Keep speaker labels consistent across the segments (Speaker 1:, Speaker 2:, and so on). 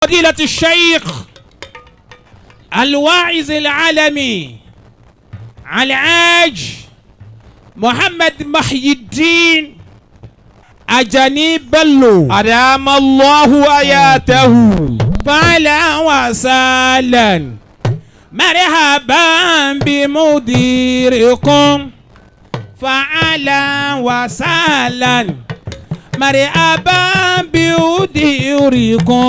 Speaker 1: فضيلة الشيخ الواعظ العالمي العاج محمد محي الدين أجاني بلو.
Speaker 2: أدام الله آياته.
Speaker 1: فأهلا وسهلا مرحبا بمديركم، فأهلا وسهلا مرحبا بمديركم،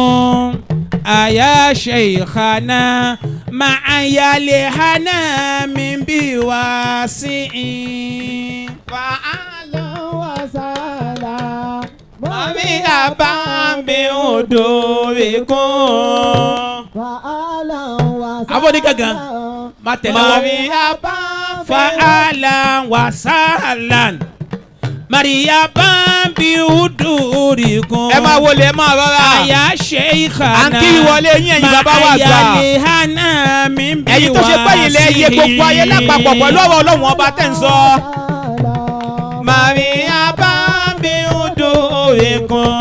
Speaker 1: أيا شيخنا مع يلهنا من بواسع.
Speaker 2: فأهلا وسهلا مرحبا بحضوركم.
Speaker 1: Abọ́dé gángan má tẹ̀lé wọn.
Speaker 2: مرحبا.
Speaker 1: فأهلا وسهلا مرحبا بحضوركم.
Speaker 2: Ẹ máa wọlé, ẹ máa rọra.
Speaker 1: أيا شيخنا
Speaker 2: À ń kí ìwọlé yín, ẹ̀yin bàbá wa àgbà.
Speaker 1: يلهنا من
Speaker 2: Ẹ̀yin tó ṣe pé ilẹ̀ iye gbogbo ayé lápapọ̀ pẹ̀lú ọ̀rọ̀ Ọlọ́run Ọba tẹ̀ ń sọ. مرحبا بحضوركم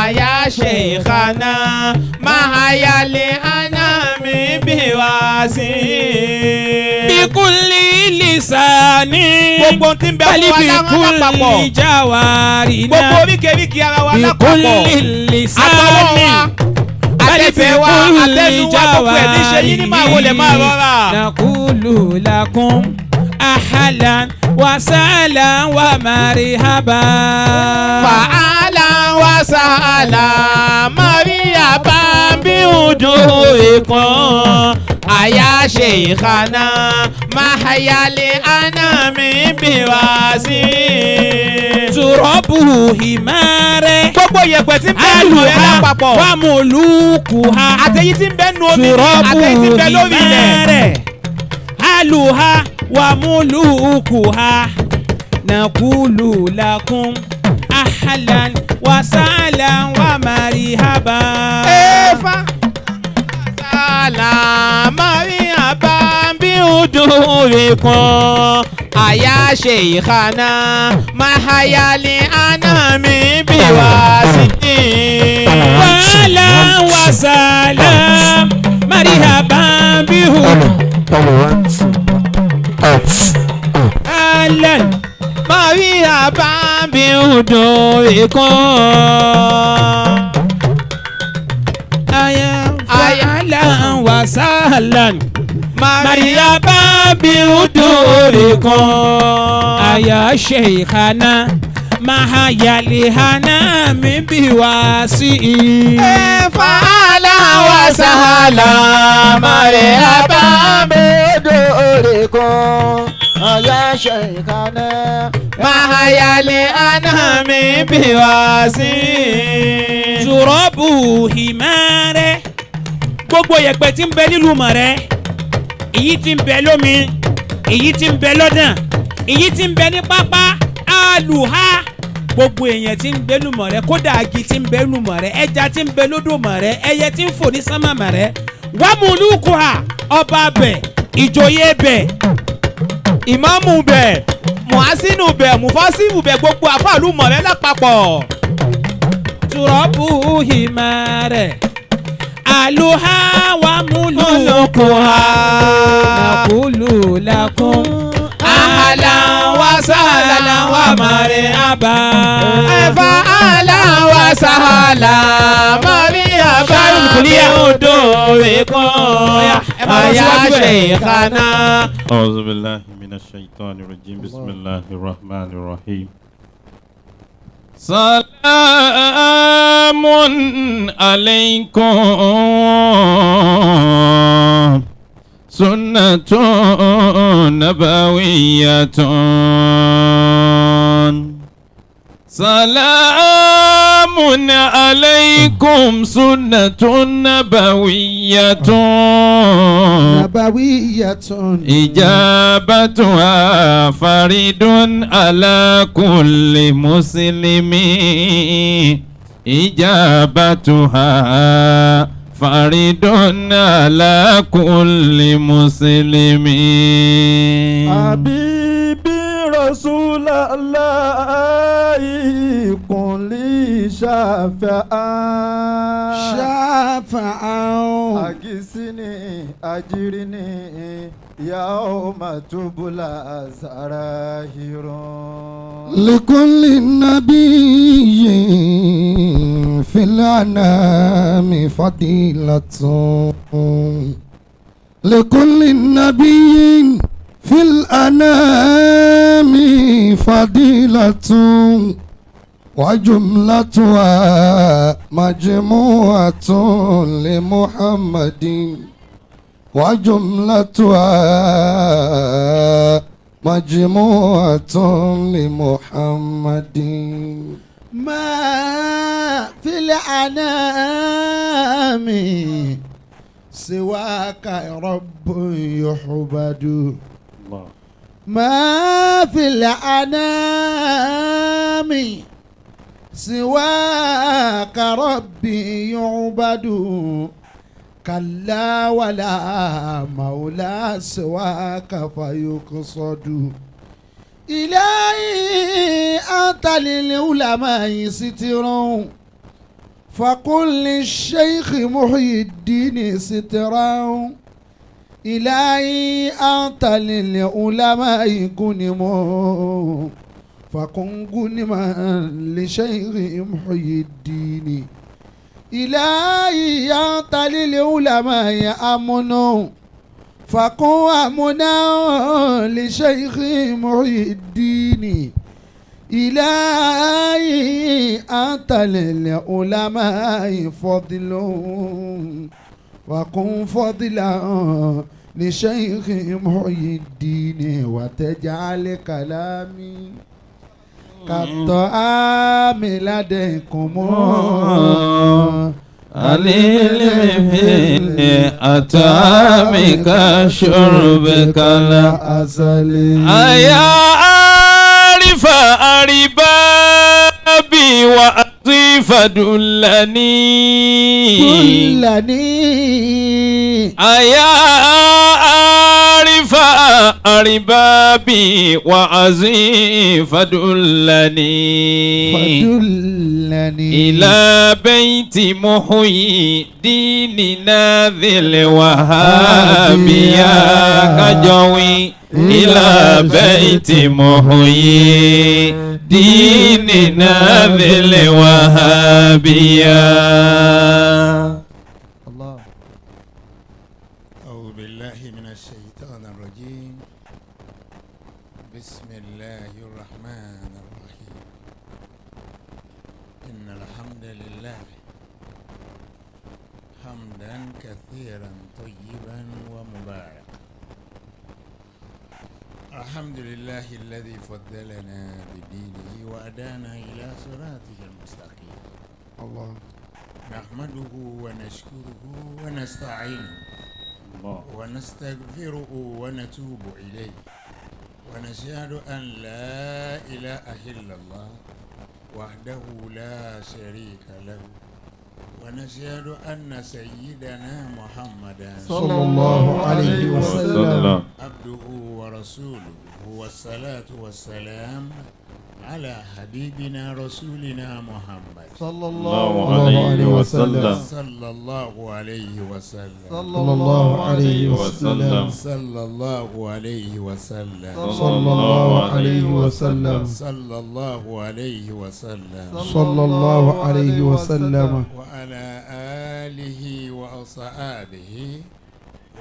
Speaker 2: أيا شيخنا مع الأنام بواسع.
Speaker 1: بكل لسان.
Speaker 2: Gbogbo ohun tí ń bẹ fún wa láwọn lápapọ̀.
Speaker 1: بكل جوارنا.
Speaker 2: Gbogbo oríkèéríkèé ara wa lápapọ̀.
Speaker 1: بكل
Speaker 2: Àtọwọ́ wa,
Speaker 1: لسان.
Speaker 2: àtẹsẹ̀ wa, àtẹnu wa, gbogbo ẹ̀ ní ṣe yín ní máa wọlé, máa rọra.
Speaker 1: نقول لكم أهلا وسهلا ومرحبا.
Speaker 2: فأهلا وسهلا مرحبا بحضوركم أيا شيخنا محيا الأنام بواسع.
Speaker 1: تراب هماره.
Speaker 2: Gbogbo yẹ̀pẹ̀ tí ń bẹ nù rẹ̀
Speaker 1: أهلها
Speaker 2: lápapọ̀.
Speaker 1: وملوكها.
Speaker 2: Àtẹ̀yí tí ń bẹ nù omi,
Speaker 1: تراب
Speaker 2: àtẹ̀yí tí ń bẹ lórí ilẹ̀.
Speaker 1: هماره أهلها وملوكها، نقول لكم أهلا وسهلا ومرحبا.
Speaker 2: فأهلا مرحبا بحضوركم أيا شيخنا محيا الأنام بواسع.
Speaker 1: فأهلا وسهلا مرحبا أهلا.
Speaker 2: مرحبا بحضوركم.
Speaker 1: أيا فأهلا وسهلا مرحبا بحضوركم أيا شيخنا محيا الأنام بواسع.
Speaker 2: فأهلا وسهلا مرحبا
Speaker 3: بحضوركم أيا شيخنا
Speaker 2: محيا الأنام بواسع.
Speaker 1: تراب هماره, gbogbo yẹ̀pẹ̀ tí ń bẹ nílùú Mọ̀rẹ́, èyí tí ń bẹ lómi, èyí tí ń bẹ lọ́dàn, èyí tí ń bẹ ní pápá àlùhá, gbogbo èèyàn tí ń gbé nù Mọ̀rẹ́, kódà agi tí ń bẹ nù Mọ̀rẹ́, ẹja tí ń bẹ lódò Mọ̀rẹ́, ẹyẹ tí ń fò ní sánmà Mọ̀rẹ́, wàmúlùkùhà, ọba bẹ̀, ìjòyè bẹ̀,
Speaker 2: Ìmáàmù bẹ̀, mùhásínù bẹ̀, mùfásífù bẹ̀, gbogbo àfàlù Mọ̀rẹ́ lápapọ̀.
Speaker 1: تراب هماره أهلها وملوكها، نقول لكم أهلا وسهلا ومرحبا.
Speaker 2: فأهلا وسهلا مرحبا بحضوركم أيا شيخنا.
Speaker 4: أعوذ بالله من الشيطان الرجيم، بسم الله الرحمن الرحيم. سلام عليكم، سنة نبوية. سلام عليكم، سنة نبوية.
Speaker 3: نبوية.
Speaker 4: إجابتها فرد على كل مسلم، إجابتها فرد على كل مسلم.
Speaker 3: حبيبي رسول الله. إلهي كن لي شافعا
Speaker 5: شافعا
Speaker 3: أغثني أجرني يوم تبلى السرائر
Speaker 5: لكل نبي في الأنام فضيلة لكل نبي في الأنام فضيلة وجملتها مجموعة لمحمد وجملتها مجموعة لمحمد
Speaker 6: ما في الأنام سواك رب يحبد
Speaker 4: الله
Speaker 6: ما في الأنام سواك ربي يعبد كلا ولا مولى سواك فيقصد إلهي أنت للعلماء ستر فقل للشيخ محي الدين سترا إلهي أنت للعلماء غنم فكن غنما لشيخ محي الدين إلهي أنت للعلماء أمن فكن أمنا لشيخ محي الدين إلهي أنت للعلماء فضل وكن فضلا لشيخ محي الدين وتجعل كلامي كالطعام لديكم
Speaker 4: قليل في أطعامك شربك لا
Speaker 6: أزل
Speaker 4: أيا عارف أربابي وأطيف دلني
Speaker 6: كلني
Speaker 4: أيا عارف أربابي وعزيف دلني
Speaker 6: فدلني
Speaker 4: إلى بيت محيي ديننا ذي الوهابية كجوي إلى بيت محيي ديننا ذي الوهابية
Speaker 3: الله
Speaker 7: أعوذ بالله من الشيطان الرجيم بسم الله الرحمن الرحيم إن الحمد لله حمدا كثيرا طيبا ومباركا الحمد لله الذي فضلنا بدينه وأدانا إلى صراطه المستقيم
Speaker 5: الله
Speaker 7: نحمده ونشكره ونستعينه
Speaker 4: الله
Speaker 7: ونستغفره ونتوب إليه ونشهد أن لا إله إلا الله وحده لا شريك له ونشهد أن سيدنا محمدا
Speaker 5: صلى الله عليه وسلم
Speaker 7: عبده ورسوله هو الصلاة والسلام على حبيبنا رسولنا محمد
Speaker 3: صلى
Speaker 4: الله
Speaker 3: الله
Speaker 4: عليه وسلم
Speaker 7: صلى الله عليه وسلم
Speaker 3: صلى
Speaker 5: الله عليه وسلم
Speaker 7: صلى الله عليه وسلم
Speaker 5: صلى الله عليه وسلم
Speaker 7: صلى الله عليه وسلم
Speaker 5: صلى الله عليه وسلم
Speaker 7: وعلى آله وأصحابه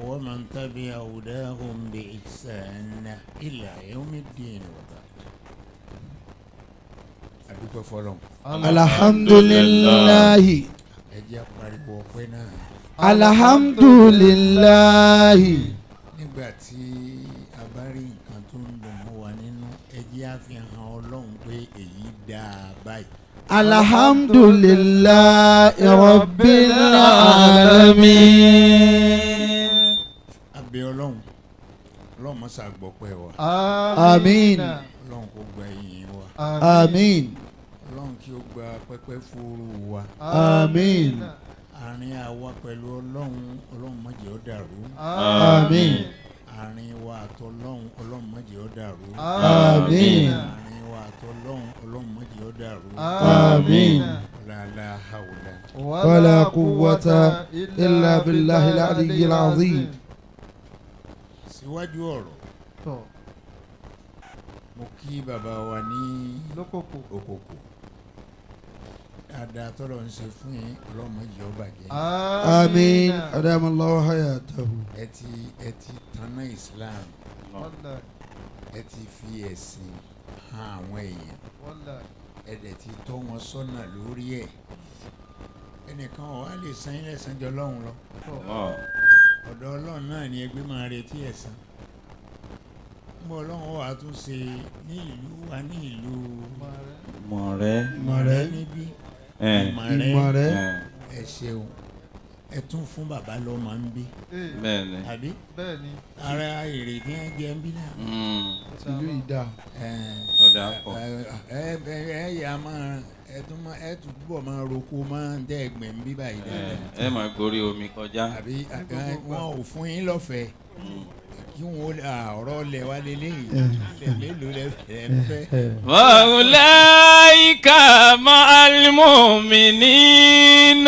Speaker 7: ومن تبع هداهم بإحسان إلى يوم الدين وبعد adúpẹ́ fọlọ́n
Speaker 6: الحمد لله
Speaker 7: ẹ jẹ́ pariwo ọpẹ́ náà
Speaker 6: الحمد لله
Speaker 7: nígbà tí a bá rí nǹkan tó ń dùn mọ́ wa nínú ẹ jẹ́ á fi hàn Ọlọ́run pé èyí dáa báyìí.
Speaker 6: الحمد لله رب العالمين
Speaker 7: A bẹ̀ Ọlọ́run Ọlọ́run mọ́sá gbọ́pẹ́ wa
Speaker 6: آمين
Speaker 7: Ọlọ́run kó gba ìyìn wa
Speaker 6: آمين
Speaker 7: Ọlọ́run kí ó gba pẹ́pẹ́ fúru wa
Speaker 6: آمين
Speaker 7: àárín àwa pẹ̀lú Ọlọ́run Ọlọ́run má jẹ́ ó dàrú
Speaker 6: آمين
Speaker 7: Àárín wa àtọlọ́hun, Ọlọ́run má jẹ́ ó dàrú.
Speaker 6: Àmín.
Speaker 7: Àárín wa àtọlọ́hun, Ọlọ́run má jẹ́ ó dàrú.
Speaker 6: Àmín.
Speaker 7: La hawla.
Speaker 6: Wala quwwata illa billahi al-aliyyil azim.
Speaker 7: Síwájú ọ̀rọ̀,
Speaker 3: Tọ̀.
Speaker 7: mo kí bàbá wa ní
Speaker 3: Lókòkò.
Speaker 7: Òkòkò. Dáadáa tọ́lọ̀ ń ṣe fún yín, Ọlọ́run má jẹ́ ó bàjẹ́.
Speaker 6: Àmín. Adamallahu hayatahu.
Speaker 7: Ẹ ti tanná Islam.
Speaker 3: Wallahi.
Speaker 7: Ẹ ti fi ẹ̀sìn hàn àwọn èèyàn.
Speaker 3: Wallahi.
Speaker 7: Ẹ dẹ̀ ti tọ́ wọn sọ́nà lórí ẹ̀. Ẹnìkan ò wá lè san yín lẹ́san jọ Ọlọ́run lọ.
Speaker 4: Allah.
Speaker 7: Ọ̀dọ̀ Ọlọ́run náà ni ẹgbẹ́ máa retí ẹ̀san. Nbọ Ọlọ́run wà tún ṣe ní ìlú wa, ní ìlú
Speaker 4: Mọ̀rẹ́.
Speaker 6: Ìmọ̀rẹ́.
Speaker 7: Níbí.
Speaker 4: Ẹ̀.
Speaker 7: Ìmọ̀rẹ́.
Speaker 6: Ìmọ̀rẹ́.
Speaker 4: Ẹ̀.
Speaker 7: Ẹ ṣeun, ẹ tún fún bàbá lọ́mọ ń bí.
Speaker 4: Bẹ́ẹ̀ni.
Speaker 7: Àbí?
Speaker 3: Bẹ́ẹ̀ni.
Speaker 7: Ara èrè tí wọ́n jẹ ń bí náà.
Speaker 6: Tìlú ìdá.
Speaker 7: Ẹ
Speaker 4: Ó dà pọ̀.
Speaker 7: ẹ ẹ ẹ yà máa ẹ tún máa ẹ tún túbọ̀ máa roko, máa ń tẹ́ ẹgbẹ̀ ń bí báyìí dáadáa.
Speaker 4: Ẹ máa gorí omi kọjá.
Speaker 7: Àbí wọn ò fún yín lọ́fẹ̀ẹ́ kí wọn ó ọ̀rọ̀ lẹ̀ wá lélẹ́yìí, ilẹ̀ mélòó lẹ fẹ́.
Speaker 8: وأولئك مع المؤمنين.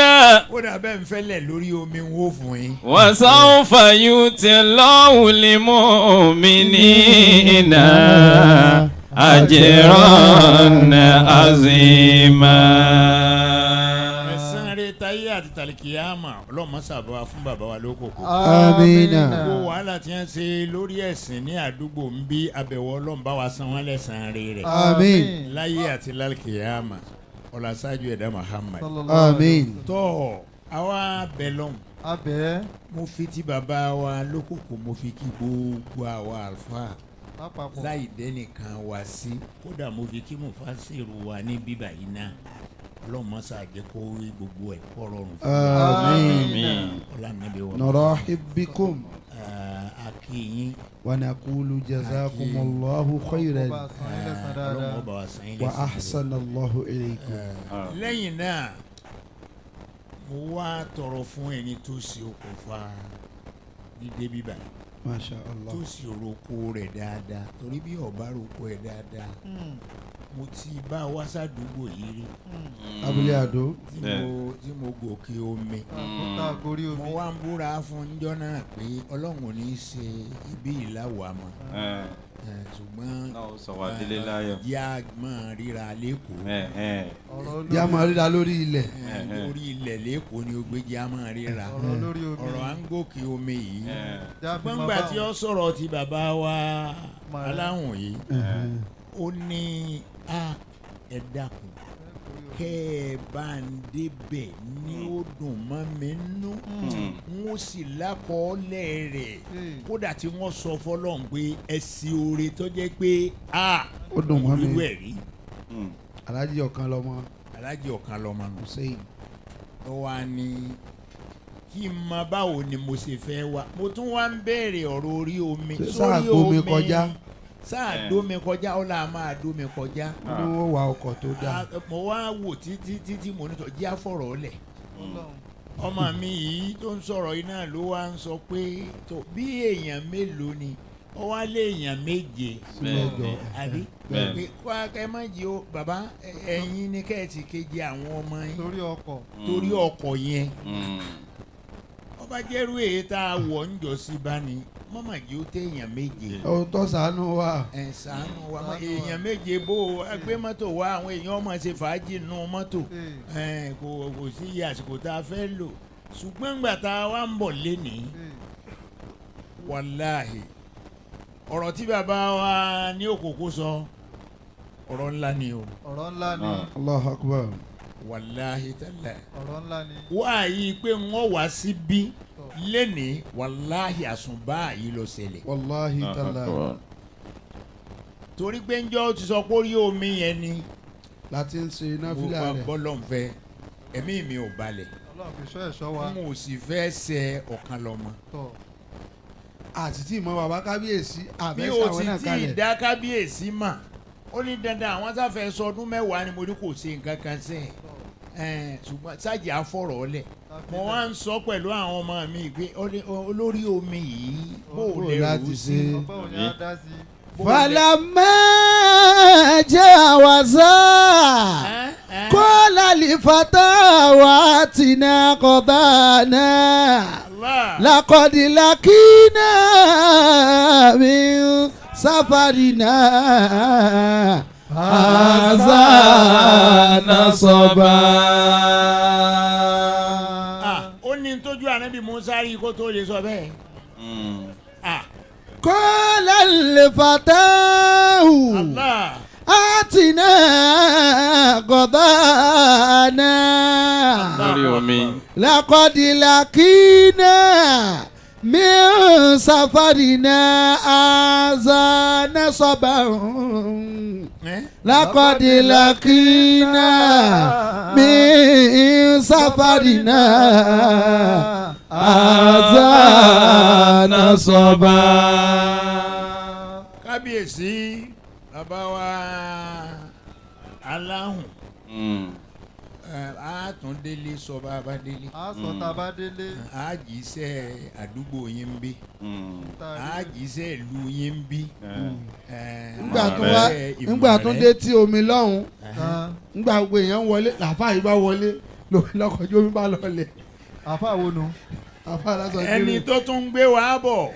Speaker 7: Kódà bẹ́ẹ̀ ń fẹ́lẹ̀ lórí omi, ń wó fún yín.
Speaker 8: وسوف يؤتي الله المؤمنين أجرا عظيما.
Speaker 7: Ẹ̀san rẹ̀ táyé àti tàlìkìyàmà, ọlọ́mọ sábà fún bàbá wa lókòkò.
Speaker 6: Àmín.
Speaker 7: Gbogbo wàhálà tí wọ́n ṣe lórí ẹ̀sìn ní àdúgbò ń bí, abẹ̀wò Ọlọ́run bá wa san wọ́n lẹ́san rẹ̀
Speaker 6: Àmín.
Speaker 7: láyé àti lálìkìyàmà, ọ̀làṣájú ẹ̀dá Muhammad.
Speaker 6: Àmín.
Speaker 7: Tọ́ àwa bẹ̀ lọ́hùn.
Speaker 3: Abẹ́.
Speaker 7: Mo fi ti bàbá wa lókòkò, mo fi kí gbogbo àwa àlùfáà
Speaker 3: Lápapọ̀.
Speaker 7: láì dẹ́nìkan wá sí. Kódà mo fi kí mufasiru wa ní bíbà yìí náà. Ọlọ́run mọ́sá jẹ́ kó rí gbogbo ẹ̀ kó rọrùn fún wa.
Speaker 6: Àmín.
Speaker 7: Ọlá nàbí wa.
Speaker 6: نرحب بكم.
Speaker 7: A kí yín.
Speaker 6: ونقول جزاكم الله خيرا.
Speaker 3: Ọba san yín lẹ́san
Speaker 7: Ọlọ́run
Speaker 3: dáadáa.
Speaker 7: ọba wa san yín lẹ́san.
Speaker 6: وأحسن الله إليكم.
Speaker 7: Lẹ́yìn náà, mo wá tọrọ fún ẹni tó ṣe okùnfà dídé bíbà,
Speaker 6: ما شاء الله.
Speaker 7: tó sì roko rẹ̀ dáadáa, torí bí ọba roko ẹ̀ dáadáa, mo ti bá wá sádùúgbò yìí rí
Speaker 6: Abúlé Àdó.
Speaker 7: tí mo gòkè omi.
Speaker 3: Tá a gorí
Speaker 7: Mo
Speaker 3: omi.
Speaker 7: wá ń búra fún njọ́ náà pé Ọlọ́run ò ní í ṣe ibi ìláwọ̀ àmọ́, ṣùgbọ́n
Speaker 4: Náà ó sọ wá délé láyọ̀.
Speaker 7: yá máa ríra lẹ́kọ̀ọ́.
Speaker 3: Ọ̀rọ̀ olórí.
Speaker 6: Yá máa ríra lórí ilẹ̀.
Speaker 7: Lórí ilẹ̀ lẹ́kọ̀ọ́ ni ó gbé jẹ́, á máa ríra.
Speaker 3: Ọ̀rọ̀ lórí omi.
Speaker 7: Ọ̀rọ̀ à ń gòkè omi yìí.
Speaker 3: Jábí
Speaker 7: Ṣùgbọ́n
Speaker 3: máa
Speaker 7: gbà
Speaker 3: bá
Speaker 7: tí
Speaker 3: wọn.
Speaker 7: ó sọ̀rọ̀ ti bàbá wa
Speaker 3: Màá.
Speaker 7: aláwọ̀n yìí, ó ní a ẹ dákun, kẹ́ ẹ bá ń débẹ̀ ní ó dùn mọ́ mi nú, n ó sì lákọọ́lẹ̀ rẹ̀. Kódà tí wọ́n sọ fọlọ́run pé ẹ sì oore tó jẹ́ pé a
Speaker 6: Ó dùn mọ́ mi.
Speaker 7: irú ẹ̀ rí.
Speaker 6: Aláàjì ọ̀kan lọ́mọ.
Speaker 7: Aláàjì ọ̀kan lọ́mọ nù.
Speaker 6: Hussein.
Speaker 7: Ó wá ní kí n mọ báwo ni mo ṣe fẹ́ wá. Mo tún wá ń béèrè ọ̀rọ̀ orí omi.
Speaker 6: Ṣé sáà gbómi kọjá?
Speaker 7: Sáà dómi kọjá, ó là máa dómi kọjá.
Speaker 6: Ó ní wọ́n wa ọkọ̀ tó dáa.
Speaker 7: Ah, mo wá wò títí títí, mo ní tọ́ jẹ́ àfọ̀rọ̀ ọ̀lẹ̀. Ọmọ mi yìí tó ń sọ̀rọ̀ yìí náà ló wá ń sọ pé tó bí èèyàn mélòó ni ó wá lé, èèyàn 7
Speaker 6: Sí 8.
Speaker 7: Àbí?
Speaker 4: Bẹ́ẹ̀ni.
Speaker 7: Pé kó ẹ má jẹ́ o bàbá, ẹ̀yin ní kẹ́ẹ̀tì kejì àwọn ọmọ yín
Speaker 3: Torí ọkọ̀.
Speaker 7: torí ọkọ̀ yẹn. Ọba jẹ́rú èyí tá a wọ̀ ń jọ sí bá ní mọ́mọ́ jẹ́ ó téèyàn 7.
Speaker 6: Ó tọ́ ṣàánú wa.
Speaker 7: Ẹ ṣàánú wa mọ́ èèyàn 7 bó o gbé mọ́tò wá, àwọn èèyàn ọmọ ṣe fàájì nù mọ́tò. Ẹ kò sí iye àsìkò tá a fẹ́ lò, ṣùgbọ́n ìgbà tá a wá ń bọ̀ lénìí, wàláhì, ọ̀rọ̀ tí bàbá wa ní òkòkò sọ, ọ̀rọ̀ ńlá ni o.
Speaker 3: Ọ̀rọ̀ ńlá ni.
Speaker 6: Allahu Akbar.
Speaker 7: Wàláhì tẹ́lẹ̀.
Speaker 3: Ọ̀rọ̀ ńlá ni.
Speaker 7: Wá yìí pé wọ́n wá síbí lénìí, wàláhì, àsùnbà yìí ló ṣẹlẹ̀.
Speaker 6: Wàláhì tàlá.
Speaker 7: Torí pé njọ́ ó ti sọ pé orí omi yẹn ni
Speaker 6: Láti ń ṣe náfìlà rẹ̀.
Speaker 7: Bọ́lọ̀ ń fẹ́, ẹ̀mí mi ò balẹ̀.
Speaker 3: Ọlọ́run fi ṣọ́ ẹ̀ṣọ́ wa.
Speaker 7: N ò sì fẹ́ ṣe ọ̀kan lọ́mọ.
Speaker 3: Tọ̀.
Speaker 6: Àti tí ìmọ̀ bàbá kábíyèsí
Speaker 7: Bí
Speaker 6: àbẹ́sẹ̀
Speaker 7: o
Speaker 6: àwọn
Speaker 7: sì
Speaker 6: náà
Speaker 7: tí ì
Speaker 6: kalẹ̀.
Speaker 7: dá kábíyèsí mà, ó ní dandan àwọn sáfẹ́ sọdún 10 ni. Mo ní kò ṣe nǹkan kan sẹ́ ẹ̀, ṣùgbọ́n sájì àfọ̀rọ̀ ọ̀lẹ̀. Mo wá ń sọ pẹ̀lú àwọn ọmọ mi pé olórí omi yìí bó o
Speaker 6: Bó
Speaker 7: lè
Speaker 6: láti
Speaker 7: rú sí.
Speaker 6: ṣe.
Speaker 3: Ọgbọ́n òní á dá sí.
Speaker 5: فلما جاوزا قال لفتاه آتنا غدانا
Speaker 7: Allah.
Speaker 5: لقد لقينا من سفرنا هذا نصبا.
Speaker 7: Ah, ó ní tójú ànábì Musa rí kó tó lè sọ bẹ́ẹ̀. Ah,
Speaker 5: قال لفتاه
Speaker 7: Allah.
Speaker 5: آتنا غدانا
Speaker 4: Lórí omi.
Speaker 5: لقد لقينا من سفرنا هذا نصبا.
Speaker 7: Eh?
Speaker 5: لقد لقينا من سفرنا هذا نصبا.
Speaker 7: Kábíyèsí bàbá wa aláhùn, a tún délé sọ bàbá délé.
Speaker 3: A sọ tá a bá délé.
Speaker 7: A jíṣẹ́ àdúgbò yín ń bí,
Speaker 3: Tá a
Speaker 7: a
Speaker 3: rí.
Speaker 7: jíṣẹ́ ìlú yín ń bí.
Speaker 6: Ńgbà tó wá, ńgbà tó dé tí omi lọ́hùn,
Speaker 3: Tán.
Speaker 6: ńgbà gbogbo èèyàn wọlé, làáfà yìí bá wọlé lọ́kọ̀ọ́jú omi bá lọlẹ̀.
Speaker 3: Àfa wo nu?
Speaker 6: Àfà lásán
Speaker 7: Ẹni
Speaker 6: kiri.
Speaker 7: tó tún gbé wa bọ̀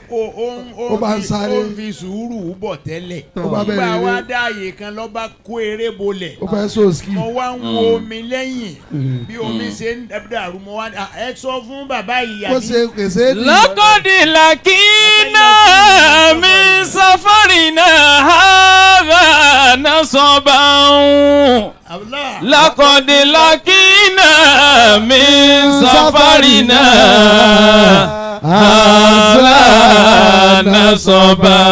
Speaker 6: Ó bá ń sáré.
Speaker 7: ó ń fi sùúrù bọ̀ tẹ́lẹ̀.
Speaker 6: Ó bá
Speaker 7: Nígbà
Speaker 6: bẹ̀rẹ̀
Speaker 7: wa
Speaker 6: eré.
Speaker 7: dáàyè kan ló bá kó eré bolẹ̀.
Speaker 6: Ó fẹ́ sóòsì.
Speaker 7: Mo wá ń wo omi lẹ́yìn bí omi ṣe ń dàrú, mo wá ẹ sọ fún bàbá yìí
Speaker 6: Kó
Speaker 7: àbí
Speaker 6: ṣe kèsè ní.
Speaker 8: لقد لقينا من سفرنا هذا نصبا.
Speaker 7: Allah.
Speaker 8: لقد لقينا من سفرنا هذا نصبا.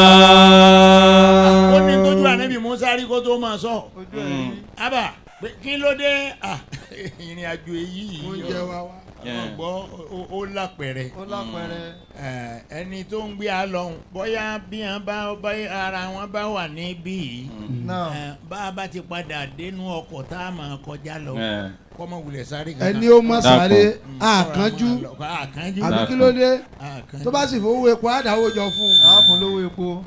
Speaker 7: Ó ní tójú ànábì Musa rí kó tó máa sọ.
Speaker 3: Ojú ẹ̀ rí.
Speaker 7: Abba pé kí ló dé? Ah, ìrìn àjò èyí yìí
Speaker 6: Oúnjẹ wa wá.
Speaker 7: Ọgbọ́ ó lápẹ̀rẹ̀.
Speaker 3: Ó lápẹẹrẹ.
Speaker 7: Ẹni tó ń gbé a lọ bóyá bí wọn bá ara wọn bá wà níbí yìí,
Speaker 3: Náà.
Speaker 7: bá a bá ti padà dénú ọkọ̀ tá a máa kọjá lọ, kọ́mọ wulẹ̀ sáré kankan.
Speaker 6: Ẹni ó mọ̀ sáré
Speaker 7: Mm,
Speaker 6: àkànjú.
Speaker 7: Àkànjú.
Speaker 6: Àbí kí ló dé?
Speaker 7: Àkànjú.
Speaker 6: Tó bá sì fowó epo àdáwó jọ fún un.
Speaker 3: A fún lówó epo.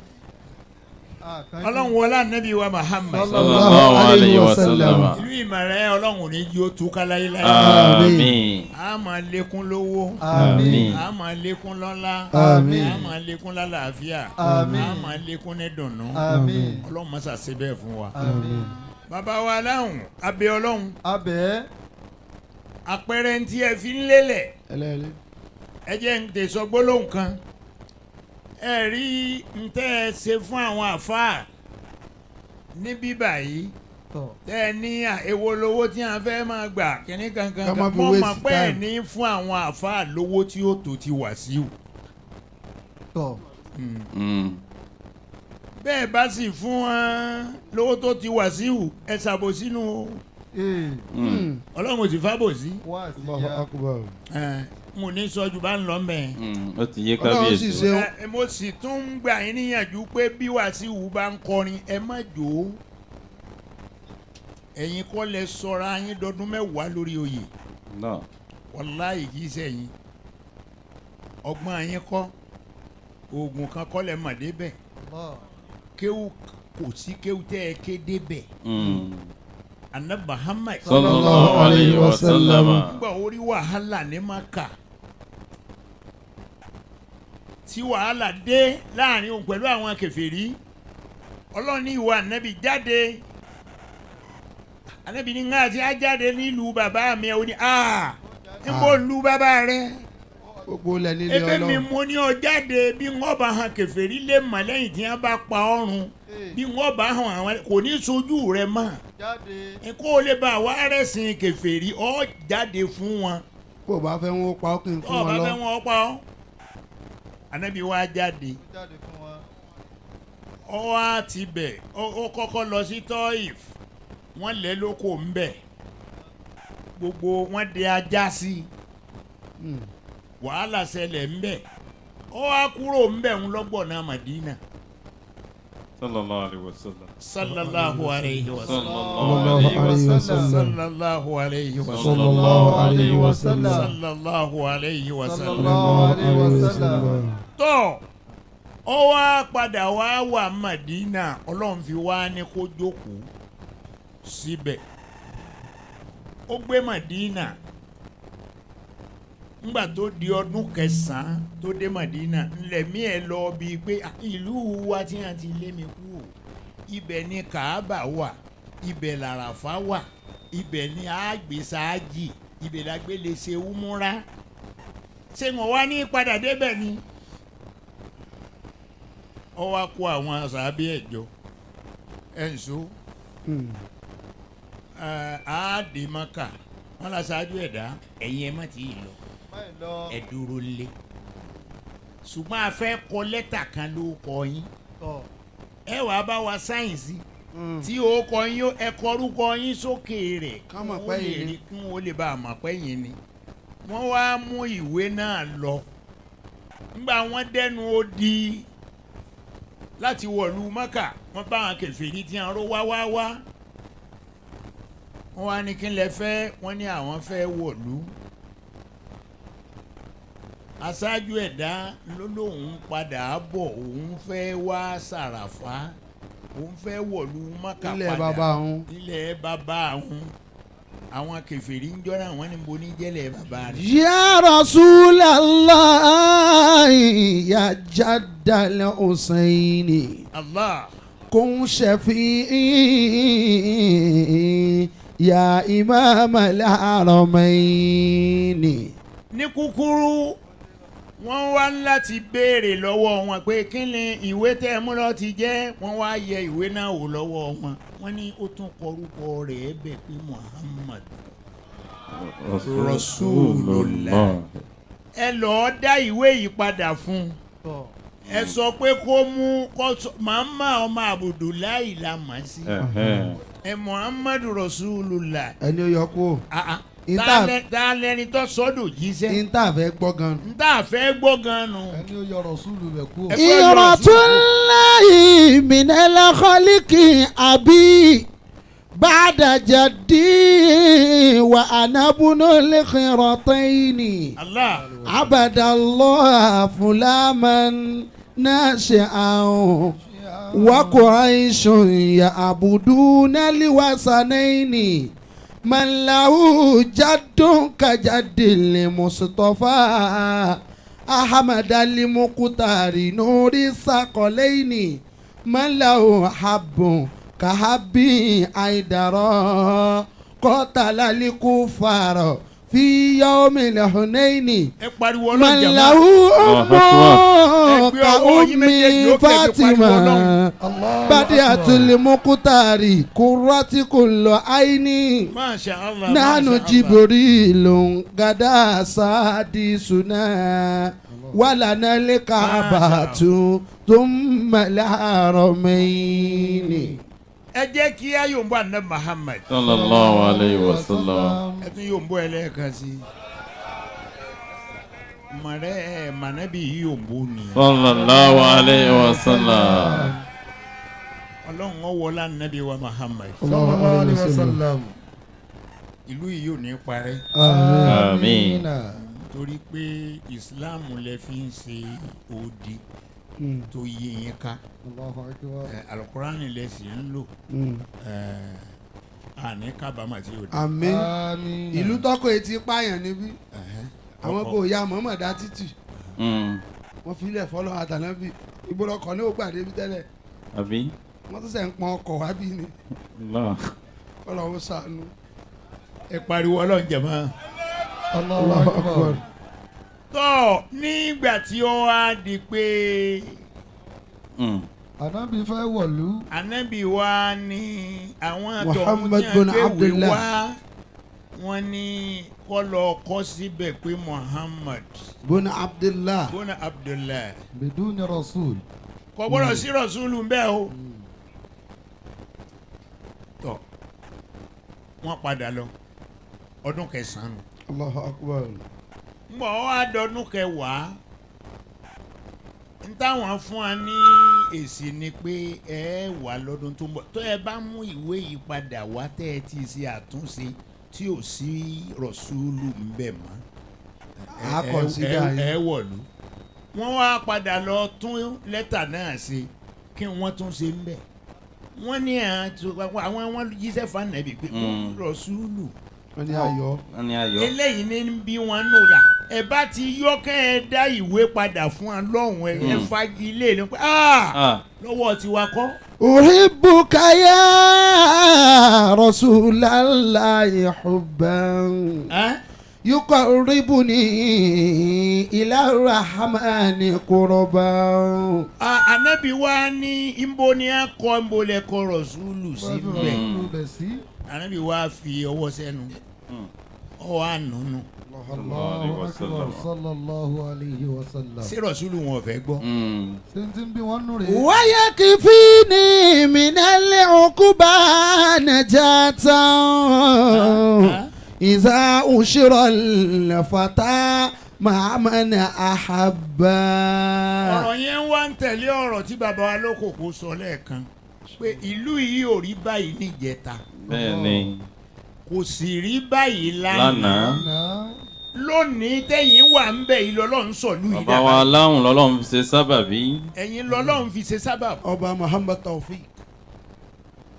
Speaker 3: Àkànjú.
Speaker 7: Ọlọ́run wọlé ànábì wa Muhammad.
Speaker 4: Sallallahu alayhi wa sallam.
Speaker 7: Ìlú Ìmọ̀rẹ́, Ọlọ́run ò ní jí ó túká láyéláyé.
Speaker 4: Àmín.
Speaker 7: A máa lékún lówó.
Speaker 3: Àmín.
Speaker 7: A máa lékún lọ́lá.
Speaker 5: Àmín.
Speaker 7: A máa lékún lálàáfíà.
Speaker 3: Àmín.
Speaker 7: A máa lékún ní dùnnú.
Speaker 3: Àmín.
Speaker 7: Ọlọ́run má ṣe ṣe bẹ́ẹ̀ fún wa.
Speaker 3: Àmín.
Speaker 7: Bàbá wa láhùn, abẹ́ Ọlọ́run.
Speaker 3: Abẹ́.
Speaker 7: Àpẹẹrẹ ntí ẹ fi ń lélẹ̀,
Speaker 6: Ẹlẹ́ẹ̀lẹ́.
Speaker 7: ẹ jẹ́ ń tẹ̀sọ́ gbólóhùn kan. Ẹ rí ń tẹ́ ẹ ṣe fún àwọn àfáà níbí báyìí,
Speaker 3: Tọ̀.
Speaker 7: tẹ́ ẹ ní èwo lowó tí a fẹ́ máa gbà kíní kankan.
Speaker 6: Ká má fi
Speaker 7: Mọ́
Speaker 6: waste
Speaker 7: mọ̀ pé ẹ
Speaker 6: time.
Speaker 7: ní fún àwọn àfáà lówó tí ó tó ti Wàsíù.
Speaker 3: Tọ̀.
Speaker 7: Bẹ́ẹ̀ bá sì fún wọn lówó tó ti Wàsíù, ẹ ṣàbòsínú o.
Speaker 3: Ee.
Speaker 7: Ọlọ́run ò sì fábòsí.
Speaker 3: Wá sí
Speaker 6: Allahu
Speaker 3: ya.
Speaker 6: akbar.
Speaker 7: Ẹ, n ò ní sọ ju bá ń lọ mẹ́ẹ̀.
Speaker 4: Ó ti yé
Speaker 6: Ọlọ́run sì
Speaker 4: kábíyèsí.
Speaker 6: ṣeun.
Speaker 7: Ẹ, mo sì tún ń gbà yín níyànjú pé bí Wàsíù bá ń kọrin, ẹ má jó o. Ẹ̀yin kọ́ lẹ sọra yín dọdún 10 lórí oyè.
Speaker 4: Náà.
Speaker 7: Wàláhì kì í ṣẹ̀yìn, ọgbọ́n yín kọ́, oògùn kan kọ́ lẹ mọ̀ débẹ̀.
Speaker 3: Allah.
Speaker 7: Kéwù kò sí, kéwù tẹ́ ẹ ké débẹ̀. Anabi Muhammad
Speaker 4: Sallallahu alayhi wa sallam.
Speaker 7: Nígbà orí wàhálà ní Maka, tí wàhálà dé láàrin òun pẹ̀lú àwọn kèfèrí, Ọlọ́run ní ìwà ànábì jáde. Ànábì ní ńlá àti ajáde nílùú bàbá mi. Ò ní a ń bò lu bàbá rẹ.
Speaker 6: Gbogbo ilẹ̀ nílé
Speaker 7: Ebe mi
Speaker 6: Ọlọ́run.
Speaker 7: mo ní ọ jáde, bí wọ́n bá hàn kèfèrí lè mọ̀ lẹ́yìn tí wọ́n bá pa ọrùn, bí wọ́n bá hàn àwọn kò ní sojú rẹ mọ́.
Speaker 3: Jáde.
Speaker 7: Kó o lè bá wa rẹ̀sìn kèfèrí, ọ jáde fún wọn.
Speaker 6: Bó o bá fẹ́ wọn ó pa ọ́ kí n fún
Speaker 7: Ọ
Speaker 6: wọn
Speaker 7: bá
Speaker 6: lọ.
Speaker 7: fẹ́ wọn pa ọ́. Ànábì wa jáde.
Speaker 3: Ó jáde fún wọn.
Speaker 7: Ọ wá ti bẹ̀, ó kọ́kọ́ lọ sí Tọ́ìf, wọ́n lé lóko ńbẹ̀, gbogbo wọ́n de ajá sí i, wàhálà ṣẹlẹ̀ ńbẹ̀. Ó wá kúrò ńbẹ̀, ń lọ́gbọ̀nà Màdínà.
Speaker 4: Sallallahu alayhi wa sallam.
Speaker 7: Sallallahu alayhi wa sallam.
Speaker 4: Sallallahu alayhi wa sallam.
Speaker 7: Sallallahu alayhi wa sallam.
Speaker 5: Sallallahu alayhi wa sallam.
Speaker 7: Sallallahu alayhi wa sallam.
Speaker 3: Sallallahu alayhi wa sallam.
Speaker 7: Tọ́ ọ wá padà wá wà Madina, Ọlọ́run fi wá ní kó jókòó síbẹ̀. Ó gbé Madina ńgbà tó di ọdún kẹsàn-án tó dé Madina, ńlẹ̀mí ẹ̀ lọ bíi pé ìlú wa tí a ti lé mi kú o, ibẹ̀ ni Kaaba wà, ibẹ̀ làràfà wà, ibẹ̀ ni àgbèsáàjì, ibẹ̀ làgbélé ṣe wúmúra. Ṣé wọn wá ní padà débẹ̀ ni? Ó wá kó àwọn sàábí ẹ̀jọ ẹ̀ǹso àádìmọ́kà wọn la ṣáájú ẹ̀dá, ẹ̀yin ẹ̀ má ti lọ, ẹ dúró lé, ṣùgbọ́n a fẹ́ kọ lẹ́tà kan ló kọ yín, ẹ wàá bá wa sáyẹ̀nsì tí ó kọ yín, ẹ kọ orúkọ yín sókè rẹ̀
Speaker 6: Ká mọ̀ pé yín ni.
Speaker 7: kí wọ́n lè bá a mọ̀ pé yín ni. Wọ́n wá mú ìwé náà lọ. Ńgbà wọ́n dẹnu odi láti wọ̀lú Mọ́kà, wọ́n bá àwọn kèfèrí tí wọ́n ró wá wá wá. Wọ́n wá ní kí n lè fẹ́, wọ́n ní àwọn fẹ́ wọ̀lú. Aṣáájú ẹ̀dá ló lóun padà bọ̀, òun fẹ́ wá Sàràfá, òun fẹ́ wọ̀lú Mọ́kà
Speaker 6: Ilẹ̀
Speaker 7: padà
Speaker 6: bàbá òun.
Speaker 7: Ilẹ̀ bàbá òun. Àwọn kèfèrí ń jọ́ra wọn ní bo ní jẹ́lẹ̀ bàbá rẹ̀.
Speaker 5: Ya Rasulallah ya Jaddal Husaini.
Speaker 7: Allah.
Speaker 5: Kun shafi'i ya Imam al-Haramaini.
Speaker 7: Ní kúkúrú, wọ́n wá láti béèrè lọ́wọ́ wọn pé kí ni ìwé tẹ́ ẹ mú lọ ti jẹ́. Wọ́n wá yẹ ìwé náà wò lọ́wọ́ wọn, wọ́n ní ó tún kọrúkọ rẹ̀ bẹ̀ pé Muhammad Rasulullah. Ẹ lọ́ọ́ dá ìwé yìí padà fún un, ẹ sọ pé kó mú kó sọ màmá ọmọ Abdullahi la mọ̀ sí ẹ Muhammad Rasulullah.
Speaker 6: Ẹni ó yọ kú o.
Speaker 7: Ah, ah.
Speaker 6: Ìta-
Speaker 7: Ta lẹni tó sọ́dọ̀ jíṣẹ́.
Speaker 6: N tá fẹ́ gbọ́ gan.
Speaker 7: N tá fẹ́ gbọ́ gan nu.
Speaker 3: Ẹni ó yọ Rasulu rẹ̀ kú.
Speaker 7: Ẹ gbọ́
Speaker 5: Iratullahi minal khaliki abi ba'da jaddi wa ana bunul khirataini.
Speaker 7: Allah.
Speaker 5: Abadallah fulaman nashi'an wa quraishun ya'buduna liwasanaini man lahu jaddun kajaddil Mustafa Ahmad al-Muqtari nuri saqalaini man lahu habbun kahabbi aidara qatala al-kuffara fi yawmil hunaini
Speaker 7: Ẹ pariwo Ọlọ́run
Speaker 5: man
Speaker 7: jàmá.
Speaker 5: lahu ummu
Speaker 7: Ẹ gbé
Speaker 5: ka
Speaker 7: ọwọ́ yín méjèèjì
Speaker 5: ummi
Speaker 7: ókè, ẹ fi pariwo
Speaker 5: Fatima
Speaker 7: Ọlọ́run.
Speaker 5: badiatul muqtari qurrati kullu aini
Speaker 7: Masha Allah.
Speaker 5: nánú
Speaker 7: Masha Allah.
Speaker 5: jibrilu gada sadisuna wàlànà lẹ́kàbàtú thumma al-haramaini.
Speaker 7: Ẹ jẹ́ kí a yóò bọ́ àná Muhammad.
Speaker 4: Sallallahu alayhi wa sallam.
Speaker 7: Ẹ tún yóò bọ́ ẹlẹ́ẹ̀kan sí i. Mọ̀rẹ́ ẹ̀ mànábì yóò bó ni.
Speaker 4: Sallallahu alayhi wa sallam.
Speaker 7: Ọlọ́run ó wọlá ànábì wa Muhammad.
Speaker 3: Sallallahu alayhi wa sallam.
Speaker 7: Ìlú yìí ò ní parẹ́.
Speaker 4: Àmín.
Speaker 7: Torí pé Islam lẹ fi ń ṣe odi tó yé yín ká.
Speaker 3: Allahu akbar.
Speaker 7: Alukurani lẹ sì ń lò. Àní kábàámà tí o dé.
Speaker 6: Àmín.
Speaker 3: Àmín.
Speaker 6: Ìlú tọ́kọ̀ etí pààyàn níbí. Àwọn kò ya mọ̀ọ́mọ̀ dá títì. Wọ́n fi ilẹ̀ fọlọ́ àtànábì. Ìgbọ́dọ̀ kọ́ ní ògbà débi tẹ́lẹ̀.
Speaker 4: Àbí?
Speaker 6: Wọ́n tún sẹ̀ ń pọn ọkọ̀ wá bí ni.
Speaker 4: Allah.
Speaker 6: Ọlọ́run ṣàánú.
Speaker 7: Ẹ pariwo Ọlọ́run jẹ̀mọ́.
Speaker 3: Allahu akbar.
Speaker 7: Tọ́ nígbà tí ó wá di pé
Speaker 3: Ànábì fẹ́ wọ̀lú.
Speaker 7: Ànábì wa ní àwọn tọ̀hún
Speaker 5: Muhammad
Speaker 7: tí
Speaker 5: bin
Speaker 7: wọ́n gbéwèé
Speaker 5: Abdullah.
Speaker 7: wá, wọ́n ní kó lọ kọ síbẹ̀ pé Muhammad
Speaker 5: Bun Abdullah.
Speaker 7: bùnà Abdullah
Speaker 3: Biduni Rasul.
Speaker 7: kò gbọ́dọ̀ sí Rasulu ń bẹ́ẹ̀ o. Tọ́ wọ́n padà lọ ọdún kẹsàn-án.
Speaker 5: Allahu akbar.
Speaker 7: Ngbọ̀ wá dọdún kẹwàá, N táwọn fún wa ní èsì ni pé ẹ wà lọ́dún tó ń bọ̀, tó ẹ bá mú ìwé yìí padà wá tẹ́ ẹ ti ṣe àtúnṣe tí ò sí rọ̀ṣúlù ń bẹ̀ mọ́,
Speaker 6: A consider yín.
Speaker 7: ẹ wọ̀lú. Wọ́n wá padà lọ tún lẹ́tà náà ṣe, kí wọ́n tún ṣe ń bẹ̀. Wọ́n ní àwọn wọn jíṣẹ́ fanabi pé rọ̀ṣúlù
Speaker 6: Wọ́n ní ayọ̀.
Speaker 4: Wọ́n ní ayọ̀.
Speaker 7: Eléyìí ní bí wọn nù rà, ẹ bá ti yọ kẹ́ ẹ dá ìwé padà fún wa lọ́hùn, ẹ fagilé ni pé lọ́wọ́ tiwa kọ́.
Speaker 5: أحبك يا رسول الله حبا يقربني إلى الرحمن قربا.
Speaker 7: Anabi wa ní nbo ni a kọ, nbo lẹ kọ rọ̀ṣúlù sí bẹ́ẹ̀. Anabi wa fi ọwọ́ sẹ́nu, ọwọ́ ànúnú.
Speaker 3: Allahu akbar, sallallahu alayhi wa sallam.
Speaker 7: Ṣé rọ̀ṣúlù wọn ò fẹ́ gbọ́?
Speaker 3: Ṣé n ti ń bí wọn nù rèé?
Speaker 5: ويكفيني من العقبى نجاة إذا أشر الفتى مع من أحب.
Speaker 7: Ọ̀rọ̀ yẹn wá ń tẹ̀lé ọ̀rọ̀ tí bàbá wa lókòkò sọ lẹ́ẹ̀kan pé ìlú yìí ò rí báyìí níjẹta,
Speaker 4: Bẹ́ẹ̀ ni.
Speaker 7: kò sì rí báyìí lánàá.
Speaker 4: Lánàá.
Speaker 7: Lónìí tẹ̀yìn wà ń bẹ̀ yìí lọ́lọ́run sọ̀lú yìí
Speaker 4: Bàbá wa aláhùn lọ́lọ́run fi ṣe sábàbí.
Speaker 7: Ẹ̀yin lọ́lọ́run fi ṣe sábàbí.
Speaker 6: Ọba Muhammad Taofik.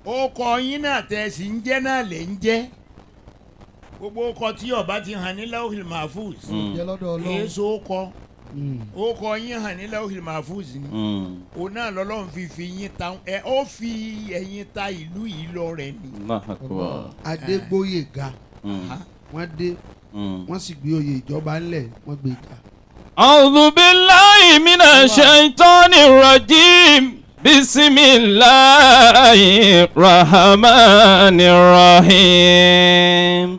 Speaker 7: Ó kọ yín náà tẹ̀ sí ń jẹ́ náà lè ń jẹ́ gbogbo ọkọ tí ọba ti hàn ní Lawhil Mahfuz.
Speaker 3: Jẹ́ lọ́dọ̀ Ọlọ́run.
Speaker 7: Èso kọ ó kọ yín hàn ní Lawhil Mahfuz ni. Òun náà lọ́lọ́run fi yín ta ẹ, ó fi ẹ̀yin ta ìlú yìí lọ rẹ̀ ni.
Speaker 4: Allahu Akbar.
Speaker 6: Adégbóyèga, wọ́n dé, wọ́n sì gbé oyè ìjọba ńlẹ̀, wọ́n gbé ga.
Speaker 8: أعوذ بالله من الشيطان الرجيم، بسم الله الرحمن الرحيم.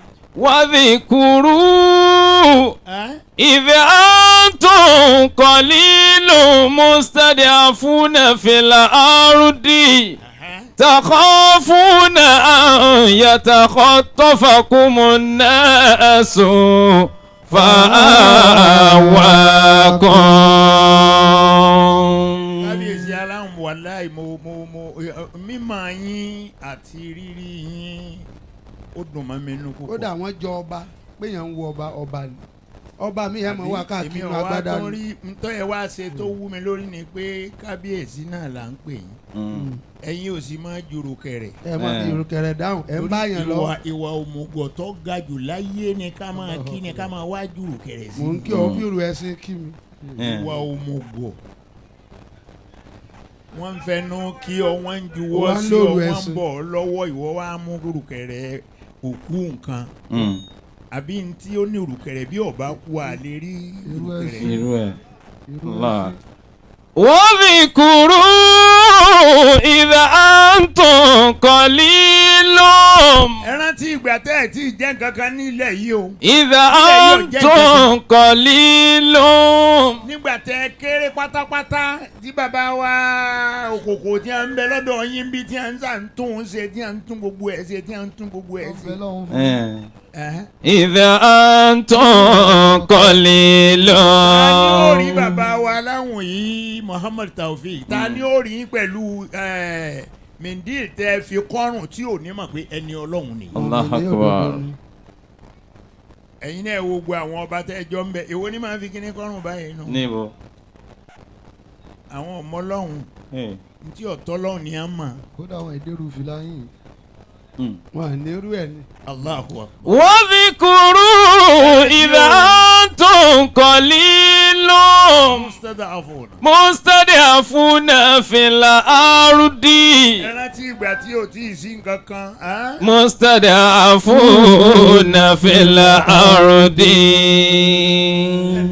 Speaker 8: واذكروا إذ أنتم قليل مستضعفون في الأرض تخافون أن يتخطفكم الناس فآواكم.
Speaker 7: Kábíyèsí aláhùn, wàláì mo mímọ̀ yín àti rírí yín, ó dùn mọ́ mi nínú púpọ̀.
Speaker 6: Kódà wọ́n jọ ọba pé yẹn ń wo ọba, ọba ni ọba mi yẹn mọ̀ wá káàkiri
Speaker 7: Èmi
Speaker 6: inú
Speaker 7: ò wá
Speaker 6: agbádá
Speaker 7: tó
Speaker 6: ni.
Speaker 7: rí ntọ́ ẹ wá ṣe tó wú mi lórí ni pé kábíyèsí náà là ń pè yín, ẹ̀yin ò sì máa jùrù kẹrẹ̀.
Speaker 6: Ẹ mọ fi ìrùkẹ̀rẹ̀ dáhùn, ẹ ń bá yẹn lọ.
Speaker 7: Ìwà òmùgọ̀ tó ga jù láyé ni ká máa kí ni ká máa wá jùrù kẹrẹ̀ sí.
Speaker 6: Mò ń kí ọ fi ìrù ẹṣin kí mi.
Speaker 7: Ìwà òmùgọ̀, wọ́n ń fẹnu kí ọ, wọ́n ń juwọ́
Speaker 6: Wọ́n ń
Speaker 7: sí ọ,
Speaker 6: lòrù
Speaker 7: wọ́n ń
Speaker 6: ẹṣin.
Speaker 7: bọ̀ ọ́ lọ́wọ́, ìwọ wá mú rùkẹ̀rẹ̀ òkú nǹkan àbí ntí ó ní rùkẹ̀rẹ̀ bí ọba kú a lè rí rùkẹ̀rẹ̀.
Speaker 4: Irú ẹ̀. Allah.
Speaker 8: واذكروا إذا أنتم قليل
Speaker 7: Ẹ rántí ìgbà tẹ́ ẹ̀ tí ì jẹ́ nǹkan kan ní ilẹ̀ yìí o.
Speaker 8: إذا أنتم قليل
Speaker 7: Nígbà tẹ́ ẹ kéré pátápátá tí bàbá wa òkòkò tí a ń bẹ lọ́dọ̀ yín bí tí a ń sà ń tún un ṣe, tí a ń tún gbogbo ẹ̀ ṣe, tí a ń tún gbogbo ẹ̀ ṣe. Ẹ̀hẹ́n.
Speaker 8: إذا أنتم قليل
Speaker 7: Ta ni ó rí bàbá wa láwùn yìí, Muhammad Taofik, ta ni ó rí pẹ̀lú mendil tẹ́ fi kọ́rùn tí ò ní mọ̀ pé ẹni Ọlọ́run ni?
Speaker 4: Allahu Akbar.
Speaker 7: Ẹ̀yin náà wo gbogbo àwọn ọba tẹ́ ẹ jọ ń bẹ, èwo ni máa fi kíní kọ́rùn báyìí nù?
Speaker 4: Níbo?
Speaker 7: Àwọn ọmọ Ọlọ́run ntí ọ̀tọ́ Ọlọ́run ni a mọ̀.
Speaker 3: Kódà àwọn ìdérú fìlà yìí.
Speaker 6: Wọn à ní irú ẹ ni.
Speaker 7: Allahu Akbar.
Speaker 8: واذكروا إذا أنتم قليل
Speaker 7: Mustada'afun.
Speaker 8: مستضعفون في الأرض
Speaker 7: Ẹ rántí ìgbà tí ò tí ì sí nǹkan kan. Á?
Speaker 8: مستضعفون في الأرض.
Speaker 7: Ẹ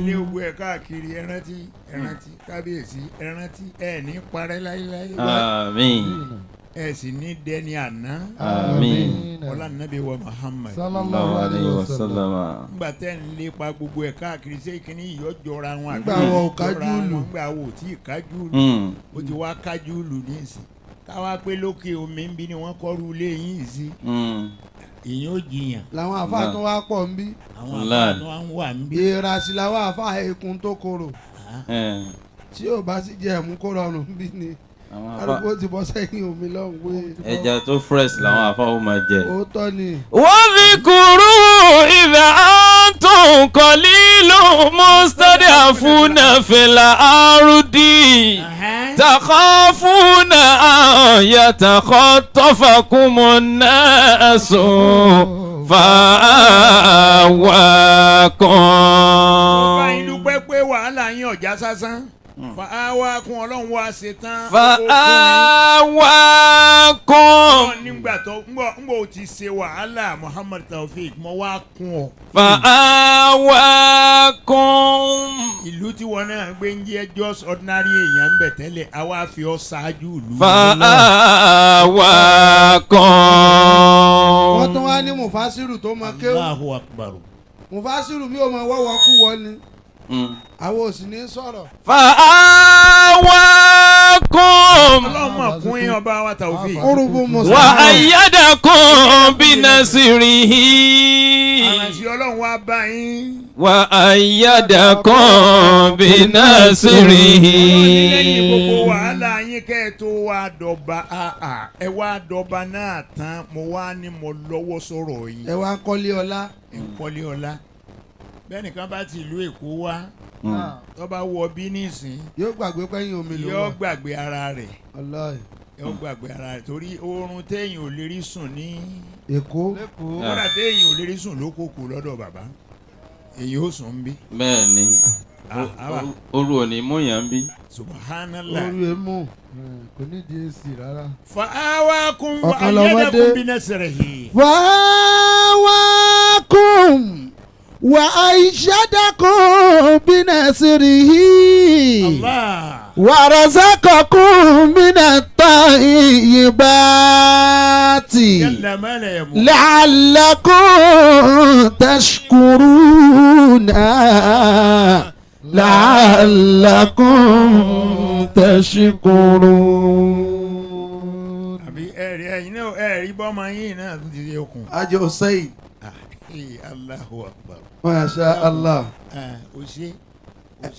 Speaker 7: lé ogun ẹ káàkiri, ẹ rántí, ẹ rántí kábíyèsí, ẹ rántí, ẹ ní parẹ́ láíláí.
Speaker 4: Àmín.
Speaker 7: Ẹ sì ní dẹni àná.
Speaker 4: Àmín.
Speaker 7: Ọlá nàbí wa Muhammad.
Speaker 3: Sallallahu alayhi wa sallam.
Speaker 7: Ngbà tẹ́ ń lépa gbogbo ẹ̀ káàkiri, ṣé kíní ìyọ́ jọra wọn àbí
Speaker 6: Ngbà wọn ò
Speaker 7: jọra
Speaker 6: kájú lù.
Speaker 7: wọn? Ngbà wo tí ì kájú lù. Ó ti wá kájú lù nísìn. Káwá pé lókè omi ń bí ni wọ́n kọ́ru ilé yín sí. Ìyẹn ó jiyàn.
Speaker 6: Làwọn àfáà tó wá pọ̀ ń bí.
Speaker 7: Àwọn àfáà tó wá ń wà ń bí.
Speaker 6: Ìrà sí làwọn àfáà ekun tó korò. Tí ò bá sì jẹ́ ẹ̀mú kó rọrùn bí ni
Speaker 4: Àwọn àfáà-
Speaker 6: arúgbó ti bọ́ sẹ́yìn omi lọ́hùn pé
Speaker 4: ẹja tó fresh làwọn àfáà ó máa jẹ.
Speaker 6: òótọ́ ni.
Speaker 8: واذكروا إذا أنتم قليل مستضعفون في الأرض تخافون أن يتخطفكم الناس
Speaker 7: Mo bá yín
Speaker 8: فآواكم
Speaker 7: dúpẹ́ pé wàhálà yín ọ̀já sásán. Fàáwá kún ọlọ́run wá ṣe tán.
Speaker 8: فآواكم
Speaker 7: Ọlọ́run nígbà tó ńgbọ́ ò ti ṣe wàhálà Muhammad Taofeek mo wá kún ọ.
Speaker 8: فآواكم
Speaker 7: Ìlú tí wọn náà gbé ń jẹ́ just ordinary èèyàn ń bẹ̀ tẹ́lẹ̀ àwa fi ọ ṣáájú ìlú.
Speaker 8: فآواكم
Speaker 6: Wọ́n tún wá ní mufasiru tó mọ kéwù.
Speaker 7: Allahu Akbar.
Speaker 6: Mufasiru mi ò mọ wọ́wọ́ kú wọ́ ni. Àwọn ò sì ní sọ̀rọ̀.
Speaker 8: فآواكم
Speaker 7: Ọlọ́run mọ̀ kún yín ọba wa Taofeek.
Speaker 6: Urubu musa.
Speaker 8: وأيدكم بنصره
Speaker 7: Àrànṣẹ́ ọlọ́run wá bá yín.
Speaker 8: وأيدكم بنصره
Speaker 7: Ọlọ́run ní lẹ́yìn gbogbo wàhálà yín kẹ́ ẹ tó wá dọba àà ẹ wá dọba náà tán mo wá ní mo lọ́wọ́ sọ̀rọ̀ yín.
Speaker 6: Ẹ wá ń kọ́lé ọlá.
Speaker 7: Nkọ́lé ọlá bẹ́ẹ̀ nìkan bá ti ìlú Èkó wá tó bá wọ bí nísìn
Speaker 6: Yóò gbàgbé pẹ́yìn omi ló
Speaker 7: yóò
Speaker 6: wà.
Speaker 7: gbàgbé ara rẹ̀
Speaker 6: Wallahi.
Speaker 7: yóò gbàgbé ara rẹ̀ torí oorun téèyàn ò lè rí sùn ní
Speaker 6: Èkó.
Speaker 7: kódà téèyàn ò lè rí sùn lókòkò lọ́dọ̀ bàbá èyí ó sùn ń bí.
Speaker 4: Bẹ́ẹ̀ ni
Speaker 7: Ah,
Speaker 4: oru ò ní mú yàn bí.
Speaker 7: Subhanallah.
Speaker 6: Oru emu.
Speaker 3: Kò ní di èsì rárá.
Speaker 7: Fa'awakum wa
Speaker 6: Ọ̀kan lọ́mọdé.
Speaker 7: ayyadakum binasrihi.
Speaker 5: فآواكم وأيدكم بنصره
Speaker 7: Allah.
Speaker 5: ورزقكم من الطيبات
Speaker 7: Jalla ma la yamut.
Speaker 5: لعلكم تشكرون لعلكم تشكرون.
Speaker 7: Àbí ẹ̀rí ẹ̀yin náà ẹ̀rí bọ́mọ yín náà tún ti ṣe okùn.
Speaker 6: Ajé Hussein.
Speaker 7: Ah, eh, Allahu Akbar.
Speaker 6: Masha Allah.
Speaker 7: Ah, o ṣe.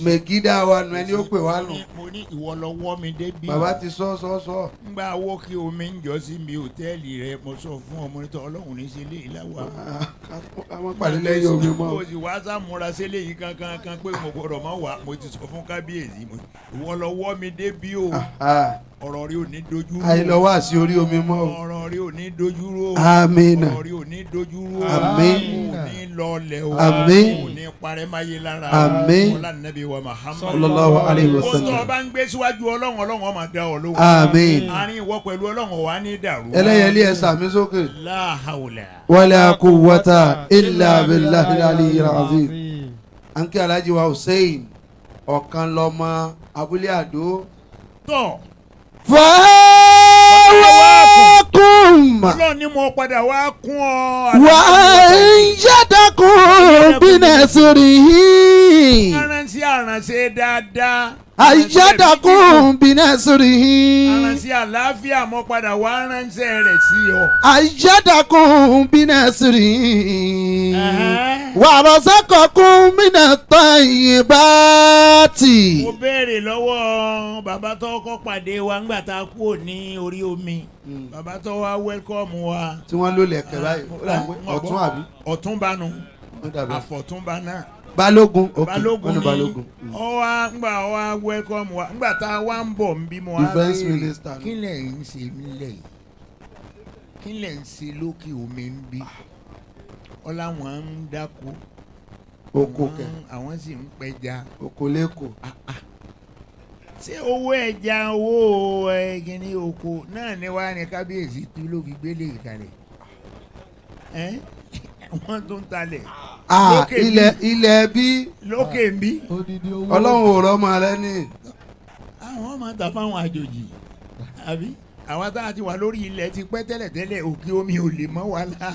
Speaker 6: Mẹ̀gídà wa nù ẹni ó pè wá nù.
Speaker 7: Mo ní ìwọ lọ wọ́ mi débi.
Speaker 6: Bàbá ti sọ sọ sọ.
Speaker 7: Ngbà wo kí omi ń jọ sí mi hòtẹ́ẹ̀lì rẹ mo sọ fún ọmọ nítorí ọlọ́run ní ṣe lé ìlàwọ̀.
Speaker 6: Ká má pàdé lẹ́yìn omi mọ́.
Speaker 7: Mo sì wá sàmúra sílé yìí kankan kan pé mo gbọ́dọ̀ má wà mo ti sọ fún kábíyèsí mo ní, ìwọ lọ wọ́ mi débi o ọ̀rọ̀ rí ò ní dojú rú o.
Speaker 6: Àìlọ́wọ́ àti orí omi mọ́ o.
Speaker 7: Ọ̀rọ̀ rí ò ní dojú rú o.
Speaker 6: Àmín.
Speaker 7: Ọ̀rọ̀ rí ò ní dojú rú o.
Speaker 6: Àmín.
Speaker 7: Ò ní lọlẹ̀ o.
Speaker 6: Àmín.
Speaker 7: Ò ní parẹ́ máyé lára.
Speaker 6: Àmín.
Speaker 7: Ọlá nàbí wa Muhammad.
Speaker 6: Sallallahu alayhi wa
Speaker 7: Kó tó
Speaker 6: sallam.
Speaker 7: o bá ń gbé síwájú ọlọ́run ọlọ́run ó máa dá ọ lóhùn.
Speaker 6: Àmín.
Speaker 7: Àárín ìwọ pẹ̀lú ọlọ́run ò wá ní dàrú.
Speaker 6: Ẹlẹ́yẹlé ẹ sàmí sókè.
Speaker 7: La hawla.
Speaker 6: Wala quwwata illa billahi al-aliyyil azim. Àǹkí Alhaji wa Hussein ọ̀kan lọ́mọ abúlé àdó.
Speaker 7: Tọ́
Speaker 5: فآواكم
Speaker 7: ọlọ́run ni mo padà wá kún ọ.
Speaker 5: وأيدكم بنصره
Speaker 7: Aránṣẹ́ aránṣẹ́ dáadáa.
Speaker 5: أيدكم بنصره
Speaker 7: Aránṣẹ́ àlàáfíà mo padà wá ránṣẹ́ rẹ̀ sí ọ.
Speaker 5: أيدكم بنصره ورزقكم من الطيبات.
Speaker 7: Mo béèrè lọ́wọ́ bàbá tó kọ́ pàdé wa ńgbà tá a kúrò ní orí omi. Bàbá tó wá wẹ́lkọ́mù wa.
Speaker 6: Tí wọ́n lò lẹ̀kẹ̀ báyìí. Ó dà pé ọ̀tún àbí?
Speaker 7: Ọ̀túnba nu.
Speaker 6: Ó dàbí.
Speaker 7: Àfọ̀túnba náà.
Speaker 6: Balógun. Ok,
Speaker 7: Balógun
Speaker 6: wọ́n ní
Speaker 7: ni
Speaker 6: Balógun.
Speaker 7: Ọ wá ńgbà wá wẹ́lkọ́mù wa ńgbà tá a wá ń bọ̀ ń bí mo wá
Speaker 6: Defence
Speaker 7: béèrè,
Speaker 6: minister.
Speaker 7: Kí lẹ̀ ń ṣe nílẹ̀ yìí? Kí lẹ̀ ń ṣe lókè omi ń bí? Ọ láwọn ń dáko.
Speaker 6: Oko kẹ̀.
Speaker 7: Àwọn sì ń pẹja.
Speaker 6: Oko lẹ́kọ̀ọ́.
Speaker 7: Ṣé owó ẹja owó ẹgìnní oko náà ni wàá ní kábíyèsí tí ló fi gbélé ìkàlẹ̀ ẹ́ wọ́n tún talẹ̀
Speaker 6: Ah,
Speaker 7: Lókè bí.
Speaker 6: ilẹ̀ ilẹ̀ bí
Speaker 7: lókè ń bí
Speaker 3: Odidi owó.
Speaker 6: ọlọ́run ò rọ́mọ rẹ ní.
Speaker 7: àwọn máa ta fáwọn àjòjì àbí àwa tá a ti wà lórí ilẹ̀ ti pẹ́ tẹ́lẹ̀tẹ́lẹ̀ òkè omi ò lè mọ́ wa lá.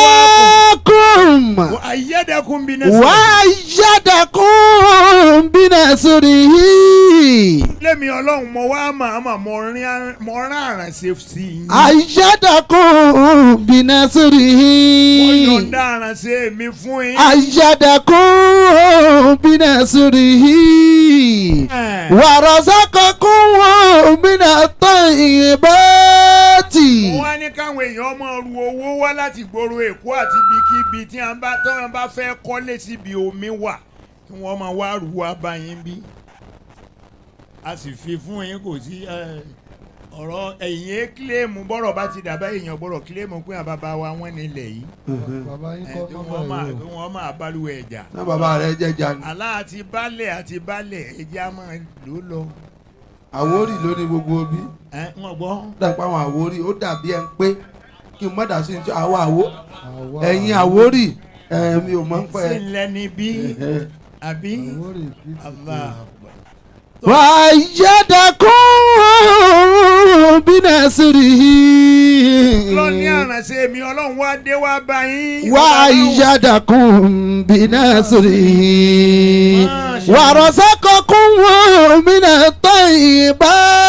Speaker 5: فآواكم وأيدكم
Speaker 7: وأيدكم بنصره.
Speaker 5: وأيدكم بنصره.
Speaker 7: Lẹ́mi Ọlọ́run mo wá màmá mo rán àránṣe sí yín.
Speaker 5: أيدكم بنصره.
Speaker 7: Mo yọ̀ǹda àránṣe mi fún yín.
Speaker 5: أيدكم بنصره ورزقكم من الطيبات.
Speaker 7: Mo wá ní káwọn èèyàn máa ru owó wá láti gbòòrò Èkó àti ibikíbi tí wọ́n bá fẹ́ kọ́lé síbi omi wà kí wọ́n máa wá ru wá bá yín bí. A sì fi fún yín, kò sí ọ̀rọ̀ ẹ̀yìn kílèmù bọ́rọ̀ bá ti dàbá èèyàn gbọ́dọ̀ kílèmù pé àwọn bàbá wa wọ́n nílẹ̀ yìí.
Speaker 3: Bàbá yín kọ́
Speaker 7: Tí
Speaker 3: nọ́mbà yìí o.
Speaker 7: wọ́n máa balùwẹ̀ ẹ̀jà.
Speaker 6: Náà bàbá rẹ jẹjà ni.
Speaker 7: Àlá àti balẹ̀ àti balẹ̀ ẹ̀jẹ̀ á máa lò lọ.
Speaker 6: Àwórì ló ní gbogbo bí.
Speaker 7: Ẹ ń gbọ́.
Speaker 6: Dàpọ̀ àwọn Àwórì ó dàbí ẹ̀ ń pé kí n mọ̀ dà sí ní àwọn àwó ẹ̀yìn Àwórì mi ò mọ̀ ń pẹ́.
Speaker 7: Sí ńlẹ̀ níbí àbí Allah.
Speaker 5: وأيدكم بنصره.
Speaker 7: Ọlọ́run ní àránṣe mi Ọlọ́run wá dé wá bá yín.
Speaker 5: وأيدكم بنصره ورزقكم من الطيبات.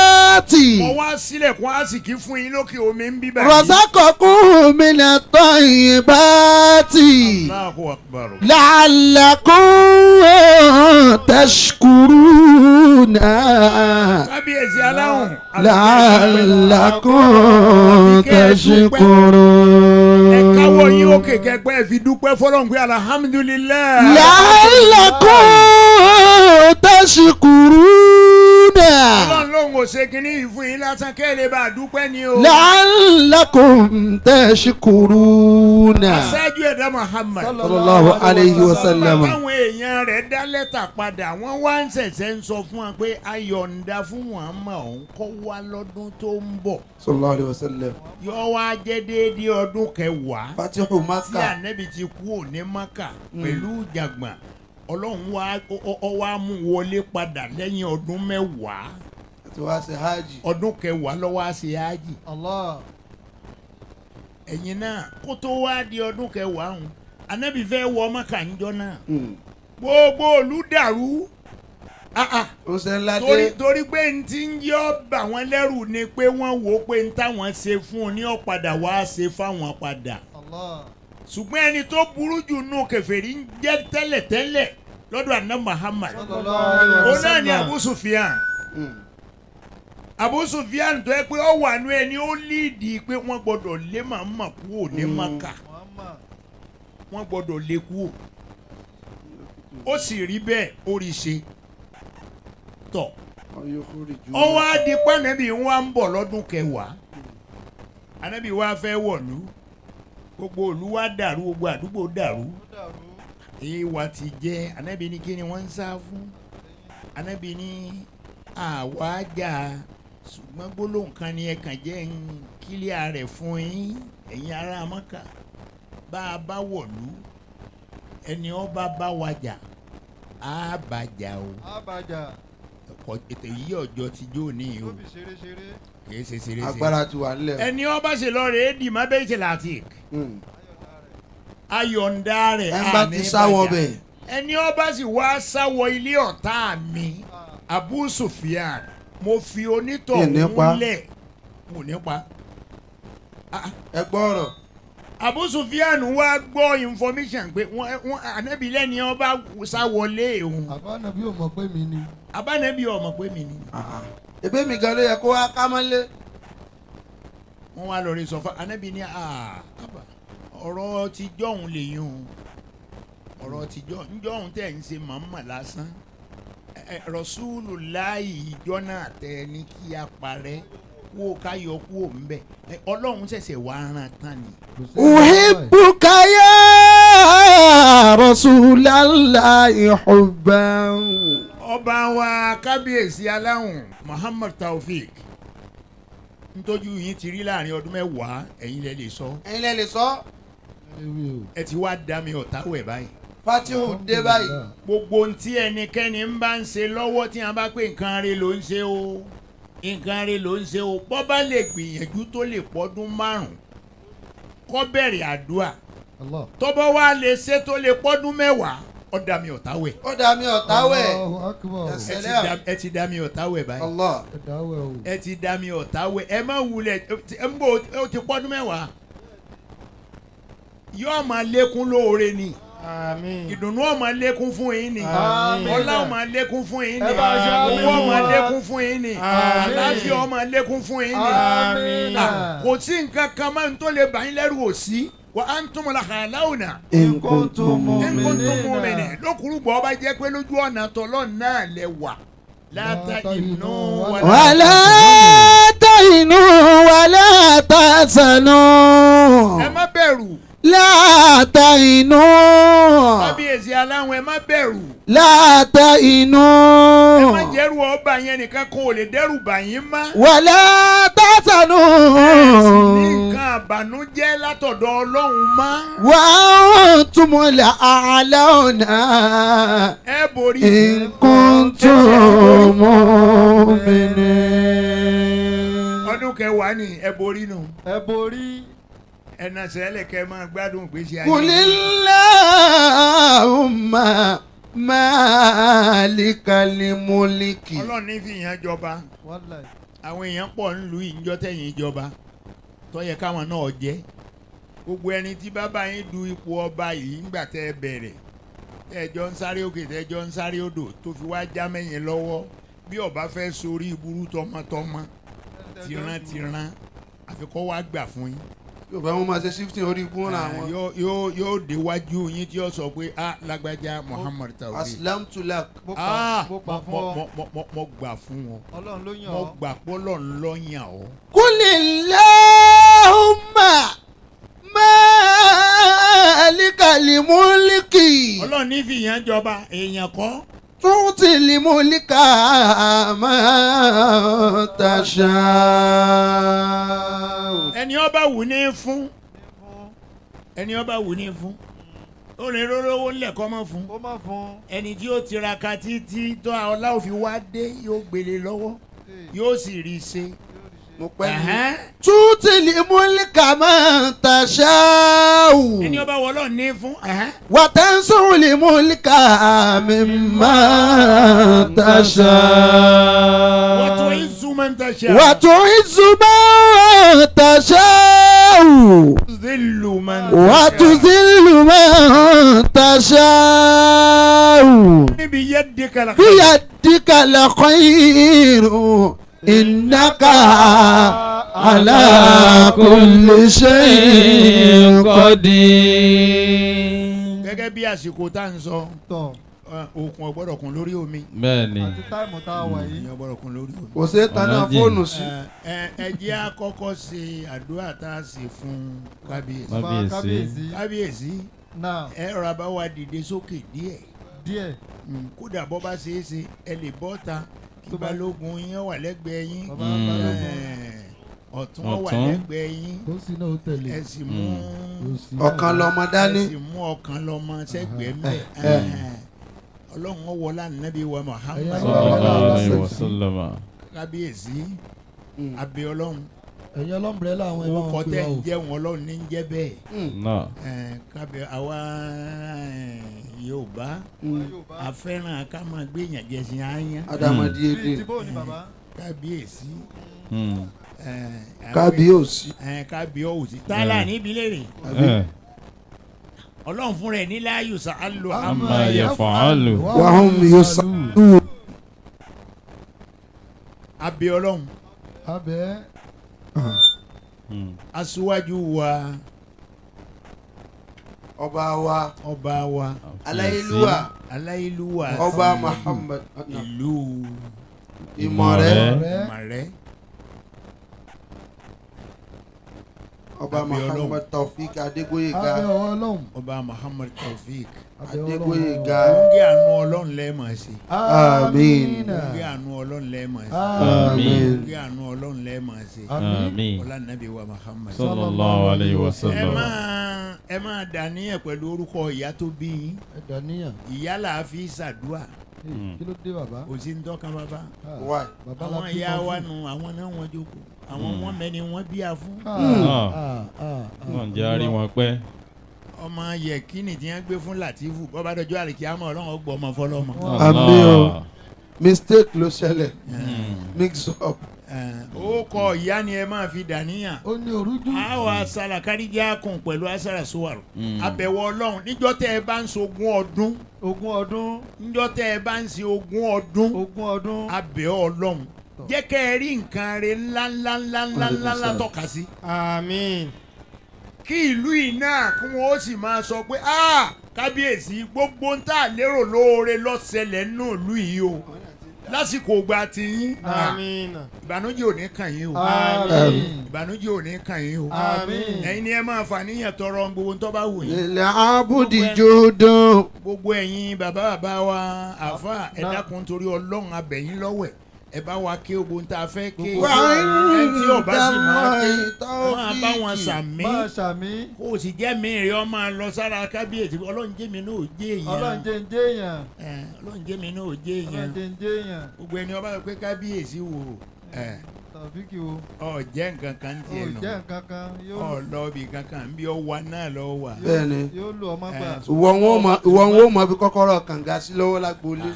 Speaker 7: Mo wá sílẹ̀kùn àsìkí fún yín lókè omi ń bíbá yìí.
Speaker 5: رزقكم من الطيبات.
Speaker 7: Allahu akbar.
Speaker 5: لعلكم تشكرون.
Speaker 7: Kábíyèsí aláhùn.
Speaker 5: لعلكم تشكرون.
Speaker 7: Ẹ káwọ́ yín òkè kẹgbẹ́ ẹ fi dúpẹ́ fọlọ́run pé alhamdulilayi.
Speaker 5: لعلكم تشكرون.
Speaker 7: Ọlọ́run lòun ò ṣe kínní yìí fún yín lásán kẹ́ ẹ lè bá a dúpẹ́ ni o.
Speaker 5: لعلكم تشكرون.
Speaker 7: Aṣáájú ẹ̀dá Muhammad.
Speaker 6: Sallallahu alayhi wa sallam.
Speaker 7: Táwọn èèyàn rẹ̀ dá lẹ́tà padà wọ́n wá ń ṣẹ̀ṣẹ̀ ń sọ fún wa pé ayọ̀ǹda fún Muhammad òun kọ́ wá lọ́dún tó ń bọ̀.
Speaker 6: Sallallahu alayhi wa sallam.
Speaker 7: Yọ wá jẹ́ déédéé ọdún kẹwàá.
Speaker 6: Fatihu
Speaker 7: Tí
Speaker 6: Maka.
Speaker 7: Ànábì ti kú òní Maka pẹ̀lú jàgbọ̀n Ọlọ́run wá mú wọlé padà lẹ́yìn ọdún mẹ́wàá.
Speaker 6: Àti wá ṣe hajj.
Speaker 7: Ọdún kẹwàá ló wá ṣe hajj.
Speaker 3: Allah.
Speaker 7: Ẹ̀yin náà kó tó wá di ọdún kẹwàá ọ̀hún Ànábì fẹ́ wọ Maka ńjọ́ náà. Gbogbo ìlú dàrú.
Speaker 6: Ó ṣe ńlá dé.
Speaker 7: Torí pé n ti ń yọ bà wọ́n lẹ́rù ni pé wọ́n wò ó pé n táwọn ṣe fún un ní ọ̀padà wá ṣe fáwọn padà. Ṣùgbọ́n ẹni tó burú jù nù kèfèrí ń jẹ́ tẹ́lẹ̀tẹ́lẹ̀ lọ́dọ̀ àná Muhammad. Ó náà ni Abu Sufyan. Abu Sufyan tó yẹ pé ó wà nú ẹni ó líìdì pé wọ́n gbọ́dọ̀ lé Muhammad kúrò ní Maka. Wọ́n gbọ́dọ̀ lé kúrò. Ó sì rí bẹ́ẹ̀ ó rí ṣe. Tọ̀ ó wá di pànẹ́bí wá ń bọ̀ lọ́dún kẹwàá. Ànábì wá fẹ́ wọ̀lú. Gbogbo ìlú wa dàrú, gbogbo àdúgbò dàrú. Ìwà ti jẹ́ Ànábì ní kí ni wọ́n ń sá fún. Ànábì ní àwa jà ṣùgbọ́n gbólóhùn kan ni ẹ kàn jẹ́ ń kílíà rẹ̀ fún yín ẹ̀yin ará Mọ́kà. Bá a bá wọ̀lú ẹni ó bá bá wa jà á bá jà o. Ètò yìí ọjọ́ ti jó ní o. Kì í ṣe ṣeré ṣeré.
Speaker 6: Agbára ti wà nílẹ̀.
Speaker 7: Ẹni ó bá ṣe lọ rèé dì má bẹ́ẹ̀ ṣe láti. Ayọ̀ǹda rẹ̀
Speaker 6: Ẹ bá ti sáwọ bẹ̀.
Speaker 7: Ẹni ó bá sì wá sáwọ ilé ọ̀tá mi Abu Sufyan mo fi onítọ̀hún lẹ̀ mo nípa.
Speaker 6: Ẹ gbọ́ ọ̀rọ̀.
Speaker 7: Abu Sufyan wá gbọ́ information pé wọ́n Ànábì lẹ́ni ó bá sáwọlé òun.
Speaker 3: Àbánabi ò mọ̀ pé mi ni.
Speaker 7: Àbánabi ò mọ̀ pé mi ni.
Speaker 6: Ebe mi gan ló yẹ kó wá ká mọ́lé.
Speaker 7: Wọ́n wá lọ rí sọ fún Ànábì ní ọ̀rọ̀ ti jọ̀hún lè yún o. Ọ̀rọ̀ ti jọ̀hún tẹ̀ ń ṣe màmá lásán. Rasulullahi ìjọ náà tẹ ní kí a parẹ́ kó ká yọ kú òun bẹ́ẹ̀. Ọlọ́run ṣẹ̀ṣẹ̀ wá rán tán ni.
Speaker 5: Uhibbuka ya Rasulallahi hubban.
Speaker 7: Ọba wa kábíyèsí aláhùn Muhammad Taofik ntójú yín ti rí láàrin ọdún mẹ́wàá ẹ̀yin lẹ lè sọ.
Speaker 6: Ẹ̀yin lẹ lè sọ.
Speaker 7: Ẹ ti wá dá mi ọ̀tá wẹ̀ báyìí.
Speaker 6: Fatihu dé báyìí.
Speaker 7: Gbogbo ohun tí ẹnikẹ́ni ń bá ń ṣe lọ́wọ́ tí wọ́n bá pé nǹkan rẹ̀ ló ń ṣe o nǹkan rẹ̀ ló ń ṣe o bọ́ bá lè gbìyànjú tó lè pọ́dún márùn-ún kó bẹ̀rẹ̀ àdúrà
Speaker 3: Allah.
Speaker 7: Tọ́bọ̀ wa lè ṣe tó lè pọ́dún 10 ó dá mi ọ̀tá wẹ̀.
Speaker 6: Ó dá mi ọ̀tá wẹ̀.
Speaker 3: Allahu akbar.
Speaker 7: Ẹ ti dá mi ọ̀tá wẹ̀ báyìí.
Speaker 6: Allah.
Speaker 3: Ẹ dáwẹ̀ o.
Speaker 7: Ẹ ti dá mi ọ̀tá wẹ̀, ẹ má wulẹ̀ ẹ ń bò ó ti pọ́dún 10 yóò máa lékún lóore ni.
Speaker 9: Àmín.
Speaker 7: Ìdùnnú ó máa lékún fún yín ni.
Speaker 9: Àmín.
Speaker 7: Ọlá ó máa lékún fún yín ni.
Speaker 9: Ẹ bá ṣe àmín
Speaker 7: Owó ó máa
Speaker 9: fún wa.
Speaker 7: lékún fún yín ni.
Speaker 9: Àmín.
Speaker 7: Àlàáfíà ó máa lékún fún yín ni.
Speaker 9: Àmín.
Speaker 7: Kò sí nǹkan kan máa ń tó lè bà yín lẹ́rù, ò sí. Wa antumul a'launa
Speaker 5: In kuntum
Speaker 7: in kuntum mu'minin. Lókùrúgbọ́ ọba jẹ́ pé lójú ọ̀nà tọ́lọ́ náà lẹ wà láta inú
Speaker 5: wala tahinu wala tahzanu.
Speaker 7: Ẹ má bẹ̀rù.
Speaker 5: La tahinu.
Speaker 7: Kábíyèsí aláwọn, ẹ má bẹ̀rù.
Speaker 5: La tahinu.
Speaker 7: Ẹ má jẹ́rù ọba yẹn nìkan kan ò lè dẹ́rù bà yín mọ́.
Speaker 5: Wala tahzanu.
Speaker 7: Ní nǹkan àbànújẹ́ látọ̀dọ̀ Ọlọ́run mọ́.
Speaker 5: Wa antumul a'launa.
Speaker 7: Ẹ borí.
Speaker 5: In kuntum mu'minin.
Speaker 7: Ọdún kẹwàá ni ẹ borí nù.
Speaker 9: Ẹ borí.
Speaker 7: Ẹnà sẹ́lẹ̀ kẹ́ máa gbádùn ìgbésí ayé.
Speaker 5: Qulillahumma malikal mulki.
Speaker 7: Ọlọ́run ní fi yàn jọba.
Speaker 9: Wallahi.
Speaker 7: Àwọn èèyàn pọ̀ nílùú ìjọ tẹ̀yìn ìjọba tó yẹ káwọn náà jẹ́. Gbogbo ẹni tí bàbá yín du ipò ọba yìí ńgbà tẹ́ ẹ bẹ̀rẹ̀, tẹ́ ẹ jọ ń sáré òkè, tẹ́ ẹ jọ ń sáré odò, tó fi wá já mẹ́yìn lọ́wọ́, bí ọba fẹ́ sórí ìburú tọmọtọmọ tìrantìran, àfikọ́ wá gbà fún yín.
Speaker 6: Yóò bá wọn máa ṣe shifting orí ikú ńlá wọn.
Speaker 7: Yóò déwájú yín tí yóò sọ pé, ah, lágbájá Muhammad Taofeek,
Speaker 6: Aslamtu lak.
Speaker 9: Mo pa
Speaker 7: ah,
Speaker 9: mo pa fún ọ.
Speaker 7: mo gbà fún wọn.
Speaker 9: Ọlọ́run ló yàn
Speaker 7: Mo
Speaker 9: ọ́.
Speaker 7: gbà pọ́lọ̀ ńlọ́yàn ọ́.
Speaker 5: Qulillahumma malikal mulki.
Speaker 7: Ọlọ́run ní fi yàn jọba, èèyàn kọ́.
Speaker 5: Tu'til mulka man tasha.
Speaker 7: Ẹni ọba wù ní fún, ẹni ọba wù ní fún, ó lè rólówó ńlẹ̀ kọ́ mọ́ fún.
Speaker 9: Ó má fún.
Speaker 7: Ẹni tí ó tiraka títí tó ọlá òfin wá dé, yóò gbélé lọ́wọ́, yóò sì rí i ṣe.
Speaker 6: Mo pẹ́ ní.
Speaker 7: Ẹ̀hẹ́n.
Speaker 5: Tu'til mulka man tasha.
Speaker 7: Ẹni ọba wọ Ọlọ́run ní fún. Ẹ̀hẹ́n.
Speaker 5: Wa tanzi'ul mulka mimman tasha.
Speaker 7: Wa tu'izzu man tasha.
Speaker 5: Wa tu'izzu man tasha.
Speaker 7: Tuzillu man
Speaker 5: Wa
Speaker 7: tasha.
Speaker 5: tuzillu man tasha.
Speaker 7: Níbi yaddika al-khayr.
Speaker 5: Biyadika al-khayru innaka ala kulli shay'in qadir.
Speaker 7: Gẹ́gẹ́ bí àsìkò tá à ń sọ,
Speaker 9: Tọ̀.
Speaker 7: òkun ò gbọ́dọ̀ kún lórí omi.
Speaker 4: Bẹ́ẹ̀ni.
Speaker 9: Àti táìmù tá a wà yìí.
Speaker 7: Èèyàn gbọ́dọ̀ kún lórí omi.
Speaker 6: Kò ṣeé taná
Speaker 4: Ọ̀nà jìn.
Speaker 6: fóònù sí.
Speaker 7: Ẹ jẹ́ á kọ́kọ́ ṣe àdúrà tá a ṣe fún kábíyèsí.
Speaker 9: Bàbá
Speaker 4: Kábíyèsí.
Speaker 9: kábíyèsí.
Speaker 7: Kábíyèsí,
Speaker 9: Náà
Speaker 7: ẹ rọra bá wa dìde sókè díẹ̀.
Speaker 9: díẹ̀.
Speaker 7: Kódà bọ́ bá ṣe é ṣe, ẹ lè bọ́ ta kí
Speaker 9: Tó bá-
Speaker 7: balógun yín wà lẹ́gbẹ̀ẹ́ yín.
Speaker 9: Bàbá balógun.
Speaker 7: Ọ̀tún wà
Speaker 4: Ọ̀tún.
Speaker 7: lẹ́gbẹ̀ẹ́ yín.
Speaker 3: Tó sì náà ó tẹ̀lé.
Speaker 7: Ẹ sì mú
Speaker 6: Ọ̀kan lọmọ dání.
Speaker 7: Ẹ sì mú ọ̀kan lọ́mọ sẹ́gbẹ̀ẹ́ mẹ́. Ọlọ́run ó wọlá nàbí wa Muhammad.
Speaker 4: Sallallahu alayhi wa sallam.
Speaker 7: Kábíyèsí, abẹ́ Ọlọ́run.
Speaker 3: Ẹ̀yin ọlọ́mbrẹ́là àwọn ẹ̀ bá
Speaker 7: Orúkọ
Speaker 3: wọn pè
Speaker 7: tẹ́
Speaker 3: wá
Speaker 7: ń
Speaker 3: o.
Speaker 7: jẹ́ wọn, Ọlọ́run ní ń jẹ́ bẹ́ẹ̀.
Speaker 4: Náà.
Speaker 7: Kábẹ́ àwa Yorùbá a fẹ́ràn ká máa gbé yàn jẹsìn áyán.
Speaker 6: Adamadi
Speaker 9: Bíi
Speaker 6: èdè.
Speaker 9: ti bóun ni bàbá.
Speaker 7: Kábíyèsí.
Speaker 6: Kábíyèsí.
Speaker 7: Kábíyèsí tálà níbi léèrè. Ọlọ́run fún rẹ̀ ní láàyò sàálù
Speaker 4: Amma yaf'alu.
Speaker 6: Wa hum yus'alun.
Speaker 7: Abẹ́ Ọlọ́run.
Speaker 3: Abẹ́.
Speaker 7: Aṣíwájú wa,
Speaker 6: Ọba wa.
Speaker 7: Ọba wa,
Speaker 6: Aláyélúwà.
Speaker 7: Aláyélúwà
Speaker 6: Ọba
Speaker 7: ti
Speaker 6: Muhammad.
Speaker 7: ìlú
Speaker 6: Ìmọ̀rẹ́.
Speaker 7: Ìmọ̀rẹ́.
Speaker 6: Ọba
Speaker 7: Abẹ́ Ọlọ́run.
Speaker 6: Muhammad Taofik Adégbóyèga.
Speaker 3: Abẹ́ Ọlọ́run.
Speaker 7: Ọba Muhammad Taofik
Speaker 3: Abẹ́ Ọlọ́run.
Speaker 6: Adégbóyèga.
Speaker 7: Oúnjẹ àánú Ọlọ́run lẹ́ẹ̀mọ̀ sí.
Speaker 6: Àmín.
Speaker 7: Oúnjẹ àánú Ọlọ́run lẹ́ẹ̀mọ̀ sí.
Speaker 4: Àmín.
Speaker 7: Oúnjẹ àánú Ọlọ́run lẹ́ẹ̀mọ̀ sí.
Speaker 4: Àmín.
Speaker 7: Ọlá nàbí wa Muhammad.
Speaker 4: Sallallahu alayhi wa
Speaker 7: Ẹ
Speaker 4: sallam.
Speaker 7: máa ẹ máa dàníyàn pẹ̀lú orúkọ ìyá tó bí yín.
Speaker 3: Ẹ dàníyàn.
Speaker 7: Ìyá là á fi ṣàdúà.
Speaker 3: Kí ló dé bàbá?
Speaker 7: Kò sí ń tọ́ka bàbá.
Speaker 6: Why?
Speaker 3: Bàbá la
Speaker 7: Àwọn
Speaker 3: bímọ
Speaker 7: ìyá wa
Speaker 3: fún.
Speaker 7: nù, àwọn náà wọ́n jókòó. Àwọn wọn mẹ́ni wọ́n bí a fún.
Speaker 4: Náà jẹ́ àárí wọn pẹ́.
Speaker 7: Ọmọ yẹ̀kínì tí wọ́n gbé fún Latifu bọ́ba dọjọ́ àlìkíyàmọ̀ Ọlọ́run ó gbọ́ ọmọ fọlọ́mọ.
Speaker 6: Àmín o, mistake ló ṣẹlẹ̀, mix up.
Speaker 7: Ó kọ ìyá ni ẹ máa fi dàníyàn.
Speaker 9: Ó ní orújú.
Speaker 7: A wà sàlàkáríjà kùn pẹ̀lú asara suwaru. Àbẹ̀wò Ọlọ́run níjọ́ tẹ́ ẹ bá ń ṣe ogún ọdún.
Speaker 9: Ogún ọdún.
Speaker 7: Níjọ́ tẹ́ ẹ bá ń ṣe ogún ọdún.
Speaker 9: Ogún ọdún.
Speaker 7: Àbẹ̀wò Ọlọ́run jẹ́ kẹ́ ẹ rí nǹkan rẹ̀ ńlá ńlá ńlá ńlá ńlá ńlá tọ́ka sí.
Speaker 10: Àmín.
Speaker 7: Kí ìlú yìí náà kí wọ́n ó sì máa sọ pé ah kábíyèsí gbogbo ń tà lérò lóore lọ́sẹ̀lẹ̀ nínú ìlú yìí o lásìkò ìgbà tiyín.
Speaker 10: Àmín.
Speaker 7: Ìbànújẹ́ ò ní kàn yín o.
Speaker 9: Àmín.
Speaker 7: Ìbànújẹ́ ò ní kàn yín o.
Speaker 9: Àmín.
Speaker 7: Ẹ̀yin ni ẹ máa fàníyàn tọrọ gbogbo ń tó bá wù yín.
Speaker 6: Ilẹ̀ abudi jodun.
Speaker 7: Gbogbo ẹ̀yin bàbá bàbá wa àfa ẹ dákun torí Ọlọ́run abẹ̀yìn lọ́wẹ̀ ẹ bá wa ké ogun tá a fẹ́ ké.
Speaker 6: Wà
Speaker 7: Ẹ tí ò bá sì máa ké máa bá wọn sàmí.
Speaker 9: Máa ṣàmí.
Speaker 7: Kó o sì jẹ́ mi rẹ̀ ọ́ máa lọ sára kábíyèsí Ọlọ́run jẹ́ mi náà ò jẹ́ èèyàn.
Speaker 9: Ọlọ́run jẹ́ ń jẹ́ èèyàn.
Speaker 7: Ọlọ́run jẹ́ mi náà ò jẹ́ èèyàn.
Speaker 9: Ọlọ́run jẹ́ ń jẹ́ èèyàn.
Speaker 7: Gbogbo ẹni ọba pé kábíyèsí wò
Speaker 9: Tàbí kí o.
Speaker 7: Ọ jẹ́ nǹkan kan tiẹ̀
Speaker 9: O
Speaker 7: nù.
Speaker 9: jẹ́ nǹkan kan.
Speaker 7: Ọ lọ ibì kankan bí ọ wà náà lọ wà.
Speaker 6: Bẹ́ẹ̀ni.
Speaker 9: Yóò lù ọmọ gbà.
Speaker 6: Ìwọ wọn ò mọ fi kọ́kọ́rọ́ kànga sí lọ́wọ́ lágboolé.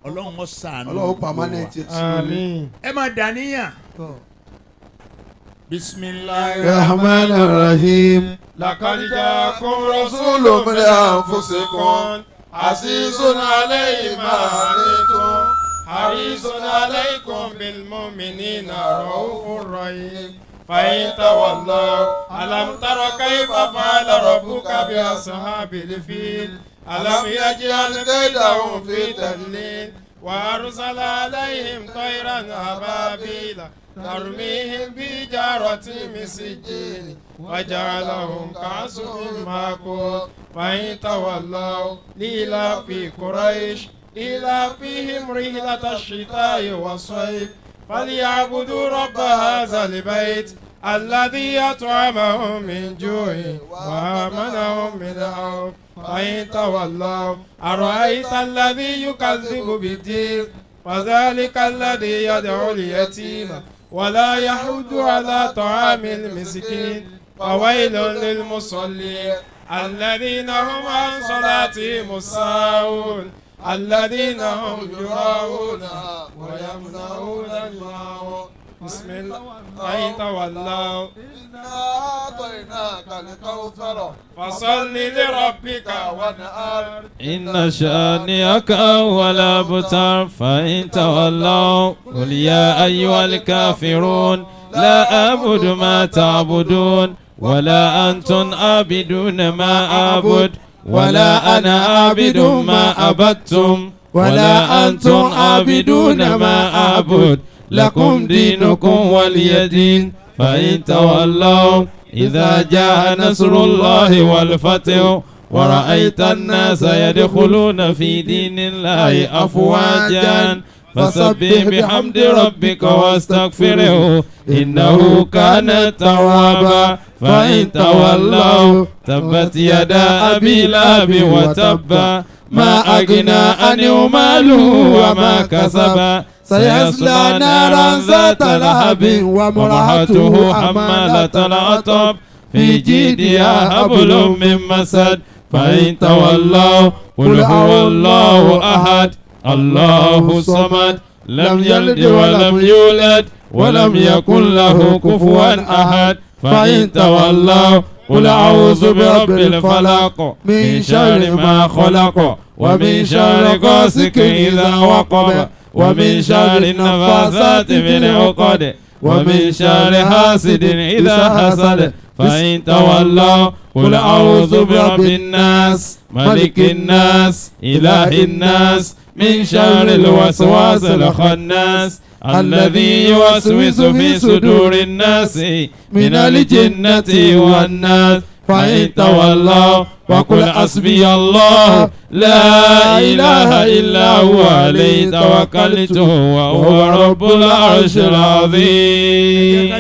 Speaker 7: Ọlọ́run ó ṣàánú.
Speaker 6: Ọlọ́run permanent ẹ̀ sí ilé.
Speaker 10: Àmín.
Speaker 7: Ẹ máa dàníyàn. Bisimilayi.
Speaker 6: Rahman Rahim.
Speaker 10: Laqad ja'akum
Speaker 6: Rasulun min anfusikum.
Speaker 10: azizun alayhi ma anittum harisun alaykum bil mu'minina raufur rahim. Fa in tawallaw alam tara kayfa fa'ala rabbuka bi ashabil fil alam yaj'al kaydahum fi tadlil wa arsala alayhim tayran ababila ترميهم بحجارة من سجيل وجعلهم كعصف مأكول فإن تولوا لإيلاف قريش إيلافهم رحلة الشتاء والصيف فليعبدوا رب هذا البيت الذي أطعمهم من جوع وآمنهم من خوف فإن تولوا أرأيت الذي يكذب بالدين فذلك الذي يدعو اليتيم ولا يحض على طعام المسكين فويل للمصلين الذين هم عن صلاتهم ساهون الذين هم يراءون ويمنعون الماعون بسم الله فإن تولوا
Speaker 5: إنا أعطيناك الكوثر
Speaker 10: فصل لربك وانحر
Speaker 8: إن شانئك هو الأبتر فإن تولوا قل يا أيها الكافرون لا أعبد ما تعبدون ولا أنتم عابدون ما أعبد ولا أنا عابد ما عبدتم ولا أنتم عابدون ما أعبد لكم دينكم ولي دين فإن تولوا إذا جاء نصر الله والفتح ورأيت الناس يدخلون في دين الله أفواجا فسبح بحمد ربك واستغفره إنه كان توابا فإن تولوا تبت يدا أبي لهب وتب ما أغنى عنه ماله وما كسب سيصلى نارا ذات لهب وامرأته حمالة الحطب في جيدها حبل من مسد فإن تولوا قل هو الله أحد الله الصمد لم يلد ولم يولد ولم يكن له كفوا أحد فإن تولوا قل أعوذ برب الفلق من شر ما خلق ومن شر غاسق إذا وقب ومن شر النفاثات في العقد ومن شر حاسد إذا حسد فإن تولوا قل أعوذ برب الناس ملك الناس إله الناس من شر الوسواس الخناس الذي يوسوس في صدور الناس من الجنة والناس فإن تولوا وقل حسبي الله لا إله إلا هو عليه توكلت وهو رب العرش العظيم.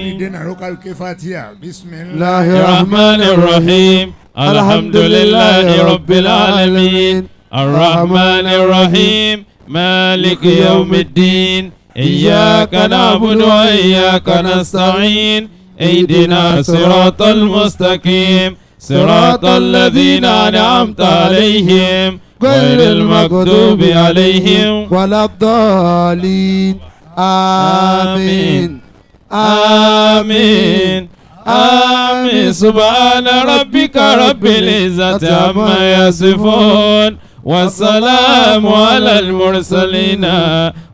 Speaker 7: بسم
Speaker 8: الله الرحمن الرحيم الحمد لله رب العالمين الرحمن الرحيم مالك يوم الدين إياك نعبد وإياك نستعين اهدنا صراط المستقيم صراط الذين أنعمت عليهم غير المغضوب عليهم
Speaker 6: ولا الضالين آمين
Speaker 8: آمين آمين سبحان ربك رب العزة عما يصفون والسلام على المرسلين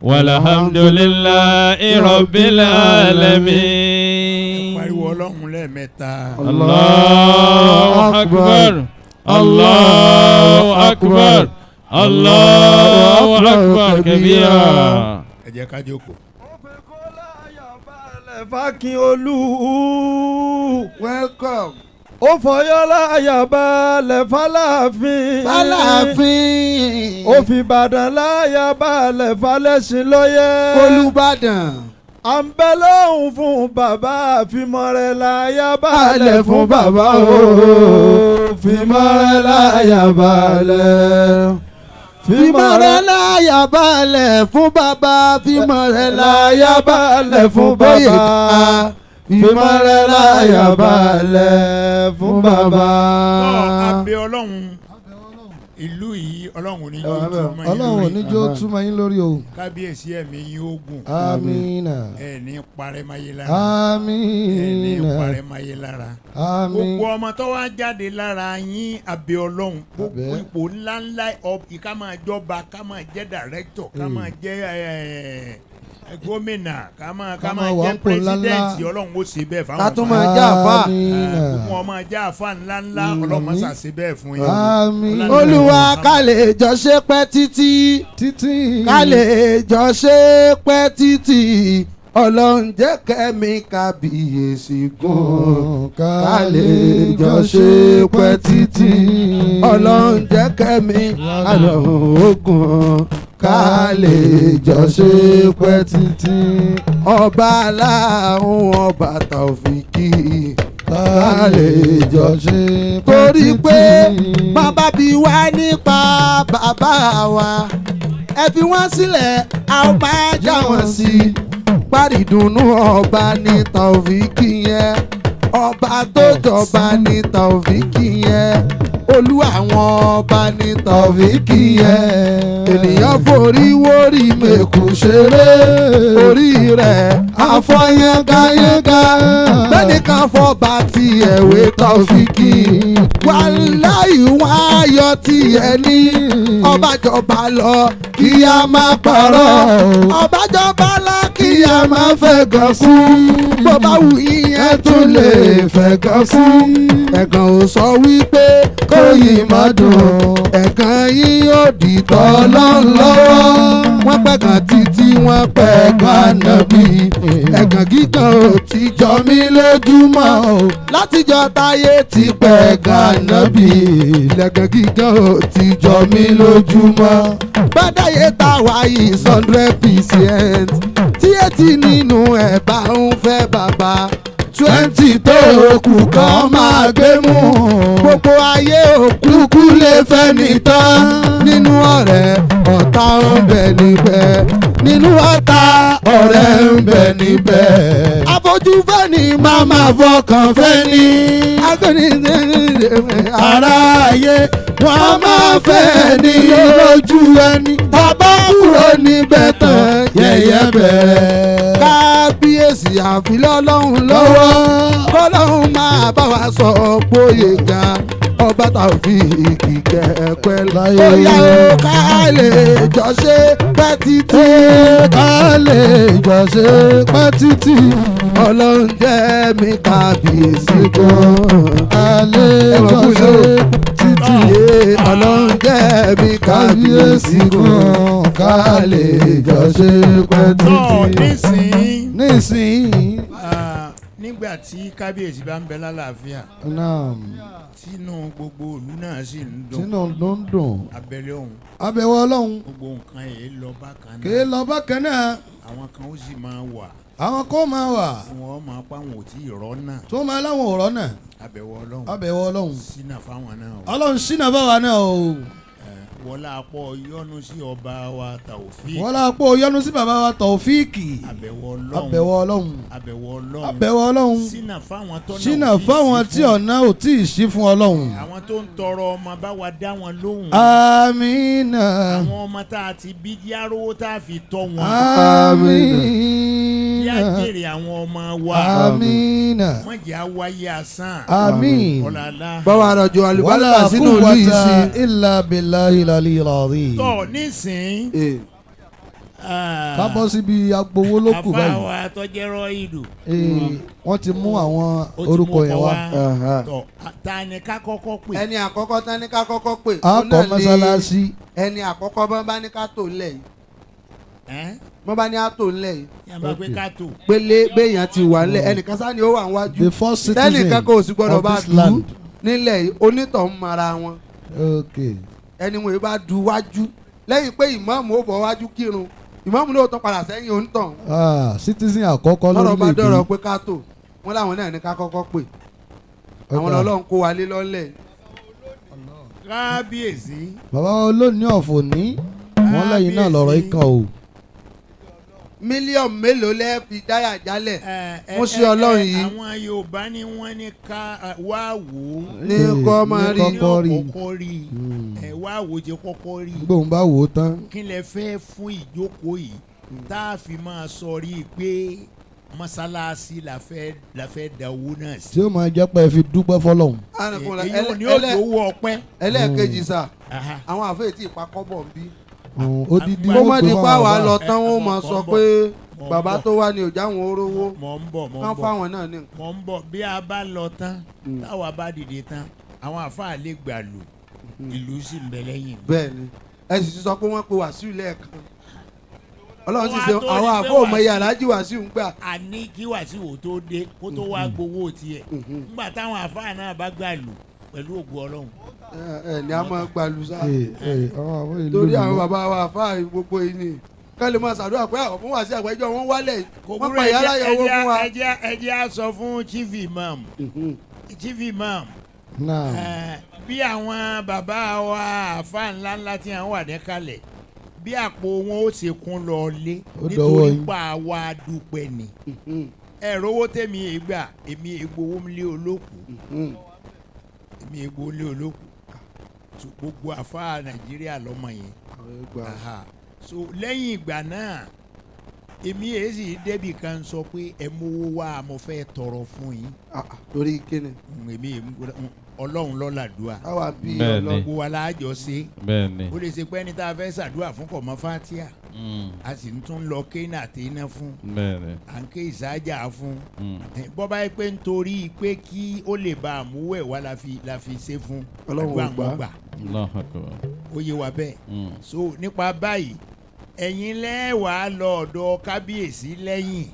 Speaker 8: والحمد لله رب العالمين.
Speaker 7: Pariwo Ọlọ́run lẹ́ẹ̀mẹ́ta.
Speaker 8: Allahu akbar Allahu akbar Allahu akbar kabira.
Speaker 7: Ẹ jẹ́ ká jókòó.
Speaker 9: Fákin Olú.
Speaker 6: Welcome.
Speaker 9: Ó fọyọ́ láyà balẹ̀ fàlàfin.
Speaker 6: Fàlàfin.
Speaker 9: Ó fi Ìbàdàn láyà balẹ̀ falẹ́sìn lọ́yẹ́.
Speaker 6: Olúbàdàn.
Speaker 9: À ń bẹ lọ́hùn fún bàbá fìmọ̀rẹ́ láyà balẹ̀ fún bàbá o. Fìmọ̀rẹ́ láyà balẹ̀.
Speaker 6: Fìmọ̀rẹ́ láyà balẹ̀ fún bàbá. Fìmọ̀rẹ́ láyà balẹ̀ fún bàbá. Fìmọ̀rẹ́ láyà balẹ̀ fún bàbá.
Speaker 7: Tọ́ abẹ́ Ọlọ́run ìlú yìí Ọlọ́run ò ní jó túmọ̀ yín
Speaker 3: Ọlọ́run ò ní jó túmọ̀ yín lórí o.
Speaker 7: Kábíyèsí ẹ̀mí yín ó gùn.
Speaker 3: Àmínà.
Speaker 7: Ẹ ní parẹ́ máyé lára.
Speaker 3: Àmínà.
Speaker 7: Ẹ ní parẹ́ máyé lára.
Speaker 3: Àmín.
Speaker 7: Gbogbo ọmọ tó wá jáde lára yín abẹ́ Ọlọ́run gbogbo ipò ńláńlá ká máa jọba ká máa jẹ́ dàrẹ́tọ̀ ká máa jẹ́ gómìnà ká máa jẹ́ pírẹsidẹ́ǹtì Ọlọ́run ó ṣe bẹ́ẹ̀ fáwọn.
Speaker 6: Ká tún máa jẹ́ àfà.
Speaker 7: Gbogbo ọmọ jẹ́ àfà ńláńlá Ọlọ́run máa ṣàṣe bẹ́ẹ̀ fún yín.
Speaker 3: Àmín.
Speaker 6: Olúwa ká lè jọ ṣe pẹ́ títí.
Speaker 3: Títí.
Speaker 6: Ká lè jọ ṣe pẹ́ títí. Ọlọ́run jẹ́ kẹ́mi kábíyèsí gùn. Ká lè jọ ṣe pẹ́ títí. Ọlọ́run jẹ́ kẹ́mi àlọ́run ogun. Ká lè jọ ṣe pẹ́ títí. Ọba aláhùn ọba Tàòfìkì. Ká lè jọ ṣe pẹ́ títí. Torí pé bàbá bí wá nípa bàbá wa. Ẹ fi wọ́n sílẹ̀, a ó máa já wọn sí. Parí ìdùnnú ọba ní Tàòfìkì yẹn. Ọba tó jọba ní Tàòfìkì yẹn. Olú àwọn ọba ní Tàòfìkì yẹn. Ènìyàn forí wórí mẹ́kù ṣeré. Orí rẹ̀ afọyángayánga. Bẹ́ẹ̀ni kan fọba ti ẹ̀wé Tàòfìkì. Wàláhì wọn ayọ̀ ti ẹ̀ ní. Ọbàjọba lọ kí a máa parọ́. Ọbàjọba lọ kí a máa fẹ́ gan kú. Bó bá wù yín ẹ tún lè fẹ́ gan kú. Ẹ̀gàn ò sọ wípé kóyì má dùn. Ẹ̀gàn yín yóò di tọ́lọ́n lọ́wọ́. Wọ́n pẹ̀gàn títí wọ́n pẹ̀gàn ànábì. Ẹ̀gàn gígan ò ti jọ mí lójúmọ́. Látijọ́ táyé ti pẹ̀gàn ànábì. Lẹ̀gàn gígan ò ti jọ mí lójúmọ́. Bàdáyé tá wà yìí 100%. Tí etí nínú ẹ̀ bá ń fẹ́ bàbá. 20 tó kù kan máa gbé mú. Gbogbo ayé òkúkú lè fẹ́ nìtàn. Nínú ọ̀rẹ́ ọ̀tá ń bẹ níbẹ̀. Nínú ọ̀tá ọ̀rẹ́ ń bẹ níbẹ̀. Àfojúfẹ́ ni màmá fọkàn fẹ́ ni. Aráyé wọ́n máa fẹ́ ní lójú ẹni. Bàbá kúrò níbẹ̀ tán yẹ̀yẹ́ bẹ̀rẹ̀. Kábíyèsí àfilọ́ Ọlọ́run lọ́wọ́. Kọ́lọ́run máa bá wa sọ bóyè ga. Ọba Tàòfìkì kẹ̀kẹ́ láyé. Ó yá o ká lè jọ ṣe pẹ́ títí.
Speaker 3: Ká lè jọ ṣe pẹ́ títí.
Speaker 6: Ọlọ́run jẹ́ mi kábíyèsí gan.
Speaker 3: Ká lè jọ ṣe títí.
Speaker 6: Ọlọ́run jẹ́ mi kábíyèsí gan. Ká lè jọ ṣe pẹ́
Speaker 7: Tọ́
Speaker 6: títí.
Speaker 7: nísìnyí.
Speaker 3: Nísìnyí.
Speaker 7: Nígbà tí kábíyèsí bá ń bẹ lálàáfíà.
Speaker 3: Naam.
Speaker 7: Tínú gbogbo ìlú náà sì ń dùn.
Speaker 3: Tínú ló ń dùn.
Speaker 7: Abẹ́lé ọ̀hún.
Speaker 3: Abẹ́wọ́ Ọlọ́run.
Speaker 7: Gbogbo nǹkan yìí lọ bákan náà.
Speaker 3: Kì í lọ bákan náà.
Speaker 7: Àwọn kan ó sì máa wà.
Speaker 3: Àwọn kó máa wà.
Speaker 7: Wọ́n máa pa àwọn ò tí ì rọ́ náà.
Speaker 3: Tó máa láwọn ò rọ́ náà.
Speaker 7: Abẹ́wọ́ Ọlọ́run.
Speaker 3: Abẹ́wọ́ Ọlọ́run.
Speaker 7: Ṣínà fáwọn náà o.
Speaker 3: Ọlọ́run ṣínà fáwọn náà o.
Speaker 7: Wọlá apọ̀ yọ́nú sí ọba wa Taofik.
Speaker 9: Wọ́n lá pọ̀ yọ́nú sí bàbá wa Taofíìkì.
Speaker 7: Àbẹ̀wò Ọlọ́run.
Speaker 9: Àbẹ̀wò Ọlọ́run.
Speaker 7: Àbẹ̀wò Ọlọ́run.
Speaker 9: Àbẹ̀wò Ọlọ́run.
Speaker 7: Ṣínà fáwọn tọ́nà
Speaker 9: Ṣínà
Speaker 7: ò tíì
Speaker 9: fáwọn
Speaker 7: sí
Speaker 9: tí
Speaker 7: fún.
Speaker 9: ọ̀nà ò tí ì ṣí fún Ọlọ́run.
Speaker 7: Àwọn tó ń tọrọ ọmọ, bá wa dá wọn lóhùn.
Speaker 9: Amina.
Speaker 7: Àwọn ọmọ tá a ti bí, járówó tá a fi tọ́ wọn.
Speaker 9: Amina.
Speaker 7: Yá jèrè àwọn ọmọ wa.
Speaker 9: Amina.
Speaker 7: Wọ́n jẹ́ àwáyé asán.
Speaker 9: Àmín.
Speaker 7: Ọ̀làlá.
Speaker 6: Báwa rọ̀jò àlùbáríkà
Speaker 9: Wala
Speaker 6: sínú ìlú yìí sí.
Speaker 9: quwwata illa billahi al-aliyyil azim.
Speaker 7: Tọ́ nísìn.
Speaker 9: Ká bọ́ síbi agbowó ló kù báyìí.
Speaker 7: Àfa wa tọ́jẹ́rọ́ ìlú.
Speaker 9: Wọ́n ti mú àwọn
Speaker 7: Ó ti mú
Speaker 9: orúkọ yẹn wá.
Speaker 7: Tọ́ ta ni ká kọ́kọ́ pè?
Speaker 6: Ẹni àkọ́kọ́ tán ní ká kọ́kọ́ pè.
Speaker 9: A
Speaker 6: Òun
Speaker 9: kọ́
Speaker 6: náà ni
Speaker 9: mọ́sálásí.
Speaker 6: ẹni àkọ́kọ́ bọ́n bá ní ká tò ńlẹ̀ yìí. Bọ́n bá ní á tò ńlẹ̀ yìí.
Speaker 7: Yàrá bá pé ká tò.
Speaker 6: Pélé béèyàn ti wà ńlẹ̀, ẹnìkan sá ni ó wà níwájú.
Speaker 9: The first citizen
Speaker 6: Tẹ́nìkan kò sì gbọ́dọ̀
Speaker 9: of
Speaker 6: bá
Speaker 9: this
Speaker 6: dù ú
Speaker 9: land.
Speaker 6: nílẹ̀ yìí, onítọ̀ ń mara wọn.
Speaker 9: Okay.
Speaker 6: Ẹni wọn yìí bá du wájú lẹ́yìn pé ìmáàmù ó bọ̀ wájú kírun, ìmáàmù náà tó padà sẹ́yìn onítọ̀.
Speaker 9: Ah, citizen àkọ́kọ́
Speaker 6: Lọ́rọ̀ bá
Speaker 9: lórílẹ̀‐èdè.
Speaker 6: dọ̀rọ̀ pé ká tò wọ́n láwọn náà ní ká kọ́kọ́ pè. Àwọn
Speaker 9: Ọ̀dà.
Speaker 6: Ọlọ́run kó wa lé lọ́lẹ̀.
Speaker 7: Kábíyèsí.
Speaker 9: Bàbá olóòní ọ̀fọ̀ ní wọ́n lẹ́yìn náà lọ́rọ̀ ikàn o.
Speaker 6: Mílíọ̀nù mélòó lẹ́ fi dáyà jálẹ̀ fún sí Ọlọ́run yìí?
Speaker 7: Àwọn Yorùbá ní wọ́n ní ká wá wò ó.
Speaker 6: Ní kọ́ máa rí.
Speaker 9: Ní kọ́kọ́ rí.
Speaker 7: Kọ́kọ́ rí. Ẹ wá wò ó jẹ́ kọ́kọ́ rí.
Speaker 9: Gbóhùn bá wò ó tán.
Speaker 7: Kí lẹ fẹ́ fún ìjókòó yìí tá a fi máa sọ rí i pé mọ́sálásí la fẹ́ da owó náà sí?
Speaker 9: Tí ó máa jẹ́ pé ẹ fi dúpẹ́ fọlọ́hún.
Speaker 7: Èyí ò ní òjò owó ọpẹ́.
Speaker 6: Ẹlẹ́ẹ̀kejì sà, àwọn àfẹ́ tí ìpakọ́bọ̀ ń bí.
Speaker 9: Odidi
Speaker 6: Kó
Speaker 9: wọ́n
Speaker 6: má
Speaker 9: gbé
Speaker 6: di
Speaker 9: fáwọn
Speaker 6: pa wàá
Speaker 9: àbá.
Speaker 6: lọ tán, wọ́n máa sọ pé
Speaker 7: Mọ̀ ń
Speaker 6: bàbá
Speaker 7: bọ̀.
Speaker 6: tó wà ní òjá àwọn orówó
Speaker 7: Mọ̀ ń bọ̀, mọ̀
Speaker 6: kán
Speaker 7: ń bọ̀.
Speaker 6: fáwọn náà ní nǹkan.
Speaker 7: Mọ̀ ń bọ̀. Bí a bá lọ tán, táwa bá dìde tán, àwọn àfáà lè gbàlù, ìlú sì ń bẹ lẹ́yìn.
Speaker 6: Bẹ́ẹ̀ni, ẹ sì ti sọ pé wọ́n pe Wàsíù lẹ́ẹ̀kan. Ọlọ́run sì
Speaker 7: Wọ́n á
Speaker 6: ṣe
Speaker 7: tó rí
Speaker 6: àwọn
Speaker 7: pé
Speaker 6: àfọ òmò iye Aláàjì Wàsíù ń gbà.
Speaker 7: Àní kí Wàsíù ò tó dé kó tó wá gbowó tiẹ̀ nígbà táwọn àfáà náà bá gbàlù pẹ̀lú ògùn Ọlọ́run.
Speaker 6: Ẹ ẹ ní a máa gbàlù sá.
Speaker 9: Ee, ee, àwọn àwọn ìlú
Speaker 6: Torí àwọn
Speaker 9: mi.
Speaker 6: bàbá wa àfáà gbogbo yìí ni ká lè máa ṣàdúrà pé àwọn fún Wàsíù àgbẹjọ wọn wálẹ̀,
Speaker 7: Kò
Speaker 6: wọ́n
Speaker 7: burú.
Speaker 6: pa ìyá aláyọ̀ owó fún wa.
Speaker 7: Ẹ jẹ́ á sọ fún chief imam, chief imam.
Speaker 9: Naam.
Speaker 7: Bí àwọn bàbá wa àfa ńláńlá tí wọ́n wà ní kalẹ̀, bí àpò wọn ó ṣe kún lọ lé
Speaker 9: Ó dọwọ́
Speaker 7: nítorí
Speaker 9: yín.
Speaker 7: pa wa dúpẹ́ ni. Ẹ rówó tèmi ìgbà èmi ègbowó lé olókùú, èmi ègbowó lé olókùú. So, gbogbo àfa Nàìjíríà lọ́mọ yẹn. Aha. So lẹ́yìn ìgbà náà, èmi èsì débì kan sọ pé ẹ mówó wá, mo fẹ́ tọrọ fún yín.
Speaker 6: Torí kíni?
Speaker 7: Èmi Ọlọ́run lọ́làdúà.
Speaker 6: Káwa bí
Speaker 4: Bẹ́ẹ̀ni.
Speaker 6: Ọlọ́run.
Speaker 7: Gbogbo wa la jọ ṣe.
Speaker 4: Bẹ́ẹ̀ni.
Speaker 7: Ó lè ṣe pé ẹni tá a fẹ́ ṣàdúrà fún kò mọ fatia, a sì ń tún lọ kéènà àti iná fún, à ń ké ìsájà fún. Bọ́ bá yẹ pé nítorí pé kí ó lè bá àmúwẹ̀ wá la fi ṣe fún,
Speaker 6: Ọlọ́run ò
Speaker 7: àdúrà
Speaker 6: gbà.
Speaker 7: wọn gbà.
Speaker 4: Allahu Akbar.
Speaker 7: Ó yé wa bẹ́ẹ̀. So nípa báyìí, ẹ̀yin lẹ́wàá lọ ọ̀dọ̀ kábíyèsí lẹ́yìn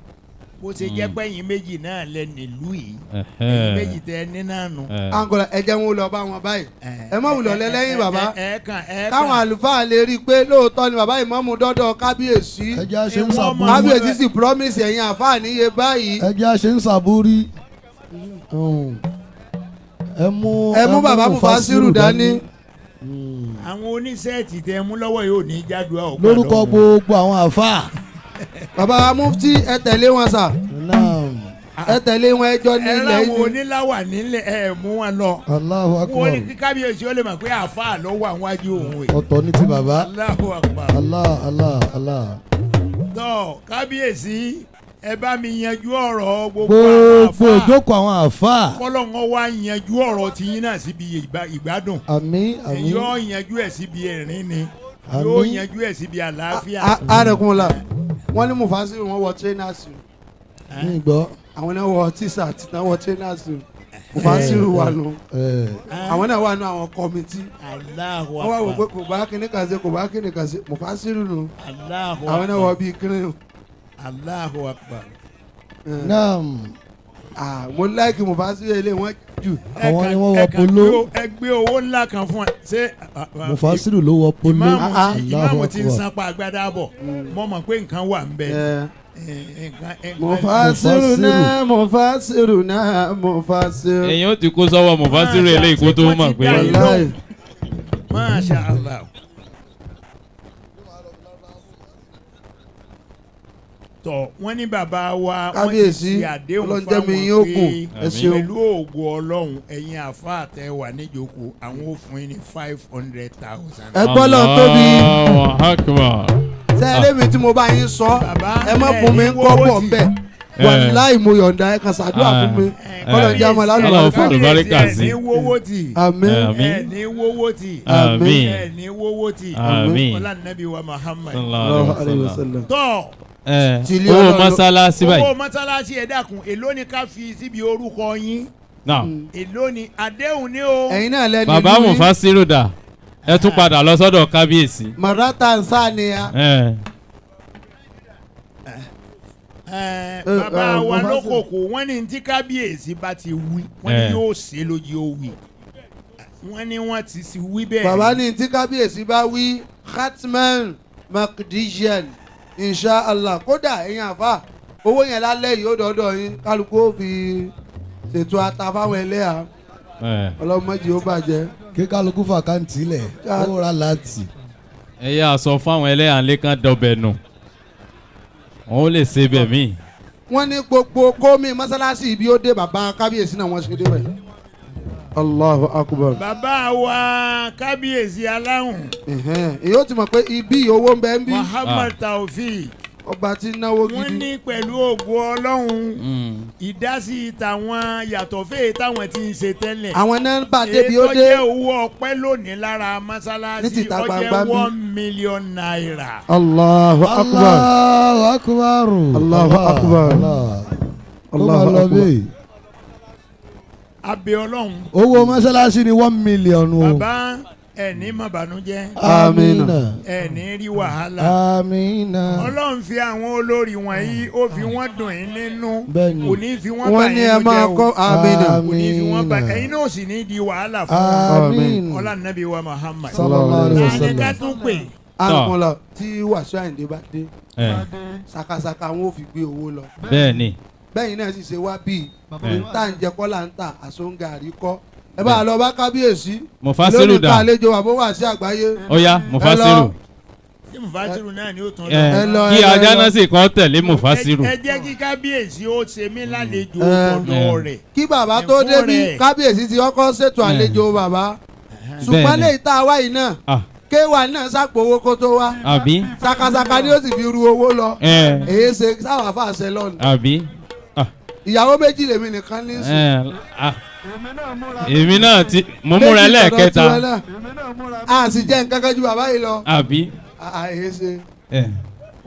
Speaker 7: bó ṣe jẹ́ pé ẹ̀yin méjì náà lẹ nílùú yìí, ẹ̀yin méjì tẹ ní náà nù.
Speaker 6: Angola, ẹ jẹ́ wọn lọ bá wọn báyìí, ẹ má wùlọ̀ lẹ lẹ́yìn bàbá
Speaker 7: Ẹ kàn ẹ
Speaker 6: káwọn
Speaker 7: kàn
Speaker 6: àlùfáà lè rí i pé lóòótọ́ ni bàbá ìmáàmù dọ́dọ̀ kábíyèsí.
Speaker 9: Ẹ jẹ́ àṣẹ ń sàbúrí.
Speaker 6: Kábíyèsí sì promise ẹ̀yin àfáà níye báyìí.
Speaker 9: Ẹ jẹ́ àṣẹ ń sàbúrí. Ẹ mú
Speaker 6: Ẹ mú bàbá Mufasiru dání.
Speaker 7: Àwọn oníṣẹ́ẹ̀tì tẹ mú lọ́wọ́ yóò ní jádùá ọ̀gbà
Speaker 9: Lórúkọ
Speaker 7: lọ́wọ́.
Speaker 9: gbogbo àwọn àfáà.
Speaker 6: Bàbá wa mufti, ẹ tẹ̀lé wọn sà.
Speaker 9: Naam.
Speaker 6: Ẹ tẹ̀lé wọn, ẹjọ́ ní
Speaker 7: Ẹ
Speaker 6: ilẹ̀
Speaker 7: láwọn
Speaker 6: yìí.
Speaker 7: oníláwà nílẹ̀, ẹ mú wọn lọ.
Speaker 9: Allahu
Speaker 7: Wọ́n
Speaker 9: Akbar.
Speaker 7: ní kí kábíyèsí ó lè mọ̀ pé àáfàá ló wà wájú òun yìí.
Speaker 9: Ọ̀tọ̀ ní ti bàbá.
Speaker 7: Allahu Akbar.
Speaker 9: Allah, Allah, Allah.
Speaker 7: Tọ́ kábíyèsí, ẹ bá mi yanjú ọ̀rọ̀ gbogbo àwọn
Speaker 9: Gbogbo
Speaker 7: àáfàá.
Speaker 9: ìjókòó àwọn àfáà.
Speaker 7: Kọ́lọ́ngọ́ wá yanjú ọ̀rọ̀ tiyín náà síbi ìgbádùn.
Speaker 9: Àmín, àmín.
Speaker 7: Yóò yanjú ẹ̀ síbi ẹ̀rín ni.
Speaker 9: Àmín.
Speaker 7: Yóò yanjú ẹ̀ síbi àlàáfíà.
Speaker 6: Àrẹ̀kùnlá, wọ́n ní Mufasiru wọn wọ trainers o.
Speaker 9: Ní ìgbọ́.
Speaker 6: Àwọn náà wọ tíṣà àti náà wọ trainers o. Mufasiru wà nù. Àwọn náà wà nù àwọn committee.
Speaker 7: Allahu
Speaker 6: Wọ́n wá wò pé
Speaker 7: Akbar.
Speaker 6: kò bá kíní kan ṣe, kò bá kíní kan ṣe, Mufasiru nù.
Speaker 7: Allahu
Speaker 6: Àwọn náà
Speaker 7: Akbar.
Speaker 6: wọ bíi kírin.
Speaker 7: Allahu Akbar.
Speaker 9: Naam.
Speaker 6: Mo like Mufasiru ilé wọn jù.
Speaker 9: Àwọn ni wọ́n wọ
Speaker 7: Ẹ kàn
Speaker 9: polo.
Speaker 7: ẹ gbé owó ńlá kan fún ẹ. Ṣé
Speaker 9: Mufasiru ló wọ polo.
Speaker 7: ìmáàmù
Speaker 9: Allahu
Speaker 7: ìmáàmù ti ń
Speaker 9: Akbar.
Speaker 7: sanpa agbádá bọ̀, mo mọ̀ pé nǹkan wà ń bẹ. Nǹkan
Speaker 6: Mufasiru náà, Mufasiru náà, Mufasiru.
Speaker 8: Èyàn ó ti kó sọ́wọ́ Mufasiru eléyìí kó tó mọ̀ pé.
Speaker 6: Wàláì.
Speaker 7: Masha Allah. Tọ wọ́n ní bàbá wa wọ́n ti
Speaker 6: Kábíyèsí,
Speaker 7: ṣe àdéhùn
Speaker 6: Ọlọ́run jẹ́ mi
Speaker 7: fáwọn
Speaker 6: yín ó gùn,
Speaker 7: pé
Speaker 6: ẹ ṣeun.
Speaker 7: pẹ̀lú ògo Ọlọ́run ẹ̀yin àfáà tẹ́ wà níjókòó àwọn ò fún yín ní 500,000.
Speaker 6: Ẹ gbọ́ lọ́n tóbi.
Speaker 8: Allahu Akbar.
Speaker 6: Sẹ́ẹ̀rẹ́ mi tí mo bá yín sọ, ẹ má fún mi ń
Speaker 7: ẹ ní
Speaker 6: kọ́
Speaker 7: wọ́wọ́
Speaker 6: bọ̀
Speaker 7: tì.
Speaker 6: ńbẹ̀. Wàláì mo yọ̀ǹda ẹ kàn ṣàdúrà fún mi. Kọ́lọ̀ jẹ́ àmọ́ lálùbáríkà.
Speaker 8: Ọlọ́run fún àlùbáríkà sí.
Speaker 7: Ẹ ní wọ́wọ́ tì.
Speaker 6: Àmín.
Speaker 8: Àmín.
Speaker 7: Ẹ ní wọ́wọ́ tì.
Speaker 8: Àmín.
Speaker 7: Ẹ ní wọ́wọ́ tì.
Speaker 8: Àmín.
Speaker 7: Ọlá nàbí wa Muhammad.
Speaker 8: Sallallahu alaihi wasallam.
Speaker 7: Tọ́
Speaker 6: Tìlí
Speaker 8: Owó
Speaker 6: Ọlọ́run.
Speaker 8: mọ́sálásí
Speaker 7: owó
Speaker 8: báyìí.
Speaker 7: mọ́sálásí ẹ dákun èló ni ká fi síbi orúkọ yín
Speaker 8: Naam.
Speaker 7: èló ni àdéhùn ni o.
Speaker 6: Ẹ̀yin náà lẹ́nu
Speaker 8: Bàbá
Speaker 6: ìlú yín.
Speaker 8: Mufasiru dà ẹ tún padà lọ sọ́dọ̀ kábíyèsí.
Speaker 6: Mọ̀rátà ń sá ni ya.
Speaker 8: Ẹ.
Speaker 7: Ẹ, bàbá wa
Speaker 6: Mufasiru.
Speaker 7: lókòkò wọ́n ní tí kábíyèsí bá ti wí wọ́n ní yóò ṣe lójú ó wí wọ́n ní wọ́n ti sì wí bẹ́ẹ̀.
Speaker 6: Bàbá ní tí kábíyèsí bá wí Khatman Makdijian inshallah kódà ẹ̀yin àfa owó yẹn lálẹ́ yìí ó dọ́dọ̀ yín kálukú ó fi ṣètò ata fáwọn ẹlẹ́yà ọlọ́mọdé ó bàjẹ́.
Speaker 9: Kí kálukú fàkáǹtì lẹ̀ ó ra láti.
Speaker 8: Ẹ yá sọ fáwọn ẹlẹ́yà ńlẹ́ kan dọbẹ̀ nù. Wọ́n ó lè ṣe bẹ̀ mí.
Speaker 6: Wọ́n ní gbogbo kómi mọ́sálásí ibi ó dé bàbá kábíyèsí náà wọ́n ṣe débẹ̀. Allahu Akbar.
Speaker 7: Bàbá wa kábíyèsí aláhùn
Speaker 6: Èyí ó ti mọ̀ pé ibi owó ń bẹ ń bí.
Speaker 7: Muhammad Taofik
Speaker 6: Ọba tí ń náwó
Speaker 7: wọ́n
Speaker 6: gidi.
Speaker 7: ní pẹ̀lú ògo Ọlọ́run ìdásí tàwọn yàtọ̀ fèé táwọn ti ń ṣe tẹ́lẹ̀.
Speaker 6: Àwọn náà ń bà débi ó
Speaker 7: Èyí tó
Speaker 6: dé.
Speaker 7: jẹ́ owó ọpẹ́ lónìí lára mọ́sálásí
Speaker 6: Ní tìta
Speaker 7: ó jẹ́
Speaker 6: gbangba bí.
Speaker 7: ₦1 million.
Speaker 6: Allahu Akbar.
Speaker 9: Allahu Akbar.
Speaker 6: Allahu Akbar.
Speaker 9: Allah. Kó máa
Speaker 6: Allahu
Speaker 9: lọ
Speaker 6: Akbar.
Speaker 9: bẹ́ẹ̀.
Speaker 7: Abẹ́ Ọlọ́run.
Speaker 9: Owó mọ́sálásí ni 1 million o.
Speaker 7: Bàbá ẹ̀ ní má bànújẹ́.
Speaker 9: Amina.
Speaker 7: Ẹ̀ ní rí wàhálà.
Speaker 9: Amina.
Speaker 7: Ọlọ́run fi àwọn olórí wọ̀nyí ó fi wọ́n dùn yín nínú.
Speaker 9: Bẹ́ẹ̀ni.
Speaker 7: Kò ní fi wọ́n bà
Speaker 6: Wọ́n ní
Speaker 7: yín
Speaker 6: ẹ
Speaker 7: nínú
Speaker 6: máa
Speaker 7: jẹ́ o.
Speaker 6: kọ́ amina.
Speaker 7: Kò ní fi wọ́n bà
Speaker 9: Amina.
Speaker 7: ẹ̀yin náà sì ní di wàhálà fún wọn.
Speaker 9: Amin.
Speaker 7: Ọlá nàbí wa Muhammad.
Speaker 9: Sallallahu alaihi
Speaker 7: Ta ni ká
Speaker 9: wasallam.
Speaker 7: tún pè?
Speaker 6: Àkànlọ tí Wàsíù Àyìndé bá dé
Speaker 8: Ẹ.
Speaker 6: sakasaka wọn ò fi gbé owó lọ.
Speaker 8: Bẹ́ẹ̀ ni.
Speaker 6: Bẹ́yìn náà sì ṣe wá bíi níta ń jẹ kọ́ là ń tà àsóńgàrí kọ́. Ẹ bá lọ bá kábíyèsí.
Speaker 8: Mufasiru
Speaker 6: Lónìí
Speaker 8: dà.
Speaker 6: ká àlejò àbó wà sí àgbáyé.
Speaker 8: Ó yá Mufasiru.
Speaker 7: Ṣé Mufasiru náà ni ó tún
Speaker 8: Ẹ,
Speaker 7: lọ?
Speaker 6: Ẹ lọ,
Speaker 8: Kí
Speaker 6: ẹ lọ,
Speaker 8: ajá
Speaker 6: ẹ lọ.
Speaker 8: náà sì kàn tẹ̀lé Mufasiru.
Speaker 7: Ẹ jẹ́ kí kábíyèsí ó ṣe mí lálejò
Speaker 6: Ẹ.
Speaker 7: ọ̀dọ̀ rẹ̀.
Speaker 6: Kí bàbá tó
Speaker 7: Ẹ̀fún
Speaker 6: débí
Speaker 7: rẹ̀.
Speaker 6: kábíyèsí ti kọ́kọ́ ṣètò àlejò bàbá. Ṣùgbọ́n
Speaker 8: Bẹ́ẹ̀ni.
Speaker 6: lèyí tá a wá yìí náà
Speaker 8: Ah,
Speaker 6: kéwà náà sàpò owó kó tó wá.
Speaker 8: àbí?
Speaker 6: Sakasaka ni ó sì fi ru owó lọ.
Speaker 8: Ẹ.
Speaker 6: Èyí ṣe sáwà fàṣẹ lọ́nà.
Speaker 8: Àbí?
Speaker 6: Ìyàwó méjì lèmi nìkan ní sùn.
Speaker 8: Ẹ, ah. Èmi náà ti mo múra
Speaker 6: Méjì tọ̀dọ̀
Speaker 8: lẹ́ẹ̀kẹta.
Speaker 6: tiwọn náà. A sì jẹ́ nǹkan kan ju bàbá yìí lọ.
Speaker 8: Àbí?
Speaker 6: Àyè ṣe.
Speaker 8: Ẹ.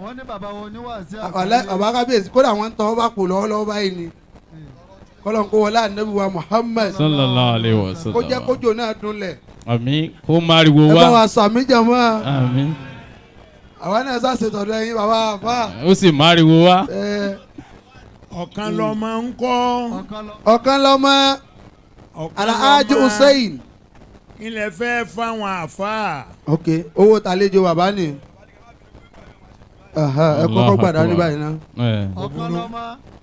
Speaker 5: Wọ́n ní bàbá wọn oníwàásí
Speaker 6: Ọ̀lẹ́ bàbá kábíyèsí kódà wọ́n ń tọ́ bá kù lọ́wọ́lọ́wọ́ báyìí ni. Kọ́lọ́n kó wọlé ànábì wa Muhammad.
Speaker 8: Sallallahu alaihi wasallam.
Speaker 6: Kó jẹ́ kójò náà dunlẹ̀.
Speaker 8: Àmín kó máriwo
Speaker 6: Ẹ
Speaker 8: wá.
Speaker 6: bá wa sàmì jàmọ́.
Speaker 8: Àmín.
Speaker 6: Àwa náà sàṣetọ̀dọ̀ ẹ̀yin bàbá àfà.
Speaker 8: Ó sì máriwo wá.
Speaker 6: Ẹ,
Speaker 7: Ọ̀kan lọ́mọ ń kọ́.
Speaker 6: Ọ̀kan lọ́mọ
Speaker 7: Ọ̀kan
Speaker 6: Alhaji
Speaker 7: lọ́mọ.
Speaker 6: Hussein.
Speaker 7: Ilẹ̀ fẹ́ fáwọn àfáà.
Speaker 6: Ok owó tàlejò bàbá ni. Aha, ẹ kọ́kọ́ gbàdá ní báyìí ná.
Speaker 8: Ẹ.
Speaker 5: Ọ̀kan lọ́mọ.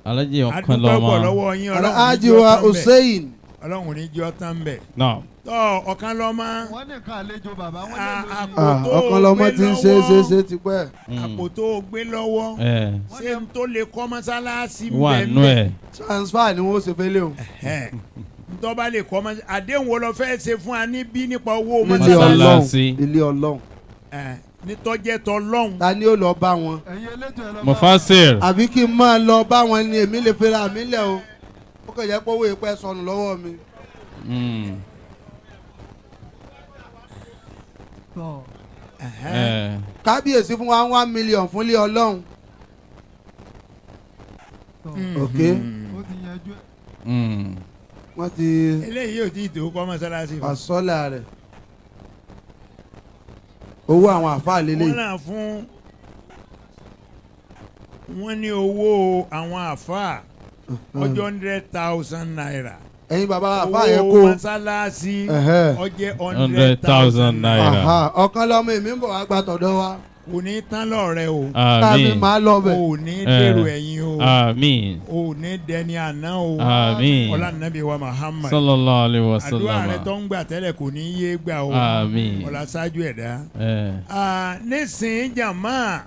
Speaker 8: Alhaji ọ̀kan
Speaker 7: Adúpẹ́ pọ̀
Speaker 8: lọ́mọ.
Speaker 7: lọ́wọ́ yín Ọlọ́run ní
Speaker 6: Alhaji
Speaker 7: jẹ́
Speaker 6: wa
Speaker 7: ọtán bẹ̀.
Speaker 6: Hussein.
Speaker 7: Ọlọ́run ní jẹ́ ọtán bẹ̀.
Speaker 8: Náà.
Speaker 7: Tọ́ ọ̀kan lọ́mọ.
Speaker 5: Wọ́n ní nǹkan àlejò bàbá wọ́n lè lò ní.
Speaker 7: Àpò tó
Speaker 6: Ọ̀kan lọ́mọ
Speaker 7: gbé
Speaker 6: ti ń ṣe é ṣe é
Speaker 7: lọ́wọ́.
Speaker 6: ṣe tipẹ́.
Speaker 7: Àpò tó gbé lọ́wọ́.
Speaker 8: Ẹ.
Speaker 7: Ṣé n tó lè kọ́ mọ́sálásí
Speaker 8: Wà
Speaker 7: bẹ́ẹ̀
Speaker 8: nú ẹ̀.
Speaker 6: Transfer ni wọ́n ṣe fẹ́lẹ́ o.
Speaker 7: Ntọ́ bá lè kọ́ mọ́sálásí. Àdéhùn wo lọ fẹ́ ṣe fún wa níbí nípa owó
Speaker 6: Nílé
Speaker 7: mọ́sálásí?
Speaker 8: Mọ́sálásí.
Speaker 6: Ọlọ́run. Ilé Ọlọ́run.
Speaker 7: Ẹ̀, Nítọ́jẹ́ tọlọ́hun.
Speaker 6: Ta ni ó lọ bá wọn?
Speaker 5: Ẹ̀yin elétò ẹ̀ lọ bá
Speaker 8: Mufasir.
Speaker 6: Àbí kí n máa lọ bá wọn ni èmi lè fẹ́ra mi lẹ̀ o. Ó kàn jẹ́ pé owó ìpẹ́ sọnù lọ́wọ́ mi.
Speaker 5: tọ̀.
Speaker 8: Ẹ.
Speaker 6: Kábíyèsí fún wa 1 million fún ilé Ọlọ́run. Ok
Speaker 5: Ó ti yanjú ẹ̀.
Speaker 6: Wọ́n ti
Speaker 7: Eléyìí ò tí ì tó kọ́ mọ́sálásí.
Speaker 6: fàṣọ́là rẹ̀. Owó àwọn àfáà lélẹ̀.
Speaker 7: Wọ́n náà fún wọ́n ní owó àwọn àfáà ọjọ́ ₦100,000.
Speaker 6: Ẹ̀yin bàbá àfáà yẹn
Speaker 7: Owó
Speaker 6: kó.
Speaker 7: mọ́sálásí
Speaker 6: Ẹ̀hẹ́.
Speaker 7: ọjẹ́
Speaker 8: 100,000 naira.
Speaker 6: Aha, ọ̀kan lọ́mọ èmi ń bọ̀ wá gba tọ̀dọ̀ wa.
Speaker 7: Kò ní tán lọ́rẹ́ o.
Speaker 8: Àmín.
Speaker 6: Máa lọ bẹ̀.
Speaker 7: O ní dèrò ẹ̀yìn o.
Speaker 8: Àmín.
Speaker 7: O ní dẹni àná o.
Speaker 8: Àmín.
Speaker 7: Ọlá nàbí wa Muhammad.
Speaker 8: Sallallahu alaihi wasallam.
Speaker 7: Àdúrà rẹ tó ń gbà tẹ́lẹ̀ kò ní yé gbà o.
Speaker 8: Àmín.
Speaker 7: Ọlá ṣáájú ẹ̀dá. Nísìnyí jàmá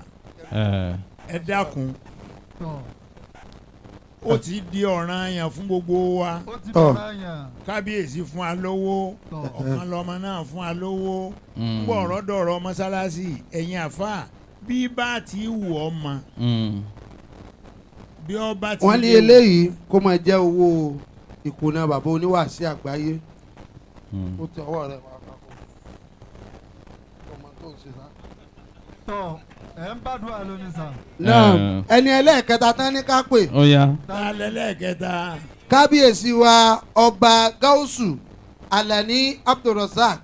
Speaker 7: ẹ dákun, ó ti di ọ̀ranyàn fún gbogbo wa. Kábíyèsí fún wa lówó, ọ̀kan lọ́mọ náà fún wa lówó. Ń bọ̀ ọ̀rọ̀ dọ̀rọ̀ mọ́sálásí ẹ̀yin àfa bí bá ti wù ọ́ mọ. Bí ọ bá ti
Speaker 6: wọ́n ní eléyìí kó máa jẹ́ owó ìkùnà bàbá oníwàásí àgbáyé. Ó ti ọwọ́ rẹ̀ wá papọ̀. Ọmọ tó ń ṣe sá.
Speaker 5: Tọ́ ẹ ń bàdúrà lónìí sà.
Speaker 6: Náà ẹni ẹlẹ́ẹ̀kẹta tán ní ká pè.
Speaker 8: Ó yá.
Speaker 7: Ta lẹ́lẹ́kẹta.
Speaker 6: Kábíyèsí wa ọba Gáúsù Alani Abdulrasaq,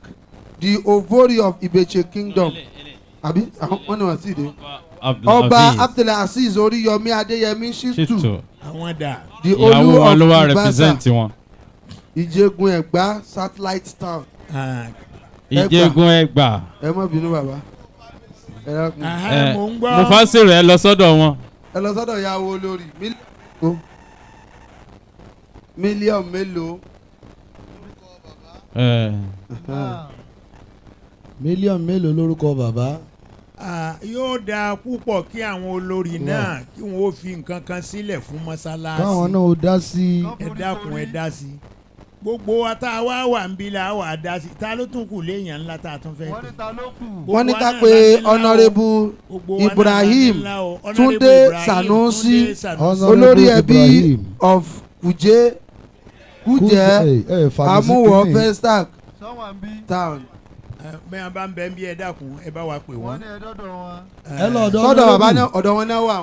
Speaker 6: the Ovori of Ibeche Kingdom. Àbí wọ́n ní wọ́n sì dé. Ọba Abdulaziz Oríyọmí Adéyẹmí Ṣítù.
Speaker 7: Àwọn dà.
Speaker 6: The Olú
Speaker 8: Ìyàwó wọn ló wá
Speaker 6: of Ibasa.
Speaker 8: represent wọn.
Speaker 6: Ìjẹgun Ẹ̀gbá satellite town.
Speaker 8: Ìjẹgun Ẹ̀gbá.
Speaker 6: Ẹ má bínú bàbá. Ẹ dákun.
Speaker 8: Mufasiru ẹ lọ sọ́dọ̀ wọn.
Speaker 6: Ẹ lọ sọ́dọ̀ ìyàwó olórí mílíọ̀nù mélòó.
Speaker 9: Mílíọ̀nù mélòó lórúkọ bàbá.
Speaker 7: Yóò dáa púpọ̀ kí àwọn olórí náà kí wọ́n ó fi nǹkan kan sílẹ̀ fún mọ́sálásí.
Speaker 9: Káwọn náà ó dá sí i.
Speaker 7: Ẹ dákun ẹ dá sí i. Gbogbo wa tá a wá wà ń bí la wà á dá sí i. Ta ló tún kù léèyàn ńlá tá a tún fẹ́.
Speaker 5: Wọ́n ní ta ló kù.
Speaker 6: Wọ́n ní ká pé Honourable Ibrahim Túndé Sanusi, olórí ẹbí of Kuje Kuje Amuwo Festac Town.
Speaker 7: Bẹ́ẹ̀ bá ń bẹ bí ẹ dákun ẹ bá wa pè wọ́n.
Speaker 9: Ẹ lọ ọ̀dọ̀
Speaker 6: sọ́dọ̀ bàbá náà ọ̀dọ̀ wọn náà wà.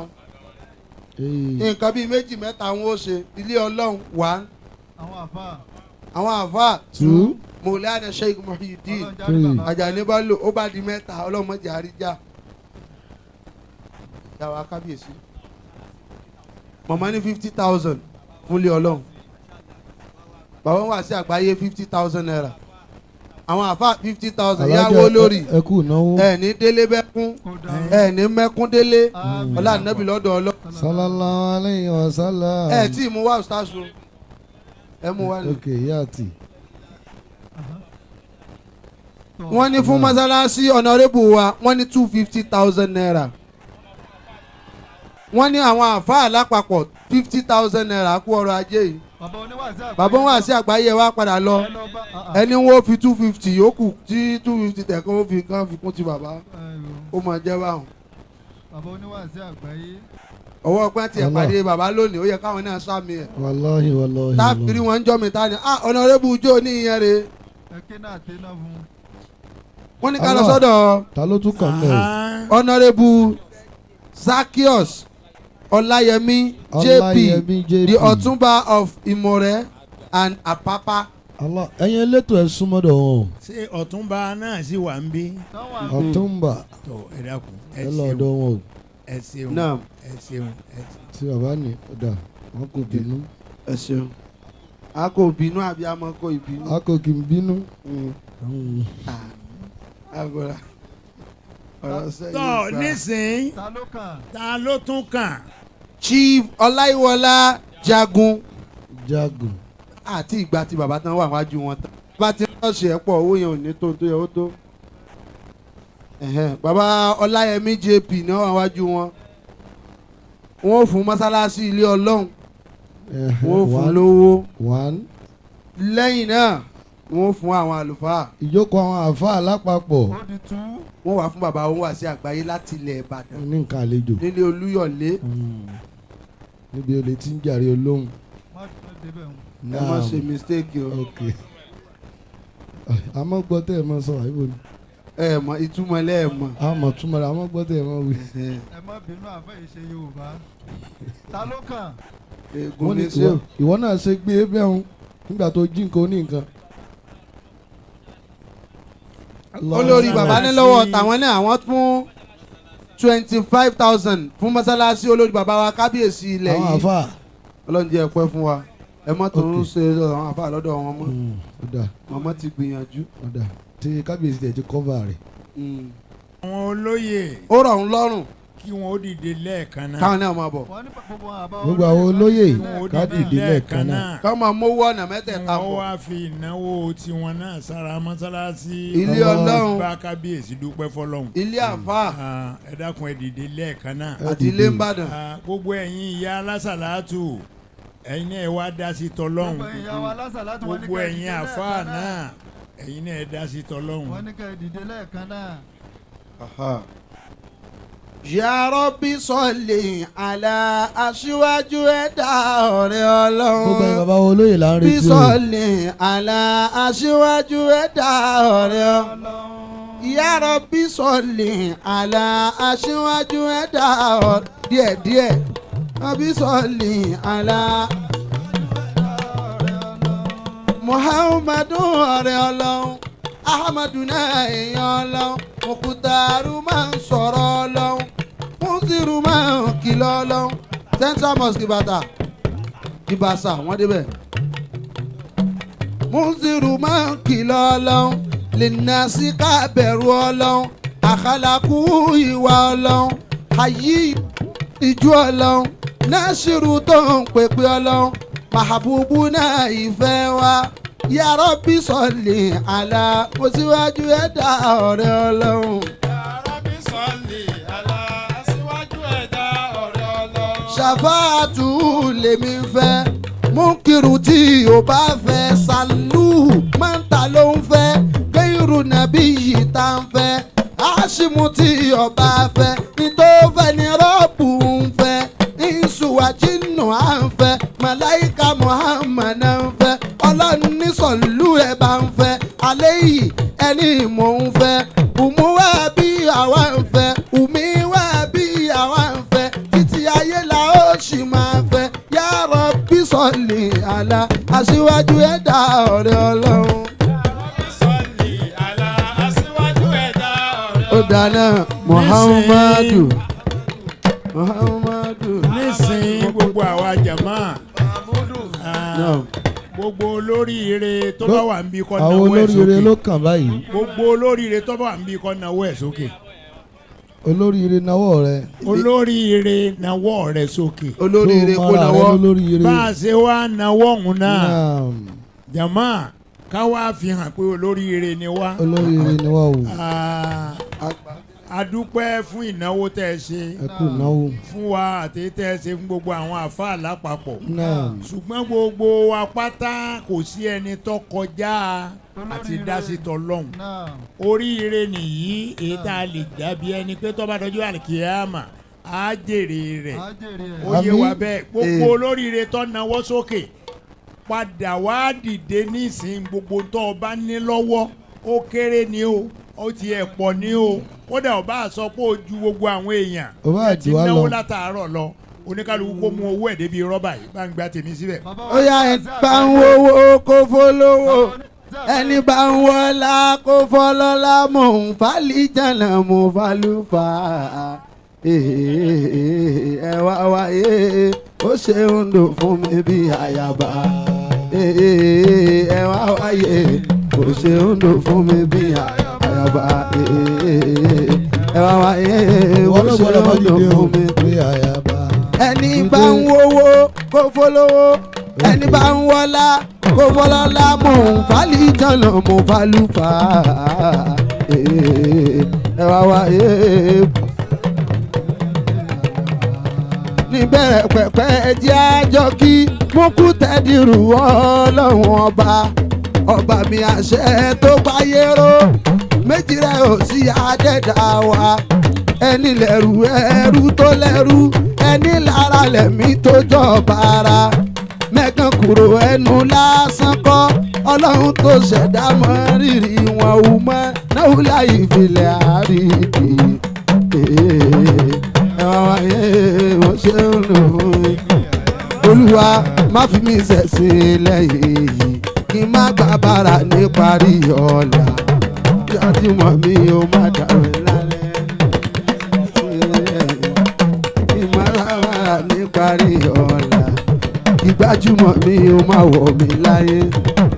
Speaker 6: Nǹkan bíi méjì mẹ́ta wọn ó ṣe ilé Ọlọ́run wà. Àwọn àfáà
Speaker 9: two
Speaker 6: Mọ̀lánà Sheikh Muhyiddin Ajani Bello ó bá di mẹ́ta ọlọ́mọdé àríjà. Yàrá kábíyèsí. Màmá ní 50,000 fúnlé Ọlọ́run. Bàbá wà sí àgbáyé 50,000 naira. Àwọn àfáà 50,000 yàwó lórí.
Speaker 9: Ẹ kú ìnáwó.
Speaker 6: Ẹ ní délé bẹ́kún. Ẹ ní mẹ́kún délé. Ọlá nàbì lọ́dọ̀ Ọlọ́run.
Speaker 9: Sallallahu alayhi wa sallam.
Speaker 6: Ẹ tí mú wá ṣáṣu. Ẹ mú wá ní.
Speaker 9: Ok yá àti.
Speaker 6: Wọ́n ní fún mọ́sálásí ọ̀nàrẹ́bù wa wọ́n ní 250,000 naira. Wọ́n ní àwọn àfáà lápapọ̀ 50,000 naira kú ọrọ̀ ajé yìí. Bàbá wọn àti àgbáyé wa padà lọ. Ẹni wọn fi 250 yòókù tí 250 tẹ̀kọ́ ó fi kán fi kún ti bàbá. Ó máa jẹ́ báwọn.
Speaker 5: Bàbá oníwàásí àgbáyé.
Speaker 6: Ọwọ́ ọpẹ́ tiẹ̀ pàdé bàbá lónìí ó yẹ káwọn náà sàmì ẹ̀.
Speaker 9: Wàláhì wàláhì.
Speaker 6: Táàkiri wọn ń jọ́ mi ta ni ọ̀nàrẹ́bù jó ní ìyẹn rè.
Speaker 5: Ẹ ké náà tẹ́ náà fún un.
Speaker 6: Wọ́n ní ká lọ sọ́dọ̀.
Speaker 9: Ta ló tún kàn mẹ́ o.
Speaker 6: Honourable Zaccheaus Ọláyẹmí JP, the Ọ̀túnba of Ìmọ̀rẹ́ and Apapa.
Speaker 9: Allah ẹ̀yin elétò ẹ̀ súnmọ́dọ̀ wọn o.
Speaker 7: Ṣé Ọ̀túnba náà sì wà ń bí.
Speaker 9: Ọ̀túnba.
Speaker 7: Tó ẹ dákun ẹ
Speaker 9: ẹ lọ ọ̀dọ̀ wọn o.
Speaker 7: Ẹ ṣeun ẹ ṣeun ẹ ṣeun.
Speaker 9: Tí bàbá ní ọ̀dà wọn kò bínú.
Speaker 6: Ẹ ṣeun a kò bínú àbí a mọ kò bínú.
Speaker 9: A kò kì í bínú.
Speaker 6: Agora ọ̀rọ̀ sẹ́yìn
Speaker 7: Tọ́ nísìnyí ta ló tún kàn.
Speaker 6: Chief Ọláyíwọlá Jagun.
Speaker 9: Jagun.
Speaker 6: Àti ìgbà tí bàbá tán wà wájú wọn tán. Bá ti rọ́ọ̀ṣì ẹ̀ pọ̀ owó yẹn ò ní tó tó yẹ ó tó. Bàbá Ọláyẹmí JP ní wọ́n wà wájú wọn. Wọ́n ò fún mọ́sálásí ilé Ọlọ́run. Wọ́n ò fún lówó. Lẹ́yìn náà wọ́n fún àwọn àlùfáà.
Speaker 9: Ìjókòó àwọn àlùfáà lápapọ̀.
Speaker 6: Wọ́n wà fún bàbá wọn wá sí àgbáyé láti ilẹ̀ Ìbàdàn.
Speaker 9: Ní nǹkan àlejò.
Speaker 6: Nílé Olúyọ̀lé.
Speaker 9: Níbi olè tí ń jàre olóhùn.
Speaker 6: Ẹ má ṣe mistake o.
Speaker 9: Ok. Àmọ́ gbọ́ tẹ́ ẹ mọ sọ àyíbò ni.
Speaker 6: Ẹ mọ ìtumọ̀ lẹ́ ẹ mọ̀.
Speaker 9: Àmọ́ túmọ̀ rẹ̀ àmọ́ gbọ́ tẹ́ ẹ mọ wí.
Speaker 5: Ẹ má bínú àfẹ́ ìṣe Yorùbá. Ta ló kàn?
Speaker 6: Ègún ni ṣé o.
Speaker 9: Ìwọ náà ṣe gbé bẹ́ẹ̀ hun nígbà tó jí nǹkan oní nǹkan.
Speaker 6: Olórí bàbá ní lọ́wọ́ tàwọn náà àwọn fún 25,000 fún mọ́sálásí olórí bàbá wa kábíyèsí ilẹ̀ yìí.
Speaker 9: Àwọn àfáà.
Speaker 6: Ọlọ́run jẹ́ ẹ̀pẹ́ fún wa. Ẹ mọ́ tó ń ṣe àwọn àfáà lọ́dọ̀ wọn mọ́. Màmá ti gbìyànjú.
Speaker 9: Tí kábíyèsí tẹ̀ ti kọ́fà rẹ̀.
Speaker 7: Àwọn olóyè.
Speaker 6: Ó rọ̀ ń lọ́rùn.
Speaker 7: Kí wọ́n ó dìde lẹ́ẹ̀kan náà.
Speaker 6: Káwọn náà máa bọ̀.
Speaker 5: Gbogbo àwọn olóyè ká dìde lẹ́ẹ̀kan náà.
Speaker 6: Ká máa mówó ọ̀nà mẹ́tẹ̀ẹ̀ta
Speaker 7: Wọ́n
Speaker 6: bọ̀.
Speaker 7: wá fi ìnáwó tiwọn náà sára mọ́sálásí.
Speaker 6: Ilé Ọlọ́run.
Speaker 7: Bá kábíyèsí dúpẹ́ fọlọ́run.
Speaker 6: Ilé àfáà.
Speaker 7: Ẹ dákun, ẹ dìde lẹ́ẹ̀kan náà.
Speaker 6: Àti ilé ńbàdàn.
Speaker 7: Gbogbo ẹ̀yin ìyá alásàlátù, ẹ̀yin náà ẹ wá dá sí tọlọ́run.
Speaker 5: Gbogbo ẹ̀yin ìyá wa alásàlátù, wọ́n ní
Speaker 7: Gbogbo
Speaker 5: ká ẹ
Speaker 7: ẹ̀yin
Speaker 5: dìde
Speaker 7: àfáà
Speaker 5: lẹ́ẹ̀kan náà.
Speaker 7: náà, ẹ̀yin náà ẹ dá sí tọlọ́run.
Speaker 5: Wọ́n ní ká ẹ dìde lẹ́ẹ̀kan náà.
Speaker 6: Ya Rabbi salli ala aṣíwájú ẹ̀dá ọ̀rẹ́ Ọlọ́run.
Speaker 5: Gbogbo ẹ̀yin bàbá wa olóyè là ń
Speaker 6: Bí
Speaker 5: retí o.
Speaker 6: salli ala aṣíwájú ẹ̀dá ọ̀rẹ́ Ọlọ́run. Ya Rabbi salli ala aṣíwájú ẹ̀dá ọ̀rẹ́ díẹ̀díẹ̀. Rabbi salli ala Muhammadu ọ̀rẹ́ Ọlọ́run. Ahmadu náà èèyàn Ọlọ́run. Mukutaru máa ń sọ̀rọ̀ Ọlọ́run. Múzírù máa ń kìlọ̀ Ọlọ́run. Central Mosque Ìbàdàn Ìbàṣà wọ́n débẹ̀. Múzírù máa ń kìlọ̀ Ọlọ́run. Lìnàṣí ká bẹ̀rù Ọlọ́run. Àkàlàkù ìwà Ọlọ́run. Àyí ìjú Ọlọ́run. Náṣírù tó ń pèpè Ọlọ́run. Màhàbùbù náà ìfẹ́ wa. Ya Rabbi salli ala mo síwájú ẹ̀dá ọ̀rẹ́ Ọlọ́run. Ṣàfáàtù lèmi ń fẹ́, múkìrù tí ò bá fẹ́, sàlù mọ́ta ló ń fẹ́, kéèrú nàbí yìí tá ń fẹ́, àṣìmù tí ọba fẹ́, ní tó fẹ́ ní rọ́ọ̀bù ń fẹ́, ìṣùwàjìnnù à ń fẹ́, màláìka Muhammad ń fẹ́, ọlọ́run ní sọ̀lú ẹ̀ bá ń fẹ́, alẹ́ yìí ẹni mò ń fẹ́, ùmú wá bí àwa ń fẹ́, ùmí wá bí àwa ń fẹ́, títí ayé la ó sì máa fẹ́. Ya Rabbi salli ala aṣíwájú ẹ̀dá ọ̀rẹ́ Ọlọ́run. Ó dáná Muhammadu Muhammadu.
Speaker 7: Nísìnyí gbogbo àwa jàmá, gbogbo olóríire tó bá wà ń bí kọ́
Speaker 5: Àwọn
Speaker 7: náwó ẹ̀
Speaker 5: olóríire
Speaker 7: sókè.
Speaker 5: ló kàn báyìí.
Speaker 7: Gbogbo olóríire tó bá wà ń bí kọ́ náwó ẹ̀ sókè.
Speaker 5: Olóríire nawọ́ rẹ.
Speaker 7: Olóríire náwó rẹ̀ sókè.
Speaker 6: Olóríire
Speaker 5: Tó
Speaker 6: kó
Speaker 5: mara rẹ
Speaker 6: nawọ́.
Speaker 5: lólóríire.
Speaker 7: Bá a ṣe wá náwó ọ̀hún náà,
Speaker 5: Naam.
Speaker 7: jàmá, ká wá fi hàn pé olóríire ni wá.
Speaker 5: Olóríire ni wá o.
Speaker 7: A dúpẹ́ fún ìnáwó tẹ́ ẹ ṣe
Speaker 5: Ẹ kú ìnáwó.
Speaker 7: fún wa àti tẹ́ ẹ ṣe fún gbogbo àwọn àfáà lápapọ̀.
Speaker 5: Naam.
Speaker 7: Ṣùgbọ́n gbogbo wa pátá, kò sí ẹni tó kọjá àti dásí tọlọ́hun. Oríire nìyí, èyí tá a lè dàbí ẹni pé tó bá dọjú àlìkìyàmà á jèrè rẹ̀. Ó yé wa
Speaker 5: Àmín.
Speaker 7: bẹ́ẹ̀. Gbogbo olóríire tó nawọ́ sókè, padà wá dìde nísìnyí. Gbogbo tó o bá ní lọ́wọ́, ó kéré ni o, ó tiẹ̀ pọ̀ ni o, kódà ó bá sọ pé ó ju gbogbo àwọn èèyàn
Speaker 5: Ó bá
Speaker 7: ti
Speaker 5: jù wá
Speaker 7: náwó
Speaker 5: lọ.
Speaker 7: látàárọ̀ lọ, oníkálukú kó mú owó ẹ̀ débi rọ́bà yìí, bá ń gba tèmi síbẹ̀.
Speaker 6: Ó yá, ẹni bá ń wowó kó fọlọ́wọ́, ẹni bá ń wọlá kó fọlọ́lá, mò ń falíjànà mò ń falúfà. Ẹ wá wáyé, ó ṣe ń dùn fún mi bí àyàbá. Ẹ wá wáyé, ó ṣe ń dùn fún mi bí àyàbá. Ẹ wá wáyé,
Speaker 5: Ìwọ
Speaker 6: ó
Speaker 5: ló
Speaker 6: ṣe
Speaker 5: gbọ́dọ̀
Speaker 6: ń
Speaker 5: mọ́
Speaker 6: dùn
Speaker 5: dìde o.
Speaker 6: fún mi.
Speaker 5: Bí àyàbá.
Speaker 6: Ẹni bá ń wowó kó fọlọ́wọ́, ẹni bá ń wọlá kó fọlọ́lá, mò ń falíjànà mò ń falúfà. Ẹ wá wá níbẹ̀rẹ̀ pẹ̀pẹ́, ẹjẹ́ àjọ kí mú kú tẹ́dìrú Ọlọ́run ọba, ọba mi àṣẹ tó gbáyé ró, méjì rẹ̀ ò sí, adẹ́dá wa, ẹni lẹ́rù ẹrú tó lẹ́rú, ẹni lára lẹ̀mí tó jọba ara mẹ́kàn kúrò, ẹnu lásán kọ́. Ọlọ́run tó ṣẹ̀dá mọ́ rírì wọn ò mọ́ náà láì filẹ̀ àríkì. Ẹ wá wáyé, wọ́n ṣe ń lò fún mi. Olúwa, má fi mí ṣẹ̀sín lẹ́yìn èyí, kí n má gbà bàrà níparí ọ̀la. Jáde mọ̀ mi ò má dàrú lálẹ́, kí n má gbà bàrà níparí ọ̀la. Ìgbájúmọ̀ mi ò má wọ̀ mí láyé,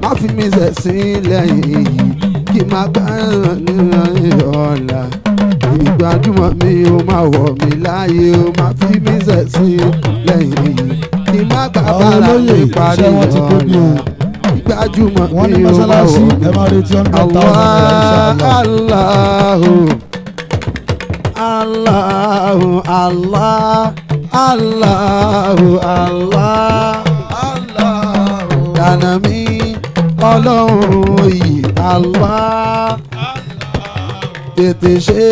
Speaker 6: má fi mí ṣẹ̀sín lẹ́yìn èyí, kí n má gbà bàrà níparí ọ̀la. Ìgbàjúmọ̀ mi ò máa wọ̀ mí láàyè, ó máa fi mí sẹ̀sìn lẹ́yìn kí má gbà
Speaker 9: Àwọn
Speaker 6: bára
Speaker 9: olóyè
Speaker 6: mi parí
Speaker 9: iṣẹ́ wọn ti débi o.
Speaker 6: ọ̀la. Ìgbàjúmọ̀
Speaker 9: Wọ́n ní
Speaker 6: mi ò máa
Speaker 9: mọ́sálásí
Speaker 6: wọ̀ mí.
Speaker 9: ẹ máa retí 100,000 naira inshallah.
Speaker 6: Allahu Allahu Allah Allahu Allah dànà mi ọlọ́run yìí Allah tètè ṣe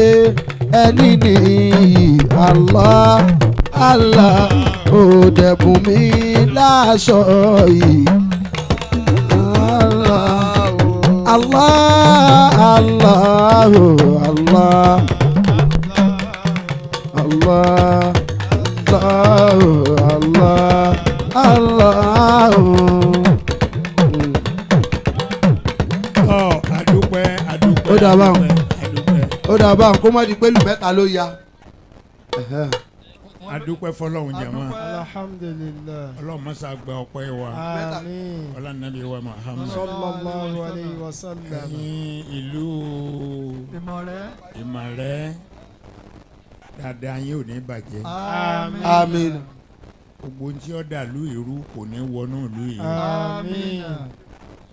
Speaker 6: ẹni nìyí Allah Allah ò dẹ̀bùn mi láṣọ yìí Allah Allah Allah Allah Allah Allah Allah.
Speaker 7: Ọ adúpẹ́ adúpẹ́.
Speaker 6: Ó dà báwọn.
Speaker 7: Adúpẹ́.
Speaker 6: Ó dà báwọn kó má di pé lù mẹ́ta ló ya.
Speaker 7: Adúpẹ́ fọlọ́run jàmá.
Speaker 5: Alhamdulillah.
Speaker 7: Ọlọ́run mọ́sá gba ọpẹ́ wa.
Speaker 5: Àmín.
Speaker 7: Ọlọ́run nàbí wa Muhammad.
Speaker 5: Sallallahu alayhi wa sallam.
Speaker 7: Ẹ̀yin ìlú
Speaker 5: Ìmọ̀rẹ́.
Speaker 7: Ìmọ̀rẹ́ dáadáa yín ò ní bàjẹ́.
Speaker 5: Àmín.
Speaker 6: Àmín.
Speaker 7: Gbogbo ohun tí ó dà lú ìrú kò ní wọnú ìlú yìí.
Speaker 5: Àmín.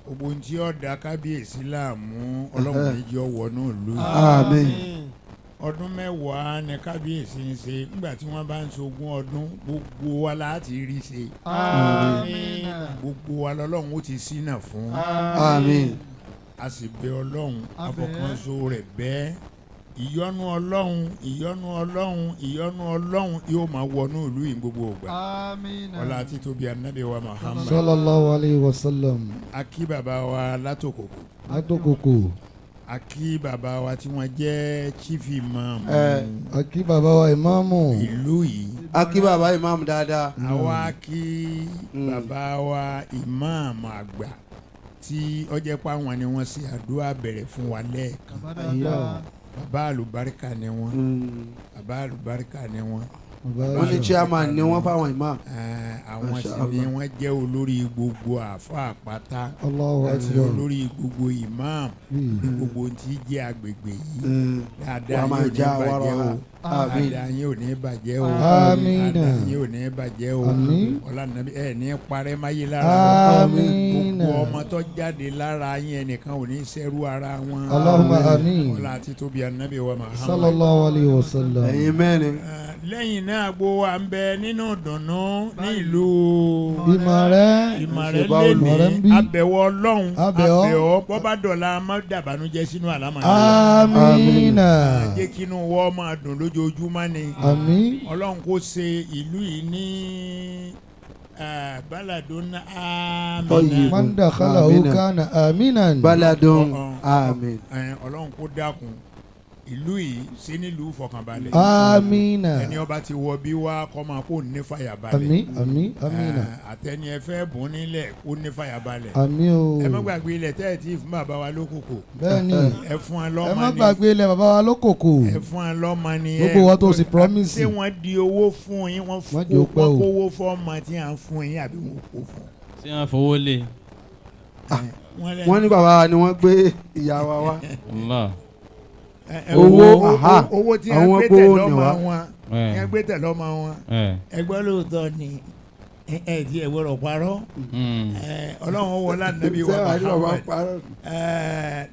Speaker 7: Gbogbo ohun tí ó dà kábíyèsí láàmú Ọlọ́run ní jẹ́ ó wọnú ìlú yìí.
Speaker 6: Àmín.
Speaker 7: Ọdún 10 ni kábíyèsí ń ṣe nígbà tí wọ́n bá ń ṣogún ọdún gbogbo wa láti rí ṣe.
Speaker 5: Àmín.
Speaker 7: Gbogbo wa lọ́lọ́run ó ti ṣínà fún.
Speaker 6: Àmín.
Speaker 7: A sì bẹ̀ Ọlọ́run
Speaker 5: A bẹ̀.
Speaker 7: afọkànso rẹ̀ bẹ́ẹ̀. Ìyọ́nú Ọlọ́run ìyọ́nú Ọlọ́run ìyọ́nú Ọlọ́run yóò máa wọnú ìlú yìí gbogbo ìgbà.
Speaker 5: Àmín.
Speaker 7: Ọlá títóbi Ànábì wa Muhammad.
Speaker 9: Sallallahu alayhi wa sallam.
Speaker 7: A kí bàbá wa látòkòkò.
Speaker 9: Látòkòkò.
Speaker 7: A kí bàbá wa tí wọ́n jẹ́ chief imam.
Speaker 9: A kí bàbá wa ìmáàmù.
Speaker 7: Ìlú yìí.
Speaker 6: A kí bàbá ìmáàmù dáadáa.
Speaker 7: Àwa kí bàbá wa ìmáàmù àgbà tí ó jẹ́ pé àwọn ni wọ́n ṣe àdúrà bẹ̀rẹ̀ fún wa lẹ́ẹ̀kan. Bàbá àlùbáríkà ni wọ́n. Bàbá àlùbáríkà ni wọ́n.
Speaker 6: Wọ́n ní chairman ni wọ́n fáwọn imam.
Speaker 7: Àwọn
Speaker 6: Masha
Speaker 7: sì ni
Speaker 6: Allah.
Speaker 7: wọ́n jẹ́ olórí gbogbo àáfàá pátá.
Speaker 9: Allahu
Speaker 7: Àti
Speaker 9: Akbar.
Speaker 7: olórí gbogbo imam ní gbogbo ohun tí jẹ́ agbègbè yìí. Dáadáa
Speaker 6: Wàá máa
Speaker 7: yín ò ní
Speaker 6: já
Speaker 7: bàjẹ́
Speaker 6: wàrà
Speaker 7: o.
Speaker 6: Àmín.
Speaker 7: Dáadáa yín ò ní bàjẹ́ o.
Speaker 9: Àmín.
Speaker 7: Dáadáa yín ò ní bàjẹ́ o.
Speaker 9: Àmín.
Speaker 7: Ọlá nàbí ẹ̀ ní parẹ́ máyé lára.
Speaker 9: Àmín.
Speaker 7: Gbogbo ọmọ tó jáde lára yín ẹnìkan ò ní ṣẹ́rú ara wọn.
Speaker 9: Allahumma àmín.
Speaker 7: Ọlá títóbi Ànábì wa Muhammad.
Speaker 9: Sallallahu alayhi wa sallam.
Speaker 6: Ẹ̀yin mẹ́rin.
Speaker 7: Lẹ́yìn náà gbogbo wa ń bẹ nínú ìdùnnú ní ìlú
Speaker 9: Ìmọ̀rẹ́.
Speaker 7: Ìmọ̀rẹ́
Speaker 9: Ìmọ̀rẹ́ ń
Speaker 7: lẹ́ni
Speaker 9: bí.
Speaker 7: abẹ̀wọ̀ Ọlọ́run
Speaker 9: Abẹ̀ ọ́.
Speaker 7: abẹ̀wọ̀ bọ́bá dọ̀la má dàbànújẹ́ sínú àlámọ̀
Speaker 9: Àmín.
Speaker 7: Jẹ́ kí inú wọ́ máa dùn lójoojúmọ́ ni.
Speaker 9: Àmín.
Speaker 7: Ọlọ́run kò ṣe ìlú yìí ní baladun amina.
Speaker 9: Man dakhalahu kana aminan.
Speaker 6: Baladun amin.
Speaker 7: Ọlọ́run kò dákun ìlú yìí ṣe nílùú fọkànbalẹ̀.
Speaker 9: Amina.
Speaker 7: Ẹni ọba ti wọ bí wá kọ́ máa kó ní fàyàbalẹ̀.
Speaker 9: Àmín, àmín, amina.
Speaker 7: Àtẹni ẹ fẹ́ bùn nílẹ̀ kó ní fàyàbalẹ̀.
Speaker 9: Àmín o.
Speaker 7: Ẹ má gbàgbé ilẹ̀ tẹ́ ẹ ti fún bàbá wa lókòkò.
Speaker 9: Bẹ́ẹ̀ni.
Speaker 7: Ẹ fún ẹ lọ́mọ ni.
Speaker 9: Ẹ má gbàgbé ilẹ̀ bàbá wa lókòkò.
Speaker 7: Ẹ fún ẹ lọ́mọ ni.
Speaker 9: Gbogbo wa tó sì promise.
Speaker 7: Ṣé wọ́n di owó fún yín? Wọ́n
Speaker 9: Wọ́n jẹ́ ó pẹ́ o.
Speaker 7: kówó fọ́ọ̀mù tí à ń fún yín àbí wọn kò fún.
Speaker 8: Ṣé wọ́n fowó lé?
Speaker 6: Wọ́n ní bàbá wa ni wọ́n gbé ìyá wa wá.
Speaker 8: Allah.
Speaker 6: Owó aha
Speaker 7: owó tí
Speaker 6: àwọn
Speaker 7: wọ́n gbé
Speaker 6: gbowó
Speaker 7: tẹ̀lé
Speaker 6: ni
Speaker 7: ọmọ
Speaker 6: wá.
Speaker 7: wọn tí wọ́n gbé tẹ̀lé ọmọ wọn ẹgbẹ́ lóòótọ́ ni ẹ ti ẹ gbọ́dọ̀ parọ́. Ọlọ́run wọlé ànábì wa
Speaker 6: Sẹ́wà ní bàbá
Speaker 7: Muhammad.
Speaker 6: parọ́.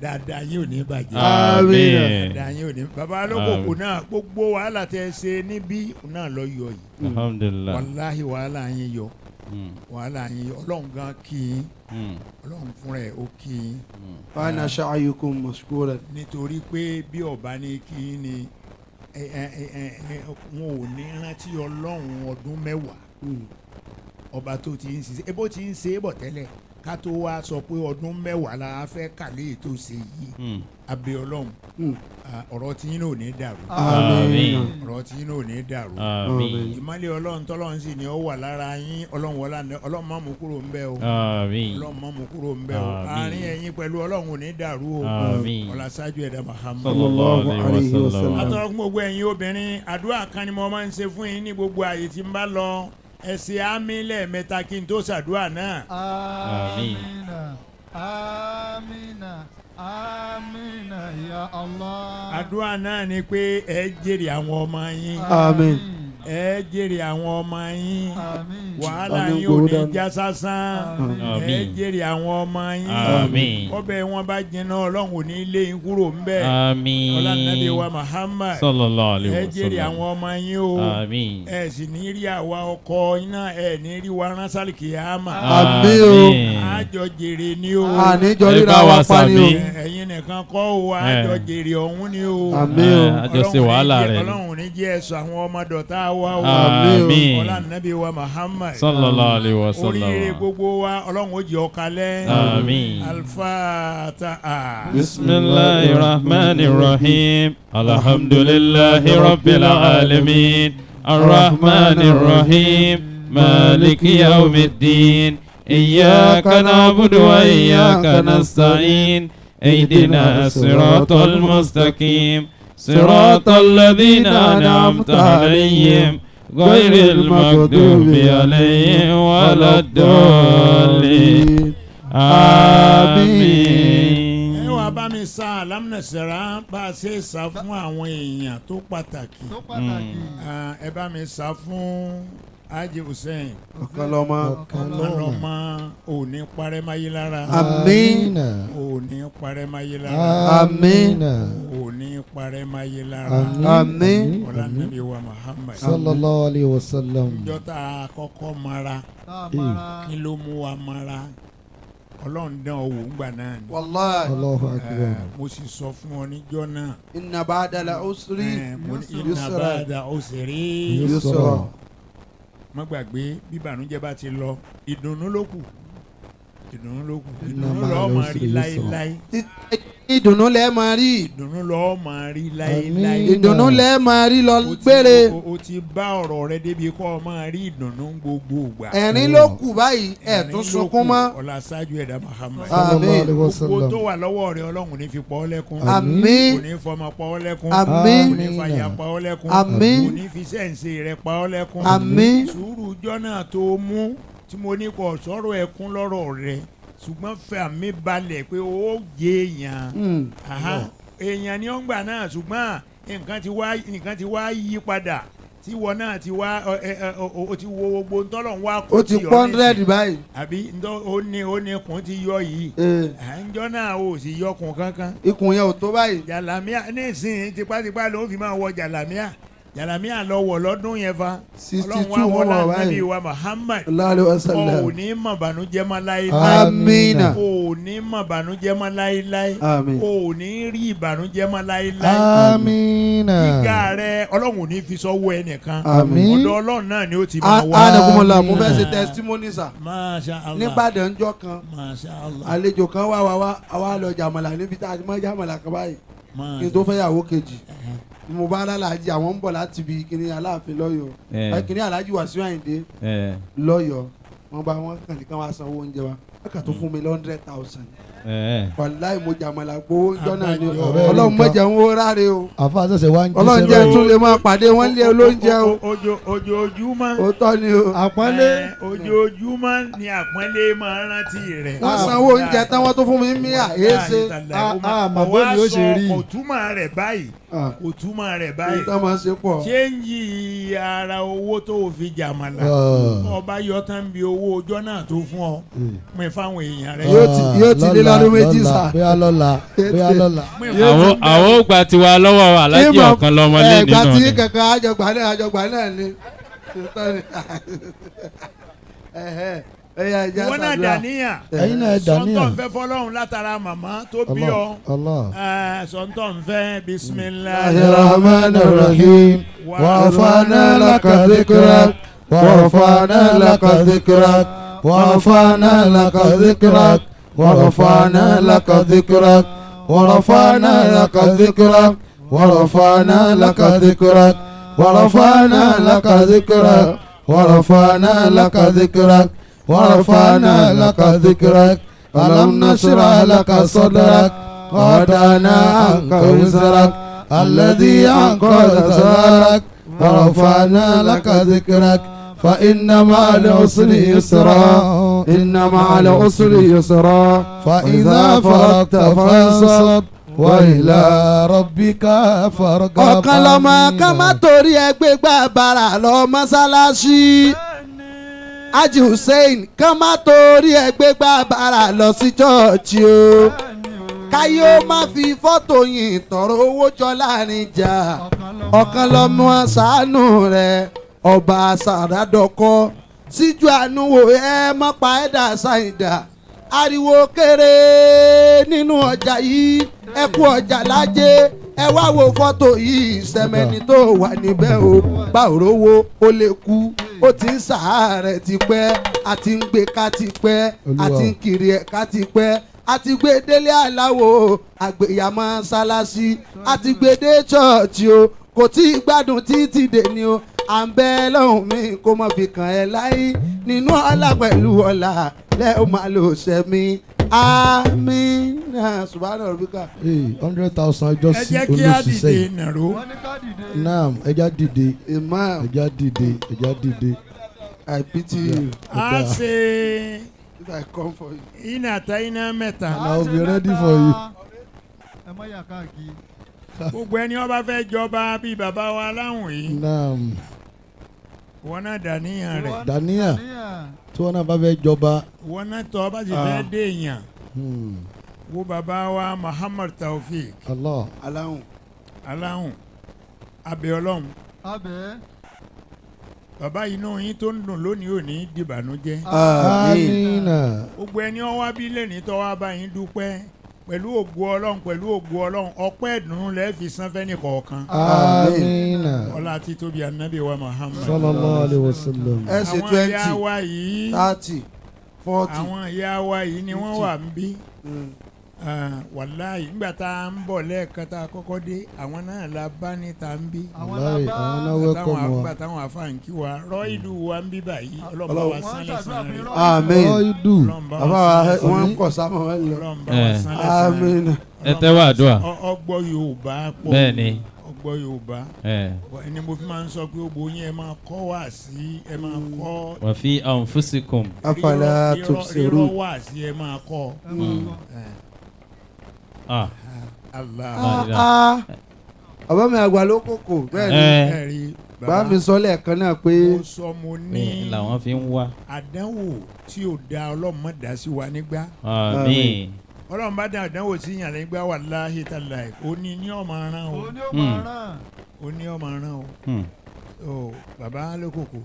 Speaker 7: Dáadáa yín ò ní bàjẹ́.
Speaker 8: Àmín.
Speaker 7: Dáadáa yín ò ní. Bàbá alókòkò náà gbogbo wàhálà tẹ ṣe níbí náà lọ yọ yìí.
Speaker 8: Alhamdulillah.
Speaker 7: Wàláhì wàhálà yín yọ. Wàhálà yín yọ. Ọlọ́run gan kí yín. Ọlọ́run fúnra ẹ̀ ó kí yín.
Speaker 6: Wa ana sha'yukum mashkuran.
Speaker 7: Nítorí pé bí ọba ní kí yín ni wọn ò ní rántí Ọlọ́run ọdún 10 ọba tó ti ń ṣiṣẹ́ ebó ti ń ṣe é bọ̀ tẹ́lẹ̀ ká tó wá sọ pé ọdún 10 la fẹ́ kàlẹ́ ètò ṣe yìí. Abẹ́ Ọlọ́run ọ̀rọ̀ tí yín náà ò ní dàrú.
Speaker 8: Àmín.
Speaker 7: Ọ̀rọ̀ tí yín náà ò ní dàrú.
Speaker 8: Àmín.
Speaker 7: Ìmọ́lẹ̀ Ọlọ́run tọ́lọ́run sì ni ó wà lára yín. Ọlọ́run wọlá ní Ọlọ́run má mú kúrò ńbẹ̀ o.
Speaker 8: Àmín.
Speaker 7: Ọlọ́run má mú kúrò ńbẹ̀ o.
Speaker 8: Àmín.
Speaker 7: Àárín ẹ̀yin pẹ̀lú Ọlọ́run ò ní dàrú o.
Speaker 8: Àmín.
Speaker 7: Ọlá ṣáájú ẹ̀dá Muhammad.
Speaker 8: Sallallahu alayhi wa sallam.
Speaker 7: Atọ́rọ́ fún gbogbo ẹ̀yin obìnrin àdúrà kan ni mo máa ń ṣe fún yín ní gbogbo àyè tí ń bá lọ. Ẹ ṣe àmín lẹ́ẹ̀mẹ́ta kí n tó ṣàdúrà náà.
Speaker 5: Amina. Amina. Amina ya Allah.
Speaker 7: Àdúrà náà ni pé ẹ jèrè àwọn ọmọ yín.
Speaker 6: Àmín.
Speaker 7: Ẹ jèrè àwọn ọmọ yín.
Speaker 5: Àmín.
Speaker 7: Wàhálà
Speaker 6: Àmín.
Speaker 7: yín ò ní
Speaker 6: Gbowó
Speaker 7: já sásán.
Speaker 5: Àmín.
Speaker 7: Ẹ
Speaker 8: Àmín.
Speaker 7: jèrè àwọn ọmọ yín.
Speaker 8: Àmín.
Speaker 7: Ọbẹ̀ wọn bá jiná, Ọlọ́run ò ní lé yín kúrò ńbẹ̀.
Speaker 8: Àmín.
Speaker 7: Ọlá nàbí wa Muhammad.
Speaker 8: Sallallahu alayhi
Speaker 7: Ẹ
Speaker 8: wa
Speaker 7: jèrè
Speaker 8: sallam.
Speaker 7: àwọn ọmọ yín o.
Speaker 8: Àmín.
Speaker 7: Ẹ sì ní rí àwa ọkọ yín náà, ẹ ní rí wa rán sálìkì àmà.
Speaker 6: Àmín o.
Speaker 7: Àjọ jèrè ni o.
Speaker 6: Àníjọ
Speaker 8: Ẹ
Speaker 6: ríra
Speaker 8: bá
Speaker 6: wa
Speaker 8: wa
Speaker 6: pa ni o.
Speaker 8: sàmì.
Speaker 7: Ẹ̀yin nìkan kọ́ o, àjọ jèrè ọ̀hún ni o.
Speaker 6: Àmín o.
Speaker 8: Àjọṣe wàhálà rẹ̀ ni.
Speaker 7: Ọlọ́run ní jẹ́ ẹ̀sọ́ àwọn ọmọ dọ̀tá wa o.
Speaker 8: Àmín.
Speaker 7: Ọlá nàbí wa Muhammad.
Speaker 8: Sallallahu alayhi wa sallam.
Speaker 7: Oríire gbogbo wa, Ọlọ́run ó jẹ́ ó kalẹ̀.
Speaker 8: Àmín.
Speaker 7: Alfataha.
Speaker 8: بسم الله الرحمن الرحيم. الحمد لله رب العالمين. الرحمن الرحيم. مالك يوم الدين. إياك نعبد وإياك نستعين. اهدنا الصراط المستقيم، صراط الذين أنعمت عليهم، غير المغضوب عليهم ولا الضالين. آمين.
Speaker 7: Ẹ wàá bá mi sa alámùnẹsẹ̀rá bá a ṣe sá fún àwọn èèyàn tó pàtàkì.
Speaker 5: Tó pàtàkì.
Speaker 7: Ah, ẹ bá mi sá fún Haji Hussein.
Speaker 6: Ọ̀kanlọ́mọ.
Speaker 7: Ọ̀kanlọ́mọ ò ní parẹ́ máyé lára.
Speaker 6: Àmín.
Speaker 7: Ò ní parẹ́ máyé lára.
Speaker 6: Àmín.
Speaker 7: Ò ní parẹ́ máyé lára.
Speaker 6: Àmín.
Speaker 7: Ọlá nàbí wa Muhammad.
Speaker 3: Sallallahu alayhi wa sallam.
Speaker 7: Njọ́ tá a kọ́kọ́ mara,
Speaker 5: Tá a mara.
Speaker 7: kí ló mú wa mara? Ọlọ́run dán ọ wò ńgbà náà ni.
Speaker 6: Wàláhi.
Speaker 3: Allahu akbar.
Speaker 7: Mo sì sọ fún ọ níjọ́ náà.
Speaker 6: Inna ba'dal usri
Speaker 7: Mo ní inna
Speaker 6: yusra.
Speaker 7: ba'da usri
Speaker 6: Yusra.
Speaker 7: Má gbàgbé, bí ìbànújẹ́ bá ti lọ, ìdùnnú ló kù, ìdùnnú ló kù.
Speaker 3: Inna
Speaker 7: Ìdùnnú
Speaker 3: ma'al
Speaker 7: lọ́ọ́ máa rí
Speaker 3: usri yusra.
Speaker 7: láéláé.
Speaker 6: Ìdùnnú lẹ́ máa rí.
Speaker 7: Ìdùnnú lọ́ọ́ máa rí láéláé.
Speaker 6: Ìdùnnú lẹ́ máa rí lọ
Speaker 7: O ti-
Speaker 6: gbére.
Speaker 7: O ti bá ọ̀rọ̀ rẹ débi kọ́ ọ máa rí ìdùnnú gbogbo ìgbà.
Speaker 6: Ẹ̀rín ló kù báyìí, ẹ̀
Speaker 7: Ẹ̀rín
Speaker 6: tún
Speaker 7: ló
Speaker 6: sunkún
Speaker 7: kù.
Speaker 6: mọ́.
Speaker 7: Ọlá ṣáájú ẹ̀dá Muhammad.
Speaker 3: Sallallahu
Speaker 6: Àmín.
Speaker 3: alayhi wa
Speaker 7: Gbogbo
Speaker 3: sallam.
Speaker 7: tó wà lọ́wọ́ rẹ, Ọlọ́run ní fi pa ọ́ lẹ́kún.
Speaker 6: Àmín.
Speaker 7: Kò ní fọmọ pa ọ́ lẹ́kún.
Speaker 6: Àmín.
Speaker 7: Kò ní fàyà pa ọ́ lẹ́kún.
Speaker 6: Àmín.
Speaker 7: Kò ní fi sẹ́ǹsì rẹ pa ọ́ lẹ́kún.
Speaker 6: Àmín.
Speaker 7: Sùúrù ọjọ́ náà tó mú tí mo ní kò sọ̀rọ̀ ẹkún lọ́rọ̀ rẹ, ṣùgbọ́n fẹ́ mi balẹ̀ pé ó jẹ èèyàn. Aha, èèyàn ni ó ń gbà náà, ṣùgbọ́n nǹkan ti wá yí padà, tí wọn náà ti wá ọ ẹ ẹ o ti wo gbogbo ntọ́lọ̀ ń wá kó
Speaker 6: Ó ti
Speaker 7: tì ọ́
Speaker 6: pọ́ndrẹ́dì
Speaker 7: nísìn.
Speaker 6: báyìí.
Speaker 7: Àbí ntọ́ ó ní kùn ti yọ yìí. À ń jọ́ náà o sì yọkùn kankan.
Speaker 6: Ikùn yẹn ò tó báyìí.
Speaker 7: Jàlámíà nísìnyí, tipátipá ló fi máa wọ jàlámíà. Jàlámíà lọ wọ̀ lọ́dún yẹn fa.
Speaker 6: 62
Speaker 7: Ọlọ́run wa
Speaker 6: wọ́n
Speaker 7: wọlá
Speaker 6: wọ̀
Speaker 7: nábì
Speaker 6: báyìí.
Speaker 7: wa Muhammad.
Speaker 6: Sallallahu alayhi wa sallam.
Speaker 7: O ò ní mọ̀ bànújẹ́ mọ́ láéláé.
Speaker 6: Amina.
Speaker 7: O ò ní mọ̀ bànújẹ́ mọ́ láéláé.
Speaker 6: Àmín.
Speaker 7: O ò ní rí ìbànújẹ́ mọ́ láéláé.
Speaker 3: Amina.
Speaker 7: Gíga rẹ, Ọlọ́run ò ní fi sọ́wọ́ ẹnìkan.
Speaker 3: Àmín.
Speaker 7: Ọ̀dọ̀ Ọlọ́run náà ni ó ti máa wá.
Speaker 6: Anagunmọ̀lá, mo fẹ́ ṣe testimony sir.
Speaker 7: Masha Allah.
Speaker 6: Nígbàdàn ńjọ́ kan,
Speaker 7: Masha Allah.
Speaker 6: àlejò kan wá wá wá, àwa lọ jàmàlà níbi tá a ti mọ jàmàlà kan báyìí. Kí n tó fẹ́ yàwó kejì, mo bá alálàájì, àwọn ń bọ̀ láti ibi kíní Aláàfin lọ́yọ̀ọ́, kíní Aláàjì Wàsíù Àyìndé lọ́yọ̀ọ́. Wọ́n bá wọn kàn ní kí wọ́n sanwó oúnjẹ wa, wọ́n kàn tó fún mi 100,000. Wàláì, mo jàmàlà gbowó ńjọ́ náà ni.
Speaker 3: Abájọ.
Speaker 6: Ọlọ́run mọ̀jẹ̀ ń wó ráre o.
Speaker 3: Àfa ṣẹ̀ṣẹ̀ wá ń jíṣẹ́
Speaker 6: Ọlọ́run jẹ́
Speaker 3: báyìí.
Speaker 6: tún lè máa pàdé wọn lé olóúnjẹ o.
Speaker 7: Ojoojúmọ́.
Speaker 6: Òótọ́ ni o.
Speaker 9: Àpọ́nlé.
Speaker 7: Ojoojúmọ́ ni àpọ́nlé máa rántí rẹ̀.
Speaker 6: Wọ́n sanwó oúnjẹ tán, wọ́n tó fún mi mílíà èéṣe.
Speaker 9: A mà bó ni ó ṣe rí.
Speaker 7: Kò túmọ̀ rẹ̀ báyìí, kò túmọ̀ rẹ̀ báyìí.
Speaker 6: Ìtàn máa ṣe pọ̀.
Speaker 7: Ṣéǹjì ara owó tó o fi jàmàlà, ọba yọ tán bí owó ọjọ́ náà tó fún ọ, pín fáwọn èèyàn rẹ.
Speaker 6: Yóò ti lé lọ́dún 2 sà.
Speaker 3: Bóyá lọ́la, bóyá lọ́la.
Speaker 8: Àwọn ò gba tiwa lọ́wọ́ Aláàjì ọ̀kan lọ́mọlé
Speaker 6: Ẹ̀gbá
Speaker 8: nínú
Speaker 6: tí
Speaker 8: ni.
Speaker 6: kankan àjọgbá náà, àjọgbá náà ni. Òótọ́ ni. Ẹ̀hẹ́, ẹ̀yà ẹ̀jẹ̀
Speaker 7: Ìwọ náà
Speaker 6: àṣàdúrà.
Speaker 7: dàníyàn.
Speaker 3: Ẹ̀yin náà ẹ dàníyàn.
Speaker 7: Sọ́ńtọ̀ ń fẹ́ fọlọ́run látara màmá tó bí ọ.
Speaker 3: Allah.
Speaker 7: Sọ́ńtọ̀ ń fẹ́ bisimilahi.
Speaker 3: Rahman Rahim. ورفعنا لك ذكرك، ورفعنا لك ذكرك، ورفعنا لك ذكرك، ورفعنا لك ذكرك، ورفعنا لك ذكرك، ورفعنا لك ذكرك، ورفعنا لك ذكرك، ورفعنا لك ذكرك، ورفعنا لك ذكرك. ألم نشرح لك صدرك ووضعنا عنك وزرك الذي أنقض ظهرك ورفعنا لك ذكرك، فإن مع العسر يسرا.
Speaker 6: Inna ma'al usri yusra.
Speaker 3: Fa idha faragta fansab wa ila rabbika farghab.
Speaker 6: Ọ̀kan lọ́mọ kan má torí ẹgbẹ́ gbà bàrà lọ mọ́sálásí. Haji Hussein kan má torí ẹgbẹ́ gbà bàrà lọ sí chọ́ọ̀chì o. Káyé ó má fi fọ́tò yìn tọrọ owó jọ láàrin jà. Ọ̀kan lọ́mọ ṣàánú rẹ̀ ọba sàràdọ́kọ. Síjú àánú wò ẹ mọ́ pa ẹ̀dá ṣàìdá. Ariwo kéré nínú ọjà yìí ẹ kú ọjà lájẹ ẹ wá wo fọ́tò yìí sẹ́mẹ́ni tó wà níbẹ̀ o bá òrówó ó lè kú ó ti ń sàárẹ̀ tipẹ́ a ti ń gbé ká tipẹ́ a ti ń kiri ẹ̀ ká tipẹ́ a ti gbé délé aláwo àgbéyàmọ́ sálásí a ti gbé dé chọ́ọ̀chì o kò tí ì gbádùn títí dèní o à ń bẹ lọ́hùn mi kó mọ̀ fi kàn ẹ́ láyé nínú ọlá pẹ̀lú ọlá lẹ́ o máa lò sẹ́mi àmín subhana rabbika.
Speaker 3: 100,000 ẹjọ́
Speaker 7: ẹ
Speaker 3: sí
Speaker 7: jẹ́ kí á
Speaker 3: olóṣìṣẹ́
Speaker 7: dìde
Speaker 3: yìí.
Speaker 7: nàró.
Speaker 3: Naam, ẹja dìde.
Speaker 6: Imam.
Speaker 3: Ẹja dìde, ẹja dìde.
Speaker 6: I pity you.
Speaker 7: A ṣe
Speaker 6: If I come for you.
Speaker 7: iná ta iná mẹ́ta.
Speaker 3: And I will be ready for you.
Speaker 5: Ẹ má yà káàkiri.
Speaker 7: Gbogbo ẹni ó bá fẹ́ jọba bíi bàbá wa láwùn yìí.
Speaker 3: Naam.
Speaker 7: Wọ́n náà dàníyàn rẹ̀.
Speaker 3: Dàníyàn tí wọ́n náà bá fẹ́ jọba.
Speaker 7: Wọ́n náà tọ́ bá sì fẹ́ dé èèyàn.
Speaker 3: Hmm.
Speaker 7: Wo bàbá wa Muhammad Taofik.
Speaker 3: Allah.
Speaker 6: Aláhùn.
Speaker 7: Aláhùn. Abẹ́ Ọlọ́run.
Speaker 5: Abẹ́.
Speaker 7: Bàbá inú yín tó ń dùn lónìí ò ní dìbànújẹ́.
Speaker 3: Amina.
Speaker 7: Gbogbo ẹni ó wá bí lẹ́ni tó wá bá yín dúpẹ́ pẹ̀lú ògo Ọlọ́run pẹ̀lú ògo Ọlọ́run ọpẹ́ ìdùnnú lẹ́ẹ̀ fi san fẹ́ni kọ̀ọ̀kan.
Speaker 3: Amina.
Speaker 7: Ọlá títóbi Ànábì wa Muhammad.
Speaker 3: Sallallahu alayhi wa sallam.
Speaker 6: Ẹ ṣe
Speaker 7: Àwọn
Speaker 6: 20,
Speaker 7: ìyá wa yìí
Speaker 6: 30, 40.
Speaker 7: àwọn ìyá wa yìí ni wọ́n wà ń bí. Wàláyé nígbà tá a ń bọ̀ lẹ́ẹ̀kan tá a kọ́kọ́ dé àwọn náà la bá níta ń bí.
Speaker 3: Wàláyé àwọn náà welcome wa.
Speaker 7: Nígbà táwọn àfáà ń kí wa rọ́ ìlú wa ń bí báyìí Ọlọ́run bá wa san lẹ́san rẹ̀.
Speaker 6: Àmín.
Speaker 3: Rọ́ ìlú.
Speaker 7: Ọlọ́run bá wa
Speaker 6: Bàbá wa
Speaker 7: san lẹ́san
Speaker 6: wọ́n
Speaker 7: rẹ̀.
Speaker 6: kọ̀ sámọ̀ wọn lọ.
Speaker 7: Ọlọ́run bá wa san lẹ́san rẹ̀.
Speaker 6: Àmín.
Speaker 8: Ẹ tẹ́wọ́ àdúrà.
Speaker 7: Ọgbọ́ Yorùbá pọ̀.
Speaker 8: Bẹ́ẹ̀ ni.
Speaker 7: Ọgbọ́ Yorùbá. Ẹni mo fi máa ń sọ pé gbogbo yín ẹ máa kọ́ wá sí ẹ máa kọ́.
Speaker 8: Wa fi anfusikum.
Speaker 6: Afala tubsirun.
Speaker 7: Rírọ́ wá sí ẹ máa kọ́.
Speaker 8: Ah.
Speaker 7: Allah.
Speaker 6: Bàbá mi àgbà ló kókò bẹ́ẹ̀ ni. Bàbá mi sọ lẹ́ẹ̀kan náà pé.
Speaker 7: Mo sọ mo ní.
Speaker 8: Làwọn fi ń wá.
Speaker 7: Àdánwò tí ò da Ọlọ́run má dá sí wa nígbà.
Speaker 8: Àmín.
Speaker 7: Ọlọ́run bá dá àdánwò sí yàn nígbà wàláhì tàláhì. Ó ní ní ọmọ aràn o.
Speaker 5: Ó ní ọmọ aràn.
Speaker 7: Ó ní ọmọ aràn o. O bàbá lókòkò.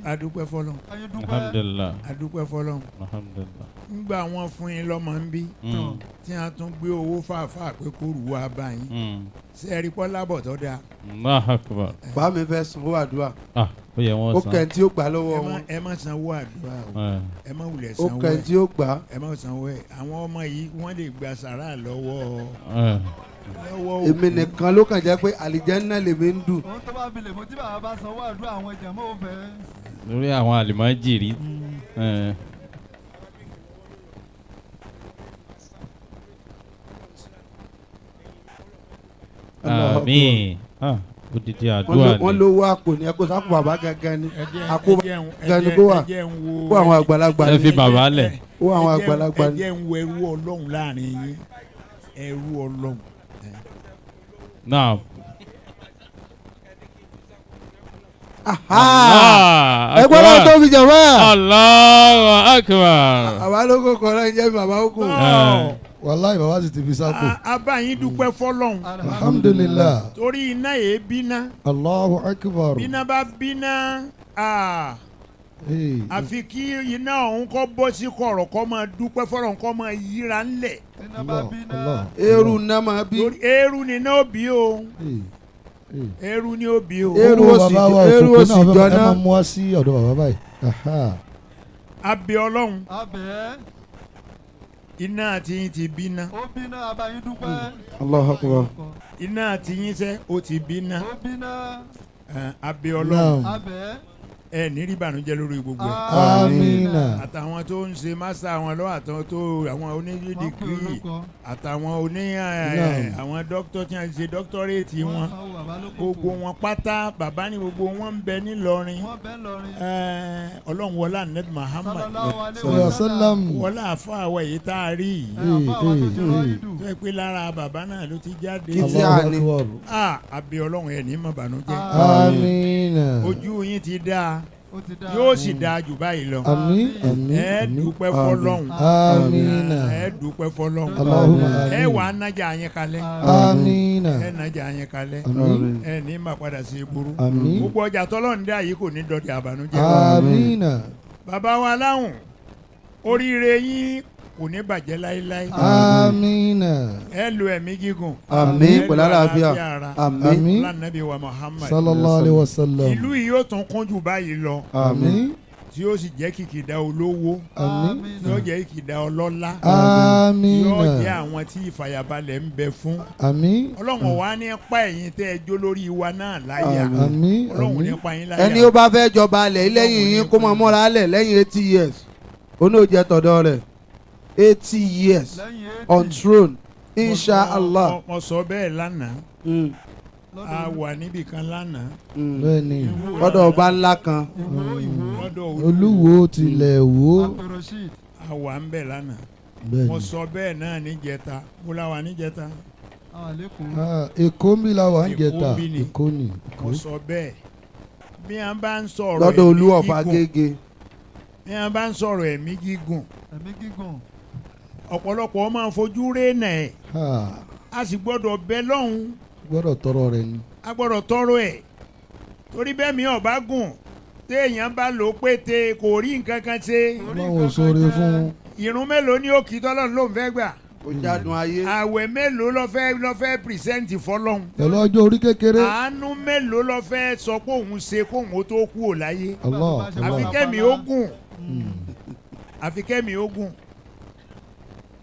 Speaker 7: Adúpẹ́ fọlọ́n.
Speaker 8: Alhamdulillah.
Speaker 7: Adúpẹ́ fọlọ́n.
Speaker 8: Alhamdulillah.
Speaker 7: Ngbà wọn fún yín lọ́mọ ń bí. Tí a tún gbé owó fàáfàá pé kó rù wá bá yín. Ṣé ẹ rí pọ́ lábọ̀ tó dáa?
Speaker 8: Allahu Akbar.
Speaker 6: Bàbá mi fẹ́ sanwó àdúrà.
Speaker 8: Ah, ó yẹ wọ́n
Speaker 6: Ó
Speaker 8: san.
Speaker 6: kẹ́ tí ó gbà lọ́wọ́ wọn.
Speaker 7: Ẹ má sanwó àdúrà o. Ẹ má wulẹ̀
Speaker 6: Ó
Speaker 7: sanwó
Speaker 6: kẹ́
Speaker 7: ẹ̀.
Speaker 6: tí ó gbà.
Speaker 7: Ẹ má sanwó ẹ̀. Àwọn ọmọ yìí wọ́n lè gba sàrà lọ́wọ́ lọ́wọ́ òkú.
Speaker 6: Èmi nìkan ló kàn jẹ́ pé àlìjánnà lèmi ń dù.
Speaker 5: Ohun tó bá fi lè mú tí bàbá bá sanwó àdúrà àwọn jàmọ́ ò fẹ́.
Speaker 8: Lórí àwọn àlùmọ́jìrì. Àmín. Ah, odidi àdúrà ni.
Speaker 6: Wọ́n ló wá àpò ní ẹ̀kọ́ sápò bàbá gangan ni. Àpò gangan ni kó wà. Kó àwọn àgbàlagbà ni.
Speaker 8: Ẹ fi bàbá lẹ̀.
Speaker 6: Kó àwọn àgbàlagbà ni.
Speaker 7: Ẹ jẹ́ ń wo ẹrú Ọlọ́run láàrin yín. Ẹrú Ọlọ́run.
Speaker 8: Naam.
Speaker 6: Ẹ gbọ́dọ̀ tóbi jàmbá.
Speaker 8: Allahu Akbar.
Speaker 6: Àwa ló kó kọ́ ọ́ jẹ́ bàbá ó kù.
Speaker 3: Wàláyé bàbá sì ti fi sáko.
Speaker 7: A bá yín dúpẹ́ fọlọ́run.
Speaker 3: Alhamdulillah.
Speaker 7: Torí iná yìí bíná.
Speaker 3: Allahu Akbar.
Speaker 7: Bíná bá bíná. Àfi kí iná ọ̀hún kọ́ bọ́ sí kọ̀rọ̀ kọ́ máa dúpẹ́ fọlọ́run kọ́ máa yíra ńlẹ̀.
Speaker 6: Eérú iná máa bí.
Speaker 7: Eérú ni iná ó bí o. Eérú ni ó bí o.
Speaker 6: Eérú ó sì eérú ó sì jọ
Speaker 3: Ẹ máa
Speaker 6: náà.
Speaker 3: mú wá sí ọ̀dọ̀ bàbá báyìí.
Speaker 7: Abẹ́ Ọlọ́run.
Speaker 5: Abẹ́.
Speaker 7: Iná àti yín ti bíná.
Speaker 5: Ó bíná abayín dúpẹ́.
Speaker 6: Allahu Akbar.
Speaker 7: Iná àti yín sẹ́ ó ti bíná.
Speaker 5: Ó bíná.
Speaker 7: Abẹ́ Ọlọ́run.
Speaker 5: Abẹ́.
Speaker 7: Ẹ ní rí ìbànújẹ́ lórí gbogbo ẹ̀.
Speaker 3: Amina.
Speaker 7: Àtàwọn tó ń ṣe mástà wọn lọ́wọ́, àtàwọn tó àwọn onídìgírì, àtàwọn oní àwọn dókítà tí wọ́n ṣe dọ́kítọ́rẹ́tì wọn, gbogbo wọn pátá, bàbá ní gbogbo wọn ń bẹ nílọrin. Ọlọ́run wọlá Ànábì Muhammad
Speaker 3: sallam.
Speaker 7: Wọlá àfa àwọ̀ èyí tá a rí yìí tó yẹ pé lára bàbá náà ló ti jáde. Àbí Ọlọ́run ẹ̀ ní má bànújẹ́.
Speaker 3: Amina.
Speaker 7: Ojú yín ti dáa, yóò sì dáa jù báyìí lọ.
Speaker 3: Àmín, àmín.
Speaker 7: Ẹ dúpẹ́ fọ́lọ́run.
Speaker 3: Amina.
Speaker 7: Ẹ dúpẹ́ fọ́lọ́run.
Speaker 3: Allahumma
Speaker 7: Ẹ
Speaker 3: àmín.
Speaker 7: wà á nájà yín kalẹ̀.
Speaker 3: Amina.
Speaker 7: Ẹ nájà yín kalẹ̀.
Speaker 3: Àmín.
Speaker 7: Ẹ ní má padà sí ìburú.
Speaker 3: Àmín.
Speaker 7: Gbogbo ọjà tọ́lọ́run dá yìí kò ní dọ̀dẹ̀ àbànújẹ́.
Speaker 3: Amina.
Speaker 7: Bàbá wa láwùn, oríire yín kò ní bàjẹ́ láéláé.
Speaker 3: Amina.
Speaker 7: Ẹ lo ẹ̀mí gígùn.
Speaker 6: Àmín,
Speaker 7: Ẹ
Speaker 6: pẹ̀lú
Speaker 7: lo
Speaker 6: àlàáfíà.
Speaker 7: ara.
Speaker 6: Àmín.
Speaker 7: Lánàbí wa Muhammad
Speaker 3: Sallallahu alayhi wa sallam.
Speaker 7: Ìlú yìí yóò tún kún jù báyìí lọ.
Speaker 3: Àmín.
Speaker 7: Tí yóò sì jẹ́ kìkìdá olówó.
Speaker 3: Àmín.
Speaker 7: Tí yóò jẹ́ kìkìdá ọlọ́lá.
Speaker 3: Àmín.
Speaker 7: Yóò jẹ́ àwọn tí ìfàyàbalẹ̀ ń bẹ fún.
Speaker 3: Àmín.
Speaker 7: Ọlọ́run wa ní pa ẹ̀yin tẹ́ ẹ jó lórí wa náà láyà.
Speaker 3: Àmín.
Speaker 7: Ọlọ́run ní pa yín láyà.
Speaker 6: Ẹni ó bá fẹ́ jọba alẹ̀ lẹ́yìn yín kó máa múra alẹ̀ lẹ́yìn 80 years, ó ní ó jẹ́ tọ̀dọ̀ rẹ̀ 80 years on throne, inshallah.
Speaker 7: Mo sọ bẹ́ẹ̀ lánàá, a wà níbì kan lánàá.
Speaker 3: Bẹ́ẹ̀ni.
Speaker 6: Lọ́dọ̀ ọba ńlá kan.
Speaker 7: Lọ́dọ̀
Speaker 3: Olúwo tilẹ̀ wò.
Speaker 7: A wà ń bẹ̀ lánàá.
Speaker 3: Bẹ́ẹ̀ni.
Speaker 7: Mo sọ bẹ́ẹ̀ náà níjẹta, mo la wà níjẹta.
Speaker 3: Èkó mi la wà ń jẹta.
Speaker 7: Èkó bí ni.
Speaker 3: Èkó ni.
Speaker 7: Mo sọ bẹ́ẹ̀, bí a bá ń sọ̀rọ̀
Speaker 6: Lọ́dọ̀
Speaker 7: ẹ̀mí
Speaker 6: Olú ọ̀fà
Speaker 7: gígùn,
Speaker 6: Gègé.
Speaker 7: bí a bá ń sọ̀rọ̀ ẹ̀mí gígùn,
Speaker 5: Ẹ̀mí gígùn.
Speaker 7: Ọ̀pọ̀lọpọ̀ máa ń fojú rénà ẹ̀, a sì gbọ́dọ̀ bẹ lọ́hùn.
Speaker 3: Gbọ́dọ̀ tọrọ rẹ ni.
Speaker 7: A gbọ́dọ̀ tọrọ ẹ̀, torí bẹ́ẹ̀ mi ò bá gùn, téèyàn bá lò ó pété, kò rí nǹkan kan ṣe.
Speaker 3: Ọlọ́run ò sóore fún un.
Speaker 7: Ìrun mélòó ni ó kì í tọ́lọ́run ló ń fẹ́ gbà?
Speaker 6: Ó jádùn ayé.
Speaker 7: Àwẹ̀ mélòó ló fẹ́ present fọlọ́hun?
Speaker 3: Pẹ̀lú ọjọ́ orí kékeré.
Speaker 7: Àánú mélòó ló fẹ́ sọ pé òun ṣe kóun ó tó kú ò láyé?
Speaker 3: Allah,
Speaker 7: Àfi
Speaker 3: Allah.
Speaker 7: kẹ́mi ó gùn, àfi kẹ́mi ó gùn.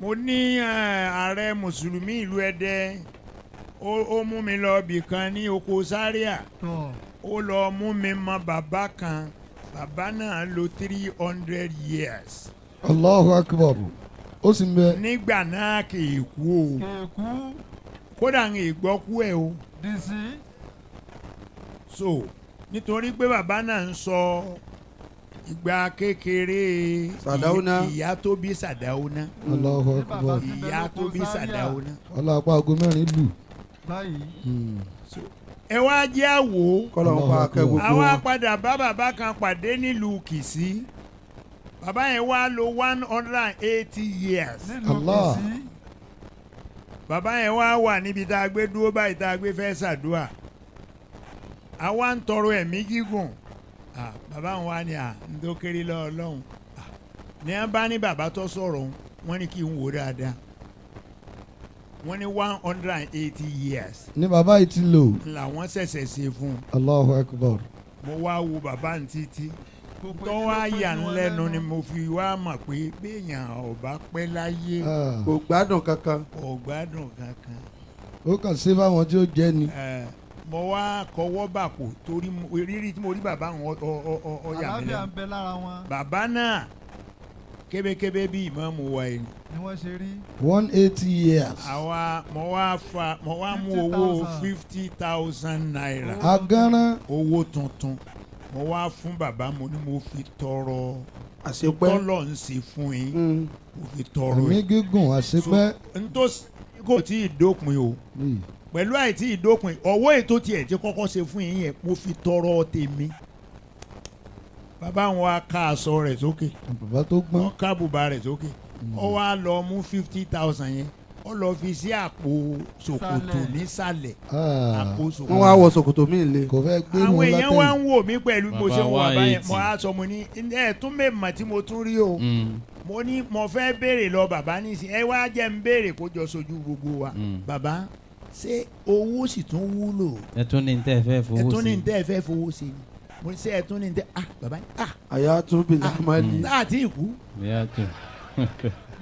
Speaker 7: Mo ní ààrẹ mùsùlùmí ìlú Ẹdẹ, ó mú mi lọ ibì kan ní oko Zaria, ó lọ mú mi mọ bàbá kan. Bàbá náà lò 300 years.
Speaker 3: Allahu akbar. Ó sì ń bẹ.
Speaker 7: Nígbà náà kì í kú o, kódà ń gbọ́ kú ẹ̀ o. So nítorí pé bàbá náà ń sọ ìgbà kékeré
Speaker 6: Sàdáúná.
Speaker 7: Ìyá tó bí Sàdáúná.
Speaker 3: Allahu akbar.
Speaker 7: Ìyá tó bí Sàdáúná.
Speaker 3: Ọlọ́pàá aago 4 lù.
Speaker 7: Ẹ wá jẹ́ àwò.
Speaker 6: Kọ́lọ́run pa akẹ́ gbogbo
Speaker 7: Àwa
Speaker 6: wọn.
Speaker 7: padà bá bàbá kan pàdé nílùú Kìsí. Bàbá yẹn wá lò 180 years.
Speaker 3: Allah.
Speaker 7: Bàbá yẹn wá wà níbi tá a gbé dúró báyìí, tá a gbé fẹ́ ṣàdúà, àwa ń tọrọ ẹ̀mí gígùn. Ah, bàbá wọn wá ní à ń tó kéré lọ́wọ́ Ọlọ́run. Ah, ní wọ́n bá ní bàbá tó sọ̀rọ̀ òun, wọ́n ní kí n wò dáadáa, wọ́n ní 180 years
Speaker 3: Ní bàbá yìí ti lò.
Speaker 7: làwọn ṣẹ̀ṣẹ̀ ṣe fún un.
Speaker 3: Allahu akbar.
Speaker 7: Mo wá wo bàbá ń títí tó wá yà ń lẹ́nu ni mo fi wá mọ̀ pé béèyàn ò bá pẹ́ láyé,
Speaker 6: Kò gbádùn kankan.
Speaker 7: Kò gbádùn kankan.
Speaker 3: Ó kàn sí fáwọn tí ó jẹ́ ni.
Speaker 7: Mo wá kọwọ́ bàpò torí rírí tí mo rí bàbá wọn ọ yà mí
Speaker 5: Àlàáfíà
Speaker 7: lẹ́nu.
Speaker 5: ń bẹ lára wọn.
Speaker 7: Bàbá náà kébékébé bí ìmáàmù wa yìí.
Speaker 5: Ni wọ́n ṣe rí.
Speaker 3: 180 years.
Speaker 7: Àwa mo wá fa mo wá mú owó ₦50,000.
Speaker 3: Agánrán.
Speaker 7: Owó tuntun, mo wá fún bàbá, mo ní mo fi tọrọ
Speaker 6: àṣepẹ́
Speaker 7: tọ́lọ̀ ń ṣe fún yín, mo fi tọrọ
Speaker 3: Ẹ̀mí
Speaker 7: ẹ̀.
Speaker 3: gígùn àṣepẹ́.
Speaker 7: So, n tó kò tí ì dópin o, pẹ̀lú àìtí ìdópin ọwọ́ ètò tiẹ̀ tí kọ́kọ́ ṣe fún yín yẹn, mo fi tọrọ tèmi. Bàbá wọn wá ká aṣọ rẹ̀ sókè.
Speaker 3: Bàbá tó gbọ́n.
Speaker 7: Wọ́n ká bùbá rẹ̀ sókè, ó wá lọ mú 50,000 yẹn, ó lọ fi sí àpò ṣòkòtò nísàlẹ̀, àpò ṣòkòtò.
Speaker 6: Wọ́n wá wọ ṣòkòtò míì le.
Speaker 3: Kò fẹ́ gbé
Speaker 7: Àwọn èèyàn wá ń wò mí pẹ̀lú bó ṣe ń wò
Speaker 8: Bàbá
Speaker 7: bàbá yẹn.
Speaker 8: 180.
Speaker 7: Mo á sọ, mo ní ẹ tún mèmọ̀ tí mo tún rí o. Mo ní mo fẹ́ béèrè lọ bàbá nísìnyí, ẹ wá jẹ́ ń béèrè kó jọ sojú gbogbo wa. Bàbá, ṣé owó sì tún wúlò?
Speaker 8: Ẹ tún ní tẹ́ ẹ fẹ́
Speaker 7: Ẹ
Speaker 8: fowó
Speaker 7: tún ní
Speaker 8: sí.
Speaker 7: tẹ́ ẹ fẹ́ fowó sí ni. Mo ní ṣé ẹ tún ní tẹ́, ah, bàbá ní ah.
Speaker 6: Àyà tún bí lámàlì.
Speaker 7: Tá a ti kú.
Speaker 8: Ìyá tó.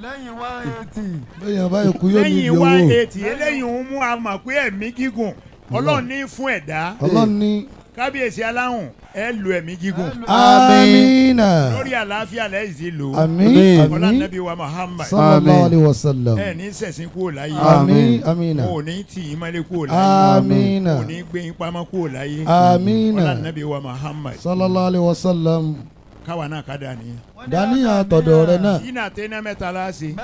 Speaker 5: Lẹ́yìn 180.
Speaker 3: Lẹ́yìn báyìí kú yóò ní
Speaker 7: Lẹ́yìn
Speaker 3: iye
Speaker 7: one
Speaker 3: owó.
Speaker 7: eighty eléyìí ń mú a mọ̀ pé ẹ̀mí gígùn, Ọlọ́run ní fún ẹ̀dá.
Speaker 3: Ọlọ́run ní.
Speaker 7: Kábíyèsí aláhùn ẹ lu ẹ̀mí gígùn.
Speaker 6: Amina.
Speaker 7: Lórí àlàáfíà lẹ́yìn sí lò.
Speaker 6: Àmín.
Speaker 7: Ọlá
Speaker 6: Àmín.
Speaker 7: nàbí wa Muhammad.
Speaker 6: Sallallahu alayhi wa sallam.
Speaker 7: Ẹ ní sẹ̀sìn kúrò láyé.
Speaker 6: Àmín. Amina.
Speaker 7: Ò ní tì í mọ́lé kúrò láyé.
Speaker 6: Amina.
Speaker 7: Ò ní gbé yín pamọ́ kúrò láyé.
Speaker 6: Amina.
Speaker 7: Ọlá nàbí wa Muhammad.
Speaker 6: Sallallahu alayhi wa sallam.
Speaker 7: Káwa náà ká dà ní.
Speaker 6: Dàníyàn àtọ̀dọ̀ rẹ náà.
Speaker 7: Yìí náà tẹ́ iná mẹ́ta láàṣẹ.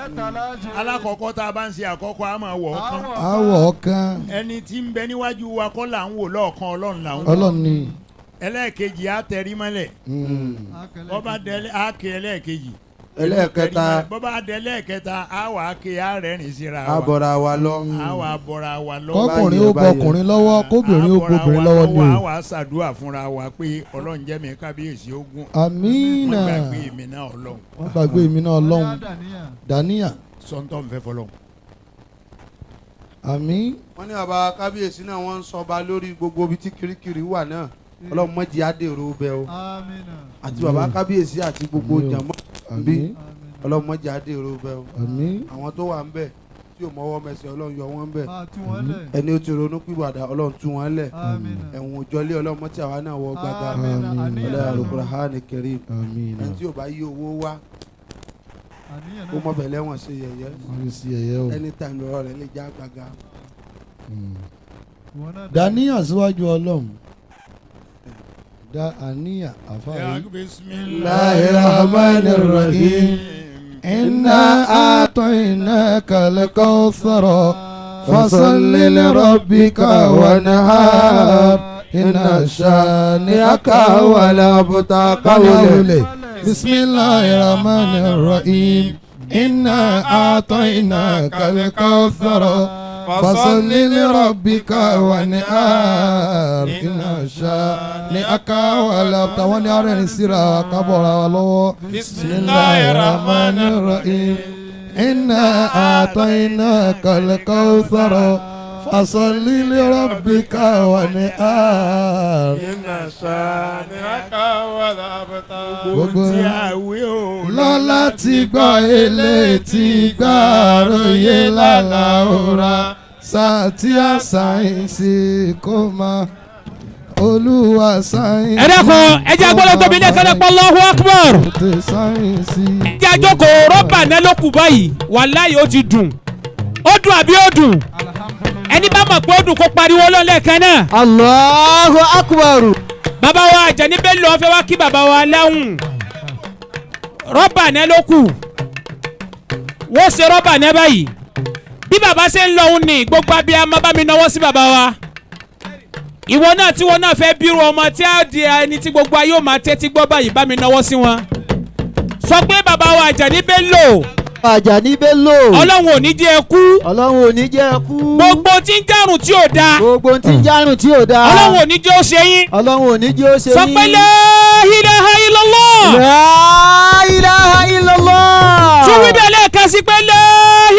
Speaker 7: Alákọ̀ọ́kọ́ tá a bá ń ṣe àkọ́kọ́ a máa wọ̀ ọ́ kan.
Speaker 6: Àwọ̀ kan.
Speaker 7: Ẹni tí ń bẹ níwájú wa kọ́ là ń wò lọ́ọ̀kan Ọlọ́run là ń wò.
Speaker 6: Ọlọ́run ni.
Speaker 7: Ẹlẹ́ẹ̀kejì á tẹrí mọ́lẹ̀. Bọ́bá dẹ́lẹ́ á ké ẹlẹ́ẹ̀kejì.
Speaker 6: Ẹlẹ́ẹ̀kẹta.
Speaker 7: Bọ́bá dẹ́lẹ́ẹ̀kẹta á wà á ké á rẹ́rìn síra wa.
Speaker 6: Á bọ̀ra wa lọ.
Speaker 7: Á wà á bọ̀ra wa lọ.
Speaker 6: Kọ́kùnrin ó bọkùnrin lọ́wọ́ kóbìnrin ó bobìnrin lọ́wọ́ ni
Speaker 7: Á
Speaker 6: o.
Speaker 7: wà á ṣàdúrà fúnra wa pé Ọlọ́run jẹ́ mi kábíyèsí ogun.
Speaker 6: Amina.
Speaker 7: Wọ́n gbàgbé mi náà Ọlọ́run.
Speaker 6: Wọ́n gbàgbé mi náà Ọlọ́run. Dàníyàn.
Speaker 7: Sọ́ńtọ́ ń fẹ́ fọlọ́run.
Speaker 6: Àmín.
Speaker 5: Wọ́n ní bàbá kábíyèsí náà wọ́n ń sọba lórí gbogbo ibi tí kirikiri wà náà. Ọlọ́run má jẹ́ á dèrò bẹ̀ o. Àti bàbá kábíyèsí àti gbogbo jàmọ́ bí Ọlọ́run má jẹ́ á dèrò bẹ̀ o. Àwọn tó wà ń bẹ̀ tí ò mọ́wọ́ mẹsẹ̀ Ọlọ́run yọ wọ́n ń bẹ̀. Ẹni ó ti ronú pìwàdà Ọlọ́run tú wọn lẹ̀. Ẹ̀wọ̀n òjọ́lé Ọlọ́run mọ́ tí àwa náà wọ gbàgà. Ọlọ́run Al-Qur'ani Karim. Ẹni tí ò bá yí owó wá ó mọ̀ fẹ́ lẹ́wọ̀n ṣe yẹ̀yẹ́. Anytime lọ́rọ̀ rẹ̀ lè já gbàgà.
Speaker 6: Dàníyàn síwájú Ọlọ́run. Da àníyàn àfáà.
Speaker 7: Bismillahir
Speaker 6: Rahmanir Rahim. Inna a'tainaka al-kawthar. Fasalli li rabbika wanhar. Inna shani'aka huwal abtar. Bismillahir Rahmanir Rahim. Inna a'tainaka al-kawthar. Fasalli li rabbika wanhar. Inna shani'aka huwal abtar. Wọ́n ní ara ẹni síra kábọ̀ra wa lọ́wọ́. Bismillahir Rahmanir Rahim. Inna a'tainaka al-kawthar. Fasalli li rabbika wanhar.
Speaker 10: Inna shani'aka huwal abtar.
Speaker 6: Gbogbo
Speaker 7: tí a wí o.
Speaker 6: Lọ́lá ti gbọ́ ilé tí gbọ́ àròyé lálàóra sátí àsáyẹ̀nsì kò máa olúwa sáyẹ̀nsì.
Speaker 1: Ẹ dákun ẹ jẹ́ agbọ́dọ̀ tóbi ní ẹ̀kọ́ pọ̀ Allahu Akbar.
Speaker 6: Sáyẹ̀nsì.
Speaker 1: Ẹ jẹ́ àjókòó rọ́bà náà ló kù báyìí wàláyé ó ti dùn ó dùn àbí ó dùn ẹni bá mọ̀ pé ó dùn kó pariwo lọ́lẹ́ẹ̀kan náà.
Speaker 9: Allahu Akbar.
Speaker 1: Bàbá wa Àjàní Bello fẹ́ wá kí bàbá wa láwùn rọ́bà náà ló kù wọ́n ṣe rọ́bà náà báyìí bí bàbá ṣe ń lọ òun ní gbogbo abiyamọ bá mi náwó sí bàbá wa ìwọ náà tí wọn náà fẹ́ bírú ọmọ tí á di ẹni tí gbogbo ayé ò máa tẹ́tí gbọ́ báyìí bá mi náwó sí wọn sọ pé bàbá wa Àjàní Bello
Speaker 9: Àjàní Bello.
Speaker 1: Ọlọ́run ò ní jẹ́ ẹ kú.
Speaker 9: Ọlọ́run ò ní jẹ́ ẹ kú.
Speaker 1: Gbogbo tí ń járùn tí ò dáa.
Speaker 9: Gbogbo tí ń járùn tí ò dáa.
Speaker 1: Ọlọ́run ò ní jẹ́ ó ṣe yín.
Speaker 9: Ọlọ́run ò ní jẹ́ ó ṣe yín.
Speaker 1: Sọ pé la ilaha illallah.
Speaker 9: La ilaha illallah.
Speaker 1: Tún wí bẹ́ẹ̀ lẹ́ẹ̀kan sí pé la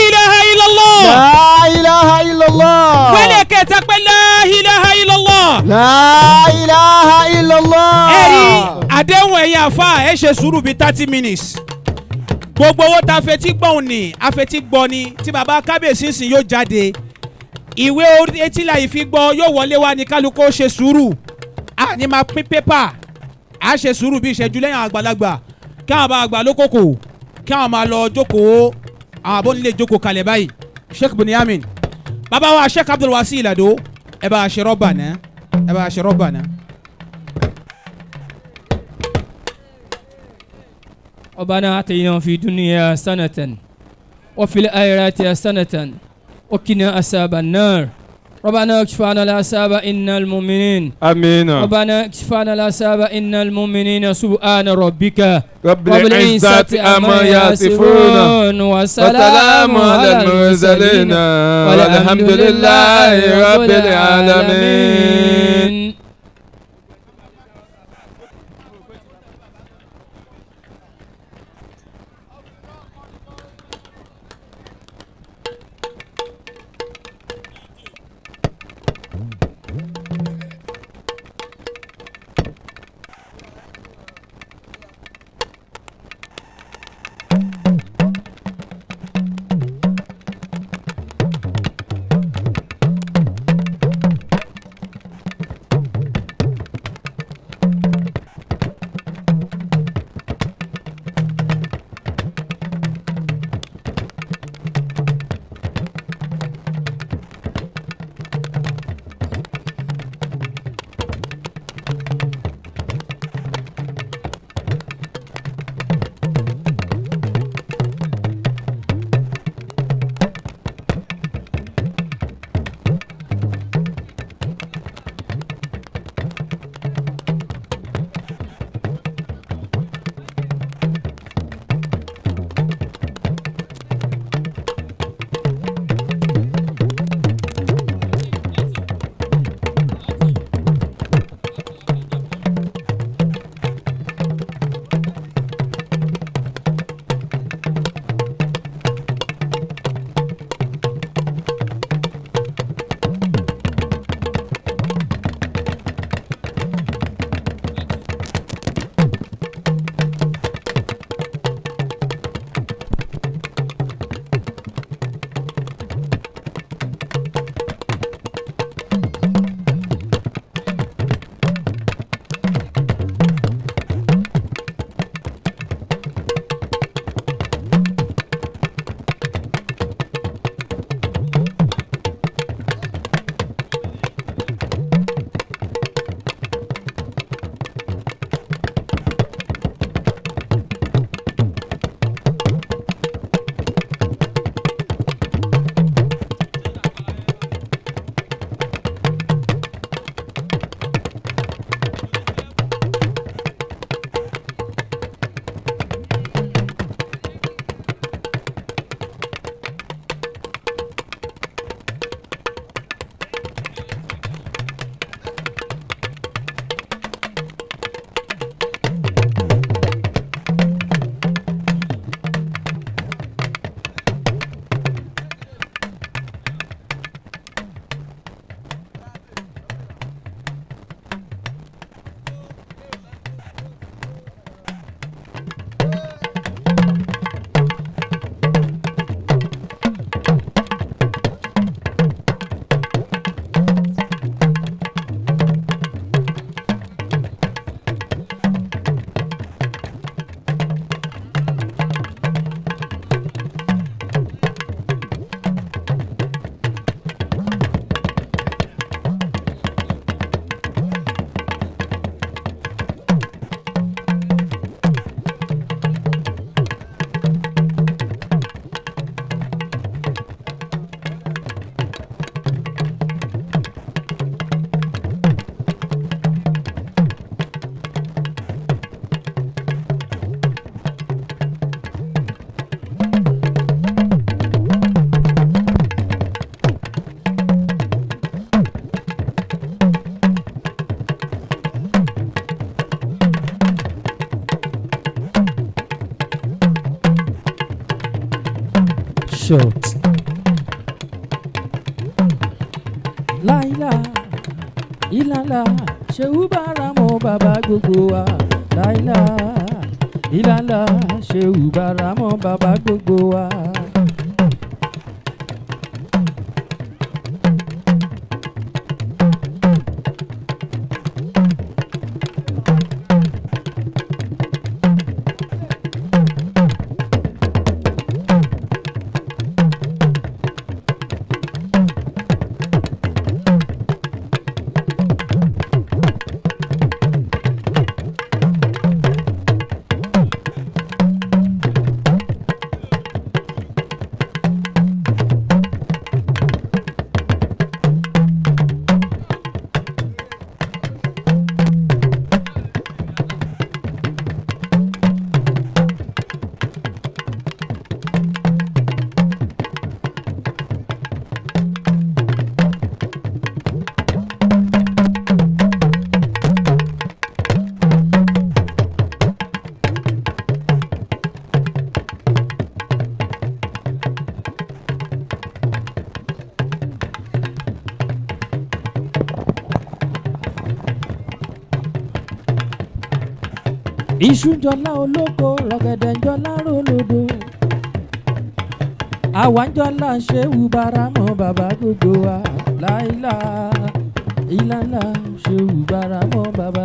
Speaker 1: ilaha illallah.
Speaker 9: La ilaha illallah.
Speaker 1: Wẹ́lẹ̀ kẹta pé la ilaha illallah.
Speaker 9: La ilaha illallah.
Speaker 1: Ẹ rí àdéhùn ẹ̀yin àfa ẹ ṣe sùúrù bíi 30 minutes. Gbogbo owó tá a fetí gbọ́n ni a fetí gbọ́ ni tí baba kábíyèsí sìn yóò jáde ìwé etílà yìí fi gbọ́ yóò wọlé wá ní kálukú ó ṣe sùúrù a ní máa pín pépà a ṣe sùúrù bí ìṣẹ́jú lẹ́yìn àgbàlagbà kí àwọn bá àgbà lókòkò kí àwọn máa lọ jókòó àwọn àbọ̀ nílé jókòó kalẹ̀ báyìí Sheikh Bunyamin bàbá wa Sheikh Abdul Wasi Ìlàdó ẹ bá a ṣe rọ́bà náà ẹ bá a ṣe rọ́bà náà.
Speaker 11: ربنا آتنا في الدنيا حسنة وفي الآخرة حسنة وقنا عذاب النار ربنا اكشف عنا العذاب إن المؤمنين
Speaker 10: آمين.
Speaker 11: ربنا اكشف عنا العذاب إن المؤمنين سبحان ربك
Speaker 10: رب العزة عما يصفون
Speaker 11: وسلام
Speaker 10: على المرسلين والحمد لله رب العالمين.
Speaker 11: Short. Láìlá ìlàlà ṣéwú bára mọ bàbá gbogbo wa. Láìlá ìlàlà ṣéwú bára mọ bàbá gbogbo wa. Iṣu ń jọlá olóko, rọ̀gẹ̀dẹ̀ ń jọlá rólódò. Àwa ń jọlá ṣéwù báramọ̀ bàbá gbogbo wa. Láìlá ìlàlá ṣéwù báramọ̀.